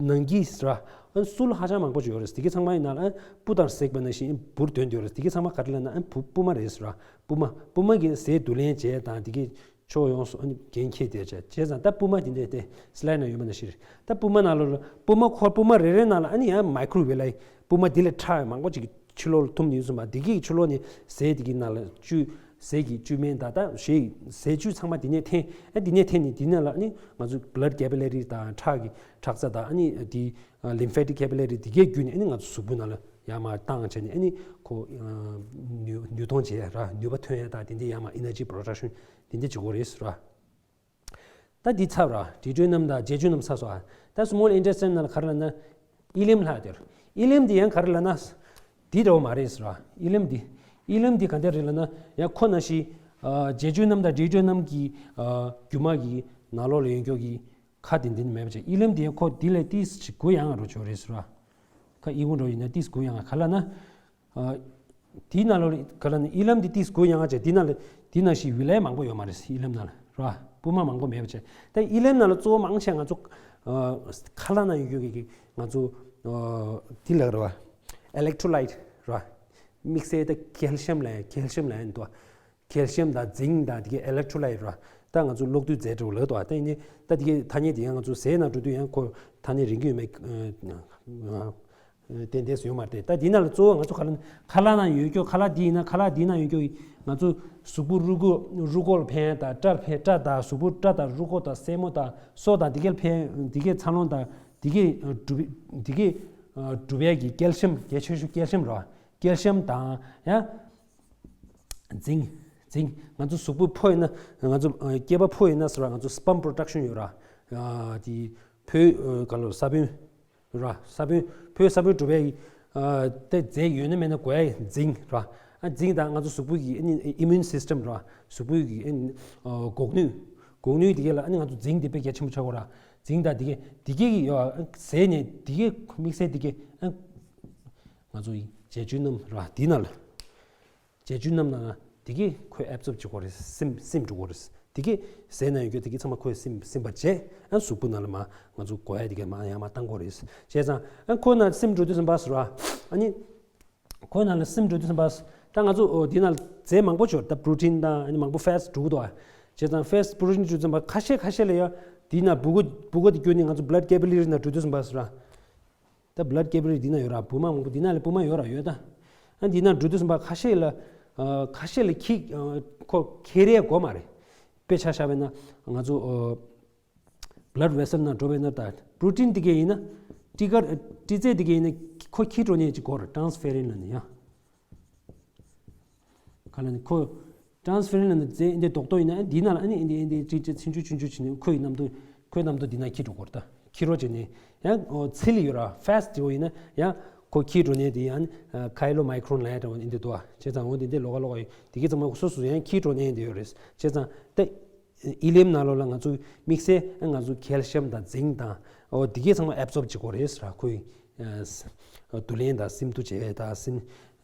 ནང་གི་ཟེར་ར། ཨ་སུལ་ཧ་ཅང་མང་པོ་ཅིག་ཡོད་རེད། དེ་གའི་ཚང་མ་ཡིན་ན་ལ་ཨ་སྤུ་དང་ཟེགས་པ་ནང་བཞིན་འབུར་དོན་དུ་ཡོད་རེད། དེ་གའི་ཚང་མ་ག་རེ་ལབ་ན་ཨ་བུ་པུས་མོ་རེད་ཟེར་ར། པུས་མོ་པུས་མོ་གི་ཟས་བསྡུ་ལེན་བྱས་དང་དེ་གའི་ཕྱོགས་ཡོངས་སུ་ཨ་ནི་འགན་འཁྱེར་བསྡད་བྱས། བྱས་ཙང་ད་པུས་མོ་དེ་འདྲས་དེ་སི་ལའི་ཌི་ནང་ཡོད་པ་ནང་བཞིན་རེད། ད་པུས་མོ་ནང་ལོགས་ལ་པུས་མོ་ཁོ་པུས་མོ་རེ་རེ་ནང་ལ་ཨ་ནི་ཡང་མའི་ཀྲོ་བི་ལའི་པུས་མོ་དེ་ལས་ཁྲག་མང་པོ་ཅིག་ཕྱི་ལོགས་ལ་ཐུམ་ནས་ཡོང་སོང་བ། འདི་གའི་ཕྱི་ལོགས་ནས་ཟས་འདི་གའི་ནང་ལ་བཅུད་ཟས་ཀྱི་བཅུད་སྨན་དང་ད་ཞེས་ཟས་བཅུད་ཚང་མ་འདི་ནས་འཐེན། ཨ་འདི་ནས་འཐེན་ནས་འདི་ནས་ལ་ནི་ང་ཚོ་བྷ་ལཌ་ཀེ་པི་ལེ་རི་དང་ཁྲག་གི་ཁྲག་རྩ་དང་ཨ་ནི་འདི་ལིམ་ཕེ་ཊིག་ཀེ་པི་ལེ་རི་འདི་གའི་བརྒྱུད་ནས་ཨ་ནི་ང་ཚོ་གཟུགས་པོའི་ནང་ལ་ཡར་མར་བཏང་བྱས་ནས་ཨ་ནི་ཁོ་ནུས་ནུས་གཏོང་བྱེད་ཡ་ར་ནུས་པ་ཐོན་ཡ་དང་དེ་འདྲའི་ཡར་མར་ཨེ་ནར་ཇི་པོ་རོ་ཌག་ཤན་དེ་འདྲ་བྱེད་དགོས་རེད་ཟེར་ར། ད་འདི་ཚར་ར། ཌི་ཡུ་ཊི་རི་ནམ་དང་བརྗེ་བཅུད་རྣམ་ཚར་སོང་ཨ། ད་སི་མོལ་ཨིན་ཊེ་སི་ཊིན་ནང་ལ་ག་རེ་ལབ་ན། ཨི་ལིམ་ལྷག་དེར། ཨི་ལིམ་འདི་ཡང་ག་རེ་ལབ་ན། འདི་འདྲ་བོ་མ་རེད་ཟེར་ར། ཨི་ལིམ་འདི། ཨི་ལིམ་འདི་ག་འདྲ་རེད་ལབ་ན། ཡང་ཁོ་ནང་བཞིན། ཨ་བརྗེ་བཅུད་རྣམ་དང་ཌི་ཡུ་ཊི་རི་ནམ་གྱི། ཨ་རྒྱུ་མ་གི་ནང་ལོགས་ལ་ཡོད་མཁན་གྱི་ཁ་དེ་འདི་ནི་མེད་པ་བྱས། ཨི་ལིམ་འདི་ཡང་ཁོ་འདི་ལས་ཏིས་ཅིག་གུ་ཡངས་རོ་ཆོག་རེད་ཟེར་ར། ཁ་ཨི་ཁུང་འདྲ་བོ་ཡིན་ན་ཏིས་གུ་ཡངས་ག་ལབ་ན། ཨ། དེའི་ནང་ལོགས་ལ་ག་ལ་ནི་ཨི་ལམ་འདི་ཏིས་གུ་ཡངས་བྱས་དེའི་ནང་ལ་དེའི་ནང་བཞིན་བི་ལའི་མང་པོ་ཡོད་མ་རེད། ཨི་ལམ་ནང་ལ་ར་པུས་མོ་མང་པོ་མེད་པ་བྱས། ད་ཨི་ལམ་ནང་ལ་གཙོ་བོ་མང་ཆེ་ང་ཚོ་ཨ་ཁ་ལག་ནང་ཡོད་ཡོད་ཀྱི་ང་ཚོ་ཨ་དེ་ལ་ར་བ་ཨི་ལེག་ཊོ་ལའིཊ་ར་དམིགས་བསལ་ད་ཀེལ་ཤམ་ལ་ཀེལ་ཤམ་ལ་ཡིན་འདུག་ཀེལ་ཤམ་དང་ཛིང་དང་དེ་གའི་ཨི་ལེག་ཊོ་ལའིཊ་ར་ད་ང་ཚོ་གློག་རྡུལ་རྫས་འདྲ་བོ་ལབ་འདུག་ད་ཡིན་ནི་ད་དེ་གའི་ཐ་སྙད་དེ་ཡང་ང་ཚོ་ཟས་ནང་འགྲོ་དུས་ཡང་ཁོ་ཐ་སྙད་རིག་གི་ཡོད་མེད་ཨ། ཏན་ཏན་སུ་ཡོད་མ་རེད། ད་འདི་ནང་ལ་གཙོ་བོ་ང་ཚོ་ག་ལ་ཁ་ལག་ནང་ཡོད་རྒྱུ་ཁ་ལག་འདི་ཡིན་ན་ཁ་ལག་འདི་ནང་ཡོད་རྒྱུ་ང་ཚོ་གཟུགས་པོ་རུས་ཁོག་རུས་ཁོག་ལ་ཕན་དང་སྐྲ་ཕན་སྐྲ་དང་གཟུགས་པོ་སྐྲ་དང་རུས་ཁོག་དང་སེན་མོ་དང་སོ་དང་འདི་གའི་ཕན་འདི་གའི་འཚར་ལོངས་དང་འདི་གའི་གྲུབ་འདི་གའི་གྲུབ་ཡས་ཀྱི་ཀེལ་ཤམ་གལ་ཆེ་ཤོས་ཀེལ་ཤམ་རེད། ཀེལ་ཤམ་དང་ཡང་ཛིང་ཛིང་ང་ཚོ་གཟུགས་པོ་ཕོ་ཡིན་ན་ང་ཚོ་སྐྱེས་པ་ཕོ་ཡིན་ན་ཟེར་བ་ང་ཚོ་སི་པམ་པོ་རོ་ཌག་ཤན་ཡོད་ར་དེ་ཕོའི་ག་ལ་ས་བོན། ར། ས་བོན། ཕོའི་ས་བོན་གྲུབ་པའི་ཨ་དེ་རྫས་ཡོད་ན་མེད་ན་དགོས་ཡ་ཛིང་ར། ཨ་འཛིང་དང་ང་ཚོ་གཟུགས་པོའི་གི་ཨ་ནི་ཨི་མུན་སིས་ཊམ་ར། གཟུགས་པོའི་གི་ཨ་ནི་ཨ་འགོག་ནུས། འགོག་ནུས་དེ་ག་ལ་ཨ་ནི་ང་ཚོ་འཛིང་དེ་དཔེ་གལ་ཆེན་པོ་ཆགས་ཀྱི་ཡོད་ར། འཛིང་དང་དེ་ག་དེ་ག་གི་ཡོད་ཟས་ནས་དེ་ག་དམིགས་བསལ་དེ་ག་ཨ་ང་ཚོ་ཡི་བྱད་བཅུད་རྣམས་ར་དེ་ན་ལ། བྱད་བཅུད་རྣམས་ནང་དེ་གས་ཁོས་ཨེབ་ཛོརབ་བྱེད་དགོས་རེད། སིམ་སིམ་འགྲོ་དགོས་རེད། དེ་གས་ཟས་ནང་ཡོད་རྒྱུ་དེ་གས་ཚང་མ་ཁོས་སིམ་སིམ་པར་བྱས། ཨ་གཟུགས་པོ་ནང་ལ་མ་ང་ཚོ་དགོས་ཡ་དེ་གས་མ་ཡང་མ་བཏང་དགོས་རེད། བྱས་ཙང་ཨ་ཁོ་ནང་སིམ་འགྲོ་དུས་ཙམ་པ་ཟེར་བ། ཨ་ནི་ཁོ་ནང་ལ་སིམ་འགྲོ་དུས་ཙམ་པ་ད་ང་ཚོ་འོ་དེ་ནང་ལ་རྫས་མང་པོ་ཅིག་ཡོད་རེད། ད་པྲོ་ཊིན་དང་ཨ་ནི་མང་པོ་ཕེ་ཊི་འགྲོ་གི་འདུག་ཨ། བྱས་ཙང་ཕེ་ཊི་པྲོ་ཊིན་འགྲོ་དུས་ཙམ་པ་ཁ་ཤས་ཁ་ཤས་ལ་ཡ་དེ་ནང་སྦུ་གུ་སྦུ་གུ་དེ་བསྐྱོན་ནས་ང་ཚོ་བྷ་ལཌ་ཀེ་པི་ལ་རི་ནང་འགྲོ་དུས་ཙམ་པ་ཟེར་བ། ད་བྷ་ལཌ་ཀེ་པི་ལ་རི་འདི་ན་ཡོད་ར། སྦུར་མ་མང་པོ་འདི་ན་ལ་སྦུར་མ་ཡོད་ར་ཡོད་ད། ཨ་འདི་ན་འགྲོ་དུས་ཙམ་པ་ཁ་ཤས་ལ་ཨ་ཁ་ཤས་ལ་ཁྱི་ཨ་ཁོ་ཁྱེར་ཡས་དགོས་མ་རེད། དཔེ་ཆ་བཞག་པས་ན་ང་ཚོ་ཨ་བྷ་ལཌ་ཝེ་སལ་ནང་འགྲོ་བས་ན་ད་པྲོ་ཊིན་འདི་གས་ཡིན་ན་ཊི་གར་ཊི་རྫས་འདི་གས་ཡིན་ན་ཁོ་ཁྱི་འགྲོ་ནས་ཅིག་དགོས་ར། ཊྲན་སི་ཕེ་རིན་ལ་ནི་ཡང་། ག་ལ་ནི་ཁོ་ཊྲན་སི་ཕེ་རན་ལ་ནི་རྫས་འདི་རྡོག་རྡོག་ཡིན་ན་འདི་ན་ལ་ཨ་ནི་འདི་འདི་ཅི་ཅི་ཆུང་ཆུང་ཆུང་ཆུང་ཆུང་ནི་ཁོའི་གནམ་དུ་ཁོའི་གནམ་དུ་འདི་ན་འཁྱེར་འགྲོ་དགོས་རེད། ད་འཁྱེར་རོགས་བྱས་ནས་ཡང་འོ་ཚིལ་ཡོད་ར་ཕེ་ཊི་འདི་འོ་ཡིན་ན་ཡང་ཁོ་འཁྱེར་འགྲོ་ནས་འདི་ཡང་ཁའི་ལོ་མའི་ཁྲོན་ལ་ཡང་འདྲ་བོ་འདི་འདུག་བ། བྱས་ཙང་འོ་འདི་འདི་ལོགས་ཀ་ལོགས་ཀ་ཡོད་འདི་གི་ཚང་མ་སོ་སོ་ཡང་འཁྱེར་འགྲོ་ནས་འདི་ཡོད་རེད། བྱས་ཙང་ད་ཨི་ལེམ་ནང་ལོགས་ལ་ང་ཚོ་དམིགས་བསལ་ང་ཚོ་ཁེལ་ཤམ་དང་ཛིང་དང་འོ་འདི་གི་ཚང་མ་ཨེབ་ཛོརབ་བྱེད་དགོས་རེད་ཟེར་ར། ཁོའི་བསྡུ་ལེན་དང་སིམ་དུ་བྱས་དང་སིམ་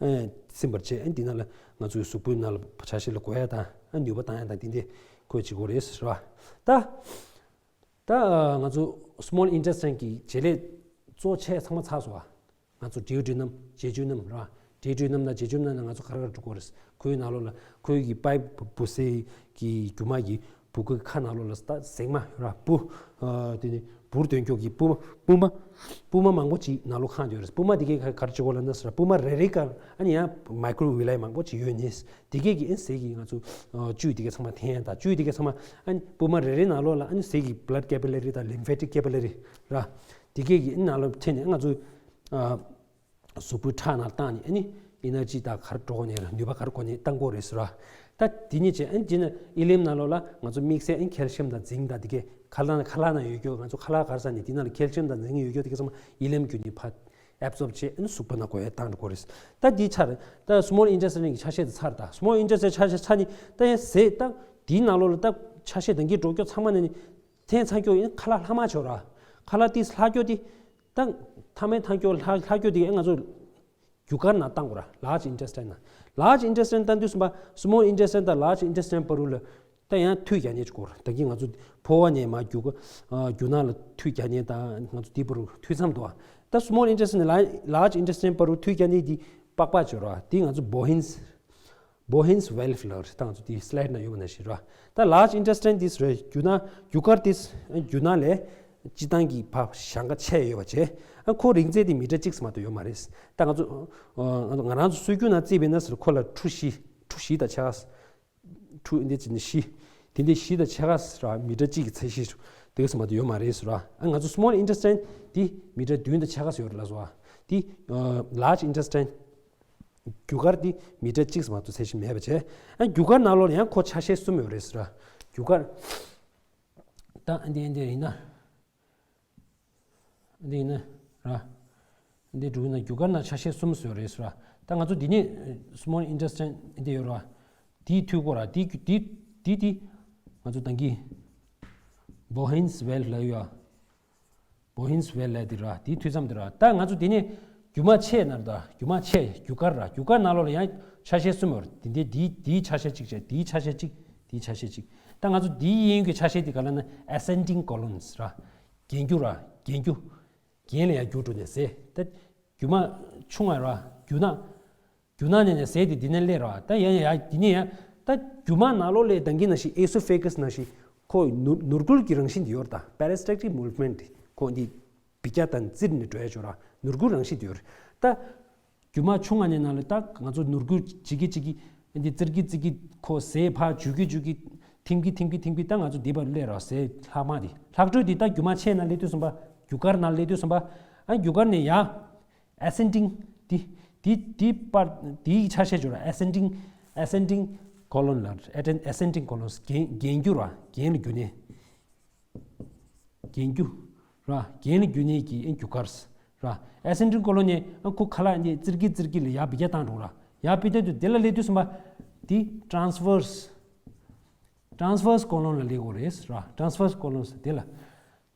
སིམ་པར་བྱས། འདི་ནང་ལ་ང་ཚོའི་གཟུགས་པོའི་ནང་ལ་ཆ་ཤས་ལ་དགོས་ཡ་དང་ནུས་པ་བཏང་ཡ་དང་འདི་འདྲ་ཁོས་བྱེད་དགོས་རེད་ཟེར་བ། ད་ད་ང་ཚོ་སི་མོལ་ཨིན་ཊེ་སི་ཊེན་གྱི་བྱེད་ལས་གཙོ་ཆེ་ཚང་མ་ཚར་སོང་བ། ང་ཚོ་ཌི་ཡུ་ཌི་ནམ་བྱེད་བཅུད་རྣམས་ར། ཌི་ཡུ་ཌི་ནམ་དང་བྱེད་བཅུད་རྣམས་ནང་ང་ཚོ་ག་རེ་ག་རེ་འགྲོ་དགོས་རེད། ཁོའི་ནང་ལོགས་ལ་ཁོའི་གི་པའིབ་འབུ་སའི་གི་རྒྱུ་མ་གི་སྦུ་གུ་ཁ་ནང་ལོགས་ལ་ད་ཟེགས་མ་ར་སྦུ་ཨ་དེ་ནི་འབུར་འདོན་ཀྱོག་གི་སྦུ་མ་སྦུ་མ་སྦུ་མ་མང་པོ་ཅིག་ནང་ལོགས་ཁེངས་ཡོད་རེད། སྦུ་མ་དེ་གས་ག་ག་རེ་བྱེད་དགོས་ལབ་ན་ཟེར་སྦུ་མ་རེ་རེ་ག་ཨ་ནི་ཡང་མའི་ཀྲོ་ཝི་ལའི་མང་པོ་ཅིག་ཡོད་ནི། དེ་གས་ཀྱི་ཨ་ནི་ཟས་ཀྱི་ང་ཚོ་ཨ་བཅུད་དེ་གས་ཚང་མ་འཐེན་ཡ་དང་བཅུད་དེ་གས་ཚང་མ་ཨ་ནི་སྦུ་མ་རེ་རེ་ནང་ལོགས་ལ་ཨ་ནི་ཟས་ཀྱི་བྷ་ལཌ་ཀེ་པི་ལ་རི་དང་ལིམ་ཕེ་ཊིག་ཀེ་པི་ལ་རི་ར། དེ་གས་ཀྱི་ཨ་ནི་ནང་ལོགས་འཐེན་ནས་ང་ཚོ་ཨ་གཟུགས་པོའི་ཁྲག་ནང་བཏང་ནས་ཨ་ནི་ཨེ་ནར་ཇི་དང་ག་རེ་འགྲོ་དགོས་ནས་ར་ནུས་པ་ག་རེ་དགོས་ནས་བཏང་དགོས་རེད་ཟེར་བ། ད་དེ་ནས་བྱས་ཨ་ནི་ཨི་ལེམ་ནང་ལོགས་ལ་ང་ཚོ་དམིགས་བསལ་ཨ་ནི་ཁེལ་ཤམ་དང་ཛིང་དང་དེ་གས་ཁ་ལག་ནང་ཁ་ལག་ནང་ཡོད་རྒྱུ་ང་ཚོ་ཁ་ལག་ག་རེ་ཟ་ནས་དེ་ནང་ལ་ཁེལ་ཤམ་དང་ཛིང་ཡོད་རྒྱུ་དེ་གས་ཚང་མ་ཨི་ལེམ་བརྒྱུད་ནས་ཕར་ཨེབ་ཛོརབ་བྱས་ཨ་ནི་གཟུགས་པོ་ནང་དགོས་ཡ་བཏང་འགྲོ་དགོས་རེད། ད་འདི་ཆར་ད་སི་མོལ་ཨིན་ཊེ་སི་ཊེན་གྱི་ཆ་ཤས་དེ་ཚར། ད་སི་མོལ་ཨིན་ཊེ་སི་ཊེན་ཆ་ཤས་ཚར་ནི་ད་ཡང་ཟས་ད་དེའི་ནང་ལོགས་ལ་ད་ཆ་ཤས་ད་གིན་འགྲོ་རྒྱུ་ཚང་མ་ནས་ནི་འཐེན་ཚར་རྒྱུ་ཡིན། ཁ་ལག་ལྷག་མ་ཆོག་ར། ཁ་ལག་དེ་ལྷག་རྒྱུ་དེ་ད་མཐའ་མའི་ཐང་རྒྱུ་ལྷག་ལྷག་རྒྱུ་དེ་ང་ཚོ་རྒྱུ་སྐར་ནང་བཏང་དགོས་ར། ལཱར་ཇི་ཨིན་ཊེ་སི་ཊེན་ནང་། ལཱར་ཇི་ཨིན་ཊེ་སི་ཊེན་བཏང་དུས་ཙམ་པ་སི་མོལ་ཨིན་ཊེ་སི་ཊེན་དང་ལཱར་ཇི་ཨིན་ཊེ་སི་ཊེན་བར་དུ་ལ་ད་ཡང་མཐུད་རྒྱག་ནས་ཅིག་དགོས་ར། ད་གིན་ང་ཚོ་ཕོ་བ་ནས་མར་རྒྱུ་སྐར་ཨ་རྒྱུ་ནག་ལ་མཐུད་རྒྱག་ནས་ད་ང་ཚོ་དེ་བར་དུ་མཐུད་མཚམས་འདུག་ཨ། ད་སི་མོལ་ཨིན་ཊེ་སི་ཊེན་ནས་ལཱར་ཇི་ཨིན་ཊེ་སི་ཊེན་བར་དུ་མཐུད་རྒྱག་ནས་དེ་པགས་པ་ཅིག་ཡོད་ར། དེ་ང་ཚོ་བོ་ཧིན་སི་བོ་ཧིན་སི་ཝེལ་ཕི་ལབ་རེད། ད་ང་ཚོ་དེ་སི་ལའིཌ་ནང་ཡོད་པ་ནང་བཞིན་ར། ད་ལཱར་ཇི་ཨིན་ཊེ་སི་ཊེན་དེ་རེད། རྒྱུ་ནག་རྒྱུ་སྐར་དེ་རྒྱུ་ནག་ལས་སྤྱིར་བཏང་གི་ཕར་ཞེང་ཁ་ཆེ་ཡོད་པ་བྱས། ཨ་ཁོ་རིང་ཚད་དེ་མི་ཊར་གཅིག་ཙམ་མ་གཏོགས་ཡོད་མ་རེད། ད་ང་ཚོ་ཨ་ང་ཚོ་སྲོལ་རྒྱུན་ནང་བརྩིས་པས་ན་ཟེར་ཁོ་ལ་ཁྲུ་བཞི་ཁྲུ་བཞི་དང་ཕྱེད་ཀ་ཁྲུ་འདི་ཅི་ནི་བཞི་དེ་འདྲའི་བཞི་དང་ཕྱེད་ཀ་ཟེར་ར། མི་ཊར་གཅིག་གི་ཚད་གཞི་དེ་ཙམ་མ་གཏོགས་ཡོད་མ་རེད་ཟེར་ར། ཨ་ང་ཚོ་སི་མོལ་ཨིན་ཊེ་སི་ཊེན་དེ་མི་ཊར་བདུན་དང་ཕྱེད་ཀ་ཙམ་ཡོད་རེད་ལབ་སོང་། ཨ་དེ་ལཱར་ཇི་ཨིན་ཊེ་སི་ཊེན་རྒྱུ་སྐར་དེ་མི་ཊར་གཅིག་ཙམ་མ་གཏོགས་ཚད་གཞི་མེད་པ་བྱས། ཨ་རྒྱུ་སྐར་ནང་ལོགས་ལ་ཡང་ཁོ་ཆ་ཤས་གསུམ་ཡོད་རེད་ཟེར་ར། རྒྱུ་སྐར་ད་འདི་འདི་ཡིན་ན། འདི་ཡིན་ན་ར། འདི་འགྲུབ་ན་རྒྱུ་སྐར་ནང་ཆ་ཤས་གསུམ་བཟོས་རེད་ཟེར་ར། ད་ང་ཚོ་འདི་ནས་སི་མོལ་ཨིན་ཊེ་སི་ཊེན་འདི་ཡོད་ར། དེའི་འཐུས་སྒོ་ར། དེའི་དེའི་དེའི་དེ་ང་ཚོ་ད་གིན་བོ་ཧིན་སི་ཝེལ་ལབ་ཡོད། བོ་ཧིན་སི་ཝེལ་ལབ་དེ་ར། དེའི་འཐུས་མཚམས་དེ་ར། ད་ང་ཚོ་འདི་ནས་རྒྱུ་མ་ཆེ་ན་ར། ད་རྒྱུ་མ་ཆེ་རྒྱུ་སྐར་ར། རྒྱུ་སྐར་ནང་ལོགས་ལ་ཡང་ཆ་ཤས་གསུམ་ཡོད་ར། དེ་འདི་དེའི་དེའི་ཆ་ཤས་གཅིག་བྱས། དེའི་ཆ་ཤས་གཅིག་དེའི་ཆ་ཤས་གཅིག་ད་ང་ཚོ་དེའི་གཡས་གཡོན་གྱི་ཆ་ཤས་དེ་ག་ལབ་ན་ཨེ་སེན་ཌིང་ཀོ་ལོན་སི་ར། གྱེན་རྒྱུ་ར། གྱེན་རྒྱུ། གྱེན་ལ་ཡར་རྒྱུ་འགྲོ་ནས་ཟས། ད་རྒྱུ་མ་ཆུང་བ་ར། རྒྱུ་ནག་རྒྱུ་ནག་ནས་ནས་ཟས་དེ་འདི་ནས་སླེབས་ར། ད་ཡང་ཡང་འདི་ནས་ཡང་ད་རྒྱུ་མ་ནང་ལོགས་ལ་ད་གིན་ནང་བཞིན་ཨེ་སོ་ཕེ་གྷ་སི་ནང་བཞིན་ཁོ་ནུ་ནོར་འཁྲུལ་གྱི་རང་བཞིན་དེ་ཡོད་རེད། ད་པེ་རི་སི་ཊལ་ཊིག་མུབ་མེན་ཊི་ཁོ་འདི་འབུད་རྒྱག་དང་བཙིར་ནས་འགྲོ་ཡ་ཅིག་ཡོད་ར། ནོར་འཁྲུལ་རང་བཞིན་དེ་ཡོད་རེད། ད་རྒྱུ་མ་ཆུང་བ་ནས་ནང་ལ་ད་ང་ཚོ་ནོར་འཁྲུལ་བྱེད་ཀྱི་བྱེད་ཀྱི་འདི་བཙིར་གྱི་བཙིར་གྱི་ཁོ་ཟས་ཕར་འཇུ་གི་འཇུ་གི་ཐིམ་གྱི་ཐིམ་གྱི་ཐིམ་གྱི་ད་ང་ཚོ་འདི་བར་སླེབས་ར། ཟས་ལྷག་མ་དེ་ལྷག་འཕྲོས་དེ་ད་རྒྱུ་མ་ཆེ་ན་སླེབས་དུས་ཙམ་པ་རྒྱུ་སྐར་ནང་སླེབས་དུས་ཙམ་པ་ཨ་རྒྱུ་སྐར་ནས་ཡར་ཨེ་སེན་ཌིང་དེ་དེ་དེ་པར་དེའི་ཆ་ཤས་སྦྱོར་ཨེ་སེན་ཌིང་ཨེ་སེན་ཌིང་ཀོ་ལོན་ལ་ཨེ་སེན་ཌིང་ཀོ་ལོན་གྱེན་གྱེན་རྒྱུ་ར། གྱེན་ལ་རྒྱུ་ནས། གྱེན་རྒྱུ་ར། གྱེན་ལ་རྒྱུ་ནས་ཀྱི་ཨེ་རྒྱུ་སྐར་ར། ཨེ་སེན་ཌིང་ཀོ་ལོན་ནས་ཨ་ཁོ་ཁ་ལག་ནས་བཙིར་གྱི་བཙིར་གྱི་ལ་ཡར་འབུད་རྒྱག་བཏང་འགྲོ་ར། ཡར་ཕུད་དུས་དེ་ལ་སླེབས་དུས་ཙམ་པ་འདི་transverse transverse colon ལ་སླེབས་དགོས་རེད་ར། transverse colon དེ་ལ།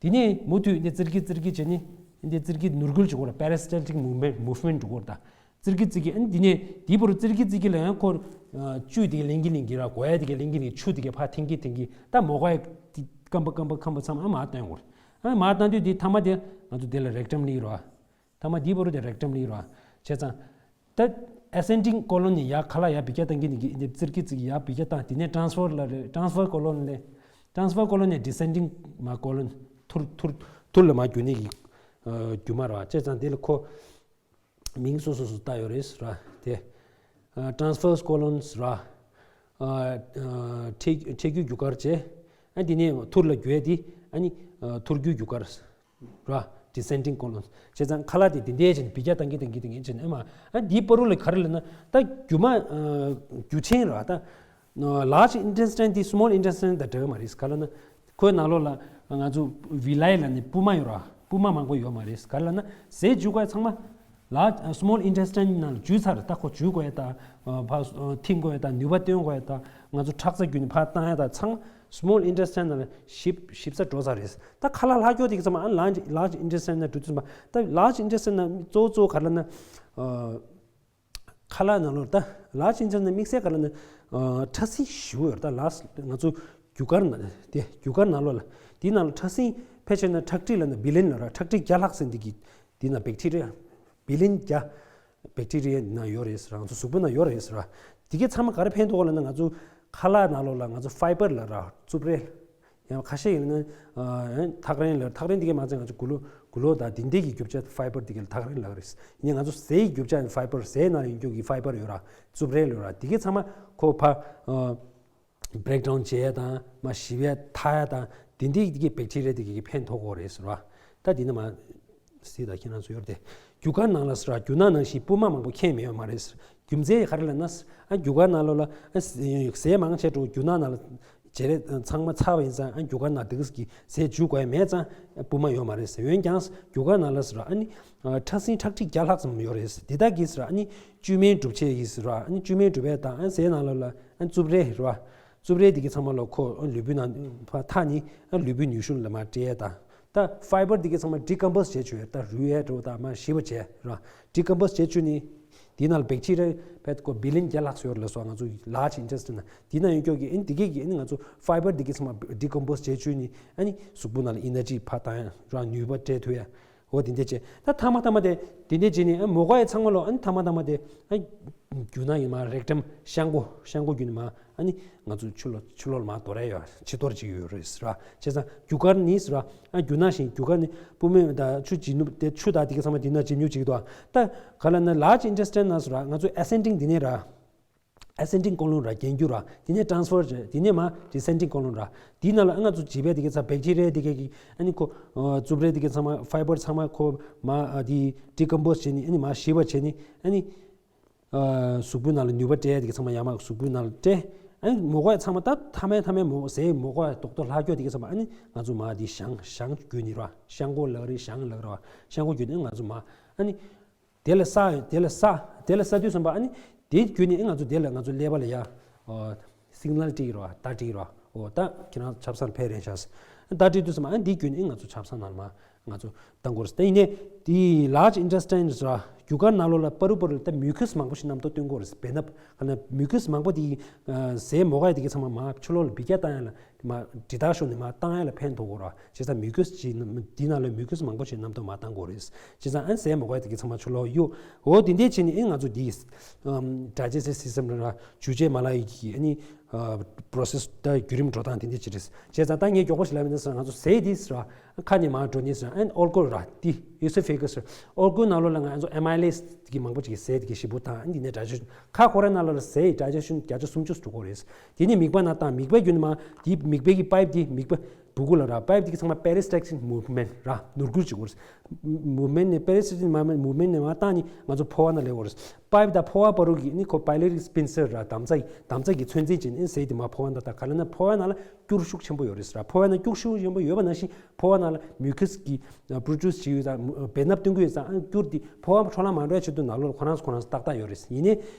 དེ་ནས་མུ་མཐུད་ནས་ཙིར་གི་ཙིར་གི་བྱས་ནས་འདི་ཙིར་གི་ནོར་འཁྲུལ་བྱེད་དགོས་ར། peristaltic movement movement འགྲོ་དགོས་ར། ད་ཙིར་གི་ཙིར་གི་ཨ་ནི་དེ་ནས་དེའི་བར་ཙིར་གི་ཙིར་གི་ལ་ཡང་ཁོ་བཅུད་དེ་ག་ལེན་གི་ལེན་གི་ར། གོ་ཡ་དེ་ག་ལེན་གི་ལེན་གི་ཆུ་དེ་ག་ཕར་འཐེན་གི་འཐེན་གི། ད་མོ་ག་ཡ་དེ་སྐམ་པ་སྐམ་པ་སྐམ་པ་ཚང་མ་ཨ་མར་བཏོན་དགོས་ར། ཨ་མར་བཏང་དུས་དེ་མཐའ་མ་དེ་ང་ཚོ་དེ་ལ་rectum ལ་སླེབས་ར། མཐའ་མ་དེའི་བར་དུ་rectum ལ་སླེབས་ར། བྱས་ཙང་། ད་ascending colon ནས་ཡར་ཁ་ལག་ཡར་འབུད་རྒྱག་བཏང་གི་ནི་གི་འདི་ཙིར་གི་ཙིར་གི་ཡར་འབུད་རྒྱག་བཏང་། དེ་ནས་transfer ལ་རེད། transfer colon ལས། transfer colon ནས་descending མར་colon ཐུར་ཐུར་ཐུར་ལ་མར་རྒྱུག་ནི་གི་རྒྱུ་མ་ར། བྱས་ཙང་དེ་ལ་ཁོ་མིང་སོ་སོ་སོ་བཏགས་ཡོད་རེད་ར། དེ་transverse colons ར། འཕྲེད་འཕྲེད་རྒྱུག་རྒྱུ་སྐར་བྱས། ཨ་དེ་ནས་ཐུར་ལ་རྒྱུག་ཡས་དེ་ཨ་ནི་ཐུར་རྒྱུག་རྒྱུ་སྐར། ར། descending colon བྱས་ཙང་ཁ་ལག་དེ་དེ་འདྲས་བྱས་ནས་འབུད་རྒྱག་བཏང་གི་བཏང་གི་བཏང་གི་བྱས་ནས་ཨ་མ། ཨ་འདིའི་བར་དུ་ལ་ག་རེ་ལབ་ན། ད་རྒྱུ་མ་རྒྱུ་ཆེན་ར། ད་large intestine དེ་small intestine དང་འདྲ་གི་མ་རེད། ག་ལབ་ན་ཁོའི་ནང་ལོགས་ལ་ང་ཚོ་villi ལབ་ནས་པུས་མོ་ཡོད་ར། པུས་མོ་མང་པོ་ཡོད་མ་རེད། ག་ལབ་ན་ཟས་འཇུ་དགོས་ཚང་མ་large small intestine ནང་ལ་འཇུས་ཚར། ད་ཁོ་འཇུ་དགོས་ཡ་ད་ཕར་འཐེན་དགོས་ཡ་ད་ནུས་པ་བཏོན་དགོས་ཡ་ད་ང་ཚོ་ཁྲག་རྩ་བརྒྱུད་ནས་ཕར་བཏང་ཡ་ད་ཚང་མ་small intestine ནང་ལ་ཞིབ་ཞིབ་ས་འགྲོ་ཚར་རེད། ད་ཁ་ལག་ལྷག་རྒྱུ་དེ་གི་ཚང་མ་ཨ་large large intestine ནང་འགྲོ་དུས་ཙམ་པ། ད་large intestine ནང་གཙོ་བོ་གཙོ་བོ་ག་རེ་ལབ་ན། ཁ་ལག་ནང་ལོགས་ད་large intestine ནང་དམིགས་བསལ་ག་རེ་ལབ་ན། ཕྲ་སྲིན་ཞེ་པོ་ཡོད་རེད། ད་large ང་ཚོ་རྒྱུ་སྐར་ནང་དེ་རྒྱུ་སྐར་ནང་ལོགས་ལ་དེའི་ནང་ལ་ཕྲ་སྲིན་ཕལ་ཆེར་ན་ཁྲག་མཁྲིས་ལབ་ན་billion ལབ་ར། ཁྲག་མཁྲིས་བརྒྱ་ལྷག་ཙམ་འདི་གི་འདི་ན་bacteria billion བརྒྱ་bacteria འདི་ན་ཡོད་རེད་ཟེར། ང་ཚོ་གཟུགས་པོ་ན་ཡོད་རེད་ཟེར་བ། དེ་གས་ཚང་མ་ག་རེ་ཕན་ཐོགས་ལབ་ན་ང་ཚོ་ཁ་ལག་ནང་ལོགས་ལ་ང་ཚོ་fiber ལབ་ར། རྩུབ་རལ། ཡང་ཁ་ཤས་ཡིན་ན་ཐག་རིང་ལབ། ཐག་རིང་དེ་གས་མ་ཚད་ང་ཚོ་དགུ་ལོ་དགུ་ལོ་དང་དེ་འདྲས་ཀྱི་རྒྱུ་ཆ་fiber དེ་གས་ལ་ཐག་རིང་ལབ་རེད། ཡིན་ནའི་ང་ཚོ་ཟས་ཀྱི་རྒྱུ་ཆ་fiber ཟས་ནང་ཡོད་རྒྱུ་གི་fiber ཡོད་ར། རྩུབ་རལ་ཡོད་ར། དེ་གས་ཚང་མ་ཁོ་ཕ་breakdown བྱེད་ཡ་དང་མ་ཞིབ་ཡ་ཐག་ཡ་དང་དེ་འདྲའི་དེ་གི་bacteria དེ་གི་ཕན་ཐོགས་ཀྱི་རེད་ཟེར་བ། ད་དེ་ནི་མ་སྲིད་ད་ཁྱེད་རང་ཚོ་ཡོད་དེ། རྒྱུ་སྐར་ནང་ལ་ཟེར་བ། རྒྱུ་ནག་ནང་བཞིན་པུས་མོ་མང་པོ་ཁེངས་མེད་ཡོད་མ་རེད་ཟེར། རྒྱུ་མཚན་ག་རེ་ལབ་ན། ཨ་རྒྱུ་སྐར་ནང་ལོགས་ལ་ཨ་ཟས་མང་ཆེ་འགྲོ་རྒྱུ་ནག་ནང་ལ་བྱེད་རེད། ཚང་མ་ཚར་བ་ཡིན་ཙང་ཨ་རྒྱུ་སྐར་ནང་དེ་གི་ཟས་འཇུ་དགོས་མེད་ཙང་པུས་མོ་ཡོད་མ་རེད་ཟེར། འོན་ཀྱང་རྒྱུ་སྐར་ནང་ལ་ཟེར་བ་ཨ་ནི་ཕྲ་སྲིན་ཁྲག་མཁྲིས་བརྒྱ་ལྷག་ཙམ་ཡོད་རེད་ཟེར། དེ་དག་གིས་ཟེར་བ་ཨ་ནི་བཅོས་མའི་སྒྲུབ་བྱེད་ཀྱིས་ཟེར་བ་ཨ་ནི་བཅོས་མའི་སྒྲུབ་པ་དང་ཨ་ཟས་ནང་ལོགས་ལ་ཨ་རྩུབ་རལ་རེད་བ། རྩུབ་རལ་དེ་གི་ཚང་མ་ལ་ཁོ་ལུས་པོའི་ནང་ཕར་འཐག་ནི་ཨ་ལུས་པོའི་ནུས་ཤུགས་ལ་མར་སྤྲད་ཡས་དང་། ད་fiber དེ་གི་ཚང་མ་decompose བྱེད་བཅུག་ཡས། ད་རུལ་ཡས་འགྲོ་དང་མར་ཞིབ་པ་བྱས་ར། decompose བྱེད་བཅུག་ནི། དེའི་ནང་ལ་bacteria ཕལ་ཆེར་billion བརྒྱ་ལྷག་ཙམ་ཡོད་རེད་ལབ་སོང་། ང་ཚོ་large intestine ན་དེའི་ནང་ཡོད་རྒྱུ་གི་ཨ་ནི་དེ་གས་ཀྱི་ཨ་ནི་ང་ཚོ་fiber དེ་གི་ཚང་མ་decompose བྱེད་བཅུག་ནི། ཨ་ནི་གཟུགས་པོ་ནང་ལ་energy ཕར་བཏང་ཡས་ར། ནུས་པ་སྤྲད་ཐུབ་ཡས། འོ་དེ་འདྲས་བྱས། ད་ཐ་མ་ཐ་མ་དེ་དེ་འདྲས་བྱས་ནས་ཨ་མོ་ག་ཡ་ཚང་མ་ལོ་ཨ་ནི་ཐ་མ་ཐ་མ་དེ་ཨ་རྒྱུ་ནག་ཡིན་མ་rectum བཤང་སྒོ་བཤང་སྒོ་བརྒྱུད་ནས་མ་ཨ་ནི་ང་ཚོ་ཕྱི་ལོགས་ཕྱི་ལོགས་ལ་མ་དོར་ཡ་ཡོད། ཕྱི་དོར་ཅིག་ཡོད་རེད་ཟེར་བ། བྱས་ཙང་རྒྱུ་སྐར་ནི་ཟེར་བ་ཨ་རྒྱུ་ནག་བཞིན་རྒྱུ་སྐར་ནི་པུས་མོ་དང་ཆུ་བྱིན་ནུབ་དེ་ཆུ་དང་དེ་ག་ཚང་མ་དེ་ན་བྱིན་ཉུག་ཅིག་འདུག་ད་ག་ལ་ན་large intestine ན་ཟེར་བ་ང་ཚོ་ascending དེ་ནས་ར། ascending colon ར་གྱེན་རྒྱུ་ར། དེ་ནས་transfer བྱས། དེ་ནས་མར་descending colon ར། དེའི་ནང་ལ་ཨ་ང་ཚོ་བྱིས་པའི་དེ་གའི་ཚ་bacteria དེ་གའི་གི་ཨ་ནི་ཁོ་རྩུབ་རལ་དེ་གའི་ཚང་མ་fiber ཚང་མ་ཁོ་མར་དེ་decompose བྱས་ནི་ཨ་ནི་མར་ཞིབ་པ་བྱས་ནི་ཨ་ནི་གཟུགས་པོའི་ནང་ལ་ནུས་པ་སྤྲད་དེ་གའི་ཚང་མ་ཡར་མར་གཟུགས་པོའི་ནང་ལ་སྤྲད། ཨ་ནི་མོ་ག་ཡ་ཚང་མ་ད་ཐ་མའི་ཐ་མའི་མོ་ཟས་མོ་ག་ཡ་རྡོག་རྡོག་ལྷག་རྒྱུ་དེ་གའི་ཚང་མ་ཨ་ནི་ང་ཚོ་མར་དེ་བཤང་བཤང་རྒྱུ་ནི་ར། བཤང་སྒོ་ལབ་རེད། བཤང་ལབ་ར། བཤང་སྒོ་བརྒྱུད་ནི་ང་ཚོ་མར་ཨ་ནི། དེ་ལ་ས་དེ་ལ་ས་དེ་ལ་ས་དུས་ཙམ་པ་ཨ་ནི་དེ་བརྒྱུད་ནས་ཨ་ང་ཚོ་དེ་ལ་ང་ཚོ་ཀླད་པ་ལ་ཡ་signal སྤྲད་ཀྱི་རེད་བ། བརྡ་སྤྲད་ཀྱི་རེད་བ། འོ་ད་ཁྱེད་རང་ཆབ་གསང་ཕེབས་རན་ཤག་བརྡ་སྤྲད་དུས་ཙམ་པ་ཨ་ནི་དེ་བརྒྱུད་ནས་ཨ་ང་ཚོ་ཆབ་གསང་ནང་ལ་མར་ང་ཚོ་བཏང་དགོས་རེད། ད་ཡིན་ནའི་དེ་large intestine རེད་བ། རྒྱུ་སྐར་ནང་ལོགས་ལ་པ་རུ་པ་རུ་ལ་ད་mucus མང་པོ་ཞིག་རྣམ་རྟོག་སྟོན་གྱི་ཡོད་རེད། བེ་ནབ་ག་ན་mucus མང་པོ་དེ་ཟས་མོ་ག་ཡ་དེ་གའི་ཚང་མ་མར་ཕྱི་ལོགས་ལ་འབུད་རྒྱག་བཏང་ཡ་ལ། མར་དྲི་རྟགས་ཤོར་ནས་མར་བཏང་ཡ་ལ་ཕན་ཐོགས་ཀྱི་རེད་བ། བྱས་ཙང་mucus ཅིག་འདི་ནང་ལ་mucus མང་པོ་ཞིག་རྣམ་རྟོག་མར་བཏང་དགོས་རེད། བྱས་ཙང་ཨ་ཟས་མོ་ག་ཡ་དེ་གའི་ཚང་མ་ཕྱི་ལོགས་གཡུག་འོ་དེ་འདྲས་བྱས་ནས་ཨེ་ང་ཚོ་འདི་digestive system ལ་ར་འཇུ་བྱེད་མ་ལག་ཡི་གི་ཨ་ནི་process ད་བརྒྱུད་རིམ་འགྲོ་སྟངས་དེ་འདྲས་ཅིག་རེད། བྱས་ཙང་ད་ངས་མགྱོགས་པོ་ཞིག་ལབ་ཡིན་ན་ང་ཚོ་ཟས་འདི་ར་ཁ་ནས་མར་འགྲོ་ནས་ར་ཨ་ནི་ཨོལ་ཀོལ་ར་འདི་esophagus ཨོལ་ཀོལ་ནང་ལོགས་ལ་ང་ཚོ་amylase དེ་གི་མང་པོ་ཅིག་གི་ཟས་དེ་གི་ཞིབ་པོ་དང་ཨ་ནི་འདི་ནས་digestion ཁ་ཁོ་རའི་ནང་ལོགས་ལ་ཟས་digestion བརྒྱ་ཆ་སུམ་ཅུ་འགྲོ་གི་རེད། དེ་ནས་མིད་པ་ན་བཏང་། མིད་པའི་བརྒྱུད་ནས་མར་དེ་མིད་པའི་གི་pipe དེ་མིད་པ་ སྦུ་གུ་ལ་ར་པའིབ་དེ་གི་ཚང་མ་peristaltic movement ར་ནོར་འཁྲུལ་བྱེད་དགོས་རེད། movement ནས་peristaltic movement ནས་མར་བཏང་ནི་ང་ཚོ་ཕོ་བ་ནང་སླེབས་དགོས་རེད། པའིབ་དང་ཕོ་བ་བར་དུ་གི་ནི་ཁོ་pyloric sphincter ར་དམ་རྫས་དམ་རྫས་ཀྱི་ཚོད་འཛིན་བྱེད་ནི་ཟས་དེ་མར་ཕོ་བ་ནང་ད་ག་ལ་ན་ཕོ་བ་ནང་ལ་སྐྱུར་ཤུགས་ཆེན་པོ་ཡོད་རེད་ཟེར། ཕོ་བ་ནང་སྐྱུར་ཤུགས་ཆེན་པོ་ཡོད་པ་ནང་བཞིན་ཕོ་བ་ནང་ལ་mucus གི་produce བྱེད་ཡོད་ཙང་བེ་སྣབས་སྟོན་གྱི་ཡོད་ཙང་སྐྱུར་དེ་ཕོ་བ་འཕྲོ་བརླག་མ་འགྲོ་ཡ་ཆེད་དུ་ནང་ལོགས་ལ་ཁོ་རང་ཁོ་རང་ཏག་ཏག་ཡོད་རེད། ཡིན་ནའི་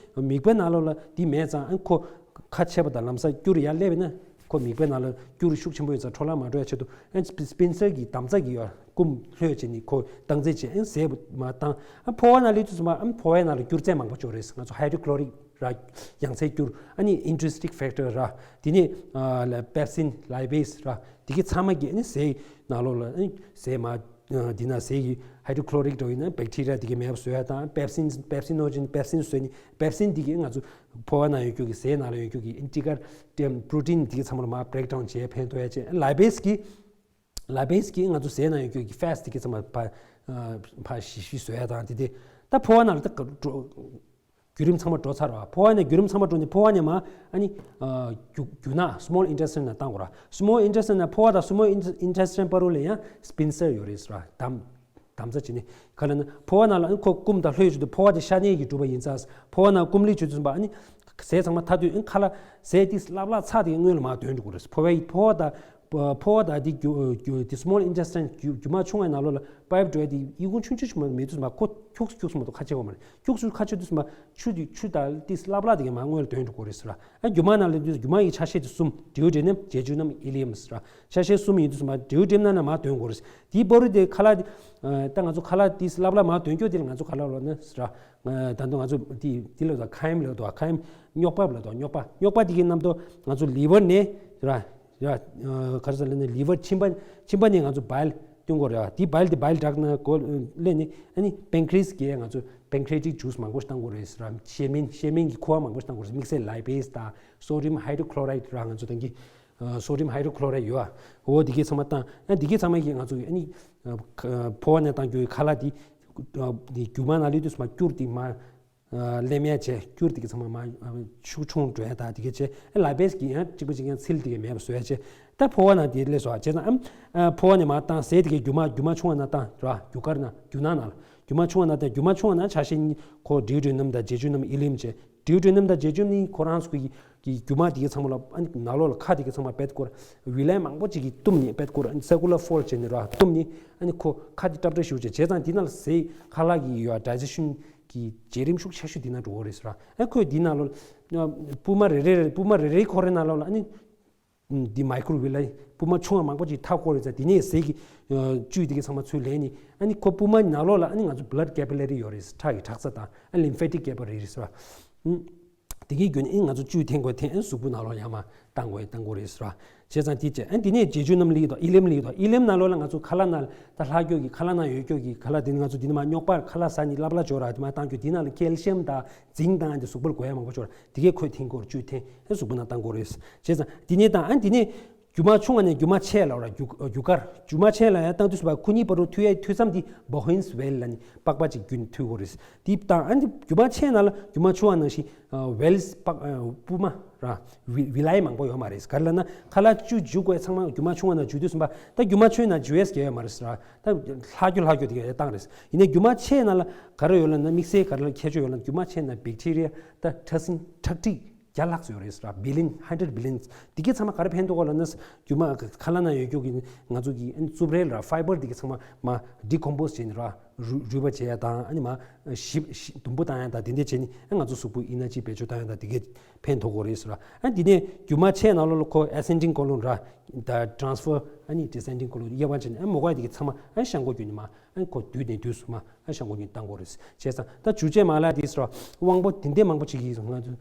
མིད་པའི་ནང་ལོགས་ལ་དེ་མེད་ཙང་ཁོ་ཁ་ཕྱེ་བ་དང་ལམ་སང་སྐྱུར་ཡར་སླེབས་ན་ཁོ་མིད་པའི་ནང་ལ་སྐྱུར་ཤུགས་ཆེན་པོ་ཡོད་ཙང་འཕྲོ་བརླག་མ་འགྲོ་ཡ་ཆེད་དུ་sphincter གི་དམ་རྫས་ཀྱི་ཡོད་རྐུན་ལྷོད་བྱས་ནས་ཁོ་བཏང་རྩིས་བྱས་ཟས་མར་བཏང་། ཕོ་བ་ནང་སླེབས་དུས་ཙམ་པ་ཕོ་བའི་ནང་ལ་སྐྱུར་རྫས་མང་པོ་ཅིག་ཡོད་རེད། ང་ཚོ་hydrochloric ར་ཡང་སའི་སྐྱུར་ཨ་ནི་intrinsic factor ར་དེ་ནས་pepsin lipase ར་དེ་གི་ཚང་མ་གི་ཨ་ནི་ཟས་ནང་ལོགས་ལ་ཨ་ནི་ཟས་མ་འདི་ན་ཟས་ཀྱི་hydrochloric འགྲོ་ཡིན་ན་bacteria དེ་གི་མེད་པ་བཟོ་ཡ་དང་pepsin pepsinogen pepsin བཟོས་ནས་pepsin དེ་གི་ང་ཚོ་ཕོ་བ་ནང་ཡོད་རྒྱུ་གི་ཟས་ནང་ལ་ཡོད་རྒྱུ་གི་ཨ་ནི་ཊི་གར་protein དེ་གི་ཚང་མ་ལ་མར་breakdown བྱས་ཕན་ཐོགས་ཡ་བྱས། lipase གི lipase གི་ང་ཚོ་ཟས་ནང་ཡོད་རྒྱུ་གི་fats དེ་གི་ཚང་མ་ཕ་ཕ་ཞི་ཞི་བཟོ་ཡ་དང་དེ་དེ་ད་ཕོ་བ་ནང་ལ་ད་བརྒྱུད་རིམ་ཚང་མ་འགྲོ་ཚར་བ། ཕོ་བ་ནས་བརྒྱུད་རིམ་ཚང་མ་འགྲོ་ནས་ཕོ་བ་ནས་མ་ཨ་ནི་རྒྱུ་རྒྱུ་ནག small intestine ནང་བཏང་དགོས་ར། small intestine ནས་ཕོ་བ་དང་small intestine བར་དུ་ལ་ཡང་sphincter ཡོད་རེད་ར། དམ་དམ་རྫས་བྱས་ནས་ག་ལ་ན་ཕོ་བ་ནང་ལ་ཨ་ནི་ཁོ་རྐུན་དང་ལྷོད་བྱེད་དུས་ཕོ་བ་དེ་ཤ་གནད་ཀྱིས་གྲུབ་པ་ཡིན་ཙང་ཕོ་བ་ནང་རྐུན་ལས་བྱེད་དུས་ཙམ་པ་ཨ་ནི་ཟས་ཚང་མ་ཐ་དུས་ཨ་ནི་ཁ་ལག་ཟས་དེ་སླབ་སླབ་ཚགས་དེ་སྔོན་ལ་མ་དོན་འགྲོ་དགོས་རེད། ཕོ་བའི་ཕོ་བ་དང་ཕོ་བ་དང་དེ་རྒྱུ་རྒྱུ་དེ་small intestine རྒྱུ་རྒྱུ་མ་ཆུང་བའི་ནང་ལོགས་ལ་པའིབ་འགྲོ་ཡ་དེ་ཡི་གུང་ཆུང་ཆུང་ཞིག་མ་མེད་དུས་མ་ཁོ་ཁྱུག་ཁྱུག་མ་གཏོགས་ཁ་ཕྱེ་བ་མ་རེད། ཁྱུག་ཁྱུག་ཁ་ཕྱེ་དུས་མ་ཆུ་དེ་ཆུ་དང་དེ་སླབ་སླབ་དེ་ག་མ་སྔོན་ལ་དོན་འགྲོ་དགོས་རེད་ཟེར་ར། ཨ་རྒྱུ་མ་ནང་ལ་དུས་རྒྱུ་མ་ཡི་ཆ་ཤས་དེ་གསུམ་duodenum jejunum ileum ཟེར་ར། ཆ་ཤས་གསུམ་ཡིན་དུས་མ་duodenum ནང་ལ་མ་དོན་དགོས་རེད། དེའི་བར་དུ་དེ་ཁ་ལག་དེ་ད་ང་ཚོ་ཁ་ལག་དེ་སླབ་སླབ་མ་དོན་རྒྱུ་དེ་ལ་ང་ཚོ་ཁ་ལག་ལོ་ན་ཟེར་ར། ད་དུང་ང་ཚོ་དེ་དེ་ལ་ད་ཁའམ་ལ་དོ་ཁའམ་རྙོག་པ་ལ་དོ་རྙོག་པ་རྙོག་པ་དེ་གི་རྣམ་རྟོག་ང་ཚོ་liver ནས་ཟེར་ར། ཡ། ག་རེ་ཟེར་ལབ་ན་liver མཆིན་པ་མཆིན་པ་ནས་ང་ཚོ་bile བཏོན་དགོས་རེད། དེ་bile དེ་bile duct ནང་སྒོ་སླེབས་ནས་ཨ་ནི་pancreas གིས་ང་ཚོ་pancreatic juice མང་པོ་ཞིག་བཏང་དགོས་རེད་ཟེར་ར། ཤེལ་སྨན་ཤེལ་སྨན་གྱི་ཁུ་བ་མང་པོ་ཞིག་བཏང་དགོས་རེད། དམིགས་བསལ་lipase དང་sodium hydrochloride ར་ང་ཚོ་དང་གི་sodium hydrochloride ཡོད་ཨ། འོ་དེ་གའི་ཚང་མ་བཏང་ཨ་དེ་གའི་ཚང་མ་གིས་ང་ཚོ་ཨ་ནི་ཕོ་བ་ནས་བཏང་རྒྱུའི་ཁ་ལག་དེ་དེ་རྒྱུ་མ་ནང་སླེབས་དུས་མ་སྐྱུར་དེ་མ། ལེམ་ཡ་བྱས་སྐྱུར་དེ་གི་ཚང་མ་མ་ཤུགས་ཆུང་འགྲོ་ཡ་དང་དེ་ག་བྱས་lipase གི་ཡང་གཅིག་པ་གཅིག་རྐྱང་ཚིལ་དེ་ག་མེད་པ་བཟོ་ཡ་བྱས། ད་ཕོ་བ་ནང་དེ་སླེབས་སོང་བྱས་ཙང་ཨམ་ཕོ་བ་ནས་མར་བཏང་ཟས་དེ་ག་རྒྱུ་མ་རྒྱུ་མ་ཆུང་བ་ནང་བཏང་ར། རྒྱུ་སྐར་ནང་རྒྱུ་ནག་ནང་ལ་རྒྱུ་མ་ཆུང་བ་ནང་བཏང་རྒྱུ་མ་ཆུང་བ་ནང་ཆ་ཤས་གཉིས་ཁོ་duodenum དང་jejunum ileum བྱས། duodenum དང་jejunum གཉིས་ཁོ་རང་ཚོ་གི་གི་རྒྱུ་མ་དེ་གི་ཚང་མ་ལ་ཨ་ནི་ནང་ལོགས་ལ་ཁ་དེ་གི་ཚང་མ་བེད་སྐོར་ཝི་ལའི་མང་པོ་ཅིག་གིས་བཏུམས་ནས་བེད་སྐོར་ཨ་ནི་circular fold བྱས་ནས་ར་བཏུམས་ནས་ཨ་ནི་ཁོ་ཁ་དེ་ཏྲབ་ཏྲབ་ཞིག་བྱས་བྱས་ཙང་དེ་ནང་ལ་ཟས་ཁ་ལག་གི་ཡོད་digestion གི་བྱེད་རིམ་ཤུགས་ཆེ་ཤོས་དེ་ནང་འགྲོ་གི་རེད་ཟེར་ར། ཨ་ཁོས་དེ་ནང་ལོགས་ལ་པུས་མོ་རེ་རེ་རེ་པུས་མོ་རེ་རེའི་ཁོ་རའི་ནང་ལོགས་ལ་ཨ་ནི་འདི་microvilli པུས་མོ་ཆུང་བ་མང་པོ་ཅིག་མཐའ་བསྐོར་རེད་ཙང་དེ་ནས་ཟས་ཀྱི་བཅུད་དེ་གི་ཚང་མ་ཚུར་ལེན་ནས་ཨ་ནི་ཁོ་པུས་མོ་ནང་ལོགས་ལ་ཨ་ནི་ང་ཚོ་blood capillary ཡོད་རེད། ཁྲག་གི་ཁྲག་རྩ་དང་ཨ་lymphatic capillary རེད་ཟེར་བ། དེ་གའི་བརྒྱུད་ནས་ཨ་ནི་ང་ཚོ་བཅུད་འཐེན་དགོས་འཐེན་ཨ་ནི་གཟུགས་པོ་ནང་ལོགས་ཡར་མར་བཏང་དགོས་བཏང་དགོས་རེད་ཟེར་བ། བྱས་ཙང་དེ་བྱས་ཨ་ནི་དེ་ནས་jejunum གླིང་དང་ileum གླིང་དང་ileum ནང་ལོགས་ལ་ང་ཚོ་ཁ་ལག་ནང་ད་ལྷག་རྒྱུ་གི་ཁ་ལག་ནང་ཡོད་རྒྱུ་གི་ཁ་ལག་དེ་ནི་ང་ཚོ་དེ་ནི་མ་རྙོག་པར་ཁ་ལག་ཟ་ནི་སླབ་སླབ་འཇོག་ར་དེ་མ་བཏང་རྒྱུ་དེ་ནང་ལ་calcium དང་zinc དང་དེ་གཟུགས་པོར་དགོས་ཡ་མང་པོ་འཇོག་ར། དེ་གའི་ཁོས་འཐེན་དགོས་ར་བཅུད་འཐེན་ཨ་གཟུགས་པོ་ནང་བཏང་དགོས་རེད། བྱས་ཙང་དེ་ནས་དང་ཨ་ནི་དེ་ནས་རྒྱུ་མ་ཆུང་བ་ནས་རྒྱུ་མ་ཆེ་ལ་ར་རྒྱུ་རྒྱུ་སྐར་རྒྱུ་མ་ཆེ་ལ་ཡང་བཏང་དུས་སུ་བ་ཁོ་གཉིས་བར་དུ་མཐུད་ཡའི་མཐུད་མཚམས་དེ་Bowens valve ལ་ནི་པགས་པ་ཅིག་རྒྱུན་མཐུད་དགོས་རེད། དེ་དང་ཨ་ནི་རྒྱུ་མ་ཆེ་ན་ལ་རྒྱུ་མ་ཆུང་བ་ནང་བཞིན་valves པགས་པུས་མ་ར་ཝི་ཝི་ལའི་མང་པོ་ཡོད་མ་རེད། ག་རེ་ལབ་ན་ཁ་ལག་བཅུ་འཇུ་དགོས་ཚང་མ་རྒྱུ་མ་ཆུང་བ་ནང་འཇུ་དུས་སུ་བ་ད་རྒྱུ་མ་ཆུང་ན་འཇུ་ཡས་གལ་ཡོད་མ་རེད་ཟེར་ར། ད་ལྷག་རྒྱུ་ལྷག་རྒྱུ་དེ་ག་ཡ་བཏང་རེད། ཡིན་ནའི་རྒྱུ་མ་ཆེ་ན་ལ་ག་རེ་ཡོད་ལབ་ན་དམིགས་བསལ་ག་རེ་ལ་ཁྱད་ཆོས་ཡོད་ལབ་ན་རྒྱུ་མ་ཆེ་ན་bacteria ད་ཕྲ་སྲིན་ཁྲག་ཁྲིག་བརྒྱ་ལྷག་ཙམ་ཡོད་རེད་ཟེར་བ། billion hundred billion དེ་གའི་ཚང་མ་ག་རེ་ཕན་ཐོགས་ལབ་ན་རྒྱུ་མ་ཁ་ལག་ནང་ཡོད་རྒྱུ་གི་ང་ཚོ་གི་ཨ་ནི་རྩུབ་རལ་ར་fiber དེ་གའི་ཚང་མ་མ་decompose བྱས་ནས་ར་རུ་རུལ་བ་བྱེད་ཡ་དང་ཨ་ནི་མ་ཞིབ་ཞིབ་དུམ་བུ་བཏང་ཡ་དང་དེ་འདྲ་བྱས་ནས་ཨ་ང་ཚོ་གཟུགས་པོ་energy བེད་སྤྱོད་བཏང་ཡ་དང་དེ་གའི་ཕན་ཐོགས་གོ་རེད་ཟེར་བ། ཨ་དེ་ནས་རྒྱུ་མ་ཆེ་ནང་ལོགས་ལ་ཁོ་ascending colon ར་ད་transfer ཨ་ནི་descending colon དབྱེ་བ་བྱས་ནས་ཨ་མོ་ག་དེ་གའི་ཚང་མ་ཨ་བཤང་འགོ་བརྒྱུད་ནས་མ་ཨ་ཁོ་བསྡུས་ནས་བསྡུས་སུ་མ་ཨ་བཤང་འགོ་བརྒྱུད་བཏང་གོ་རེད། བྱས་ཙང་ད་འཇུ་བྱེད་མ་ལག་དེ་ཟེར་བ་དབང་པོ་དེ་འདྲ་མང་པོ་ཅིག་གིས་ང་ཚོ་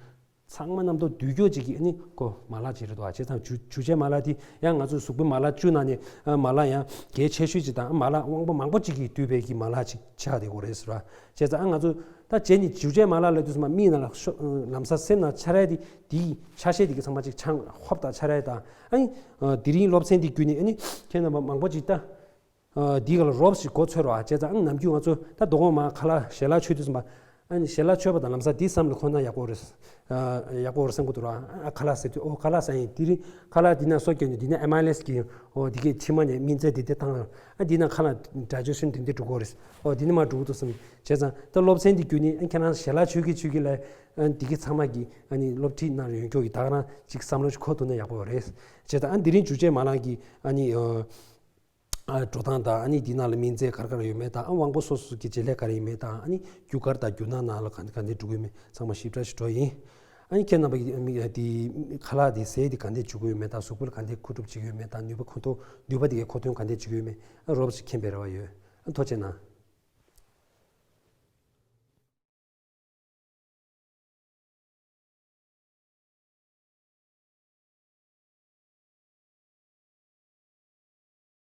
ཚང་མ་རྣམ་རྟོག་འདུས་སྐྱོ་ཅིག་གིས་ཨ་ནི་ཁོ་མ་ལག་ཅིག་རེད་དོ། བྱས་ཙང་འཇུ་འཇུ་བྱེད་མ་ལག་དེ་ཡང་ང་ཚོའི་གཟུགས་པོའི་མ་ལག་བཅུ་ནང་ནས་ཨ་མ་ལག་ཡང་གལ་ཆེ་ཤོས་ཅིག་དང་ཨ་མ་ལག་དབང་པོ་མང་པོ་ཅིག་གིས་བསྡུས་པའི་གི་མ་ལག་ཅིག་ཆགས་བསྡད་ཡོད་རེད་ཟེར་བ། བྱས་ཙང་ཨ་ང་ཚོ་ད་རྗེས་ནས་འཇུ་བྱེད་མ་ལག་ལབ་དུས་ཙམ་པ་མིག་ནང་ལ་ཤོ་ལམ་སང་སེམས་ནང་འཆར་ཡ་དེ་དེའི་ཆ་ཤས་དེ་གི་ཚང་མ་ཅིག་ཆང་ཧོབ་ད་འཆར་ཡ་དང་ཨ་ནི་དེ་རིང་སློབ་ཚན་དེ་བརྒྱུད་ནས་ཨ་ནི་ཁྱེད་རྣམ་པ་མང་པོ་ཅིག་ད། འདི་ག་ལ་རོབ་ཞིག་གོ་ཚོད་རོགས། བྱས་ཙང་ཨང་ནམ་རྒྱུན་ང་ཚོ་ད་དོ་དགོང་མ་ཁ་ལག་ཞལ་ལག་མཆོད་དུས་ཙམ་པ་ ཨ་ནི་ཞལ་ལག་མཆོད་པ་དང་ལམ་སང་དེ་བསམ་བློ་འཁོར་ན་ཡག་པོ་རེད། ཨ་ཡག་པོ་རེད་བསམ་གི་འདུག་ར། ཨ་ཁ་ལག་ཟེར་དུས་ཨོ་ཁ་ལག་ཟ་ཡིན། དེ་རིང་ཁ་ལག་འདི་ན་སོ་སྐྱོན་ནས་འདི་ན་ཨེ་མ་ལེས་ཀྱི་ཨོ་འདི་གའི་མཆིལ་མ་ནས་སྨན་རྫས་འདི་འདི་བཏང་ཨ་འདི་ན་ཁ་ལག་ཌའི་ཇེ་ཤན་འདི་འདི་འགྲོ་གི་རེད། ཨོ་འདི་ནི་མ་འགྲོ་གི་འདུག་བསམ། བྱས་ཙང་ད་སློབ་ཚན་འདི་བརྒྱུད་ནས་ཨ་ཁྱེད་རང་ཞལ་ལག་མཆོད་ཀྱི་མཆོད་ཀྱི་ལ་ཨ་འདི་གའི་ཚང་མ་གི་ཨ་ནི་སློབ་ཁྲིད་གནང་རོགས་ཡོང་ཀྱོག་གི་ད་ག་རང་ཅིག་བསམ་བློ་ཞིག་འཁོར་ཐུབ་ན་ཡག་པོ་རེད། བྱས་ཙང་ཨ་འདི་རིང་བཅུ་ཆའི་མ་ལག་གི་ཨ་ནི་ཨ། ཨ་འགྲོ་སྟངས་དང་ཨ་ནི་འདི་ནང་ལ་སྨན་རྫས་ག་རེ་ག་རེ་ཡོད་མེད་དང་ཨ་དབང་པོ་སོ་སོ་གི་བྱེད་ལས་ག་རེ་ཡིན་མེད་དང་ཨ་ནི་རྒྱུ་སྐར་དང་རྒྱུ་ནག་ནང་ལ་ག་འདྲ་ག་འདྲ་འགྲོ་གི་ཡོད་མེད་ཚང་མ་ཞིབ་ཕྲ་ཞིག་འགྲོ་ཡིན། ཨ་ནི་ཁྱེད་རྣམ་པ་གི་མི་དེ་ཁ་ལག་དེ་ཟས་དེ་ག་འདྲ་འཇུ་གི་ཡོད་མེད་དང་གཟུགས་པོ་ལ་ག་འདྲ་མཁོ་སྒྲུབ་བྱེད་ཀྱི་ཡོད་མེད་དང་ནུས་པ་མཁོ་ཐོག་ནུས་པ་དེ་གའི་མཁོ་འདོན་ག་འདྲ་བྱེད་ཀྱི་ཡོད་མེད་ཨ་རོབ་ཅིག་མཁྱེན་པའི་རེ་བ་ཡོད། ཨ་ཐུགས་རྗེ་གནང་།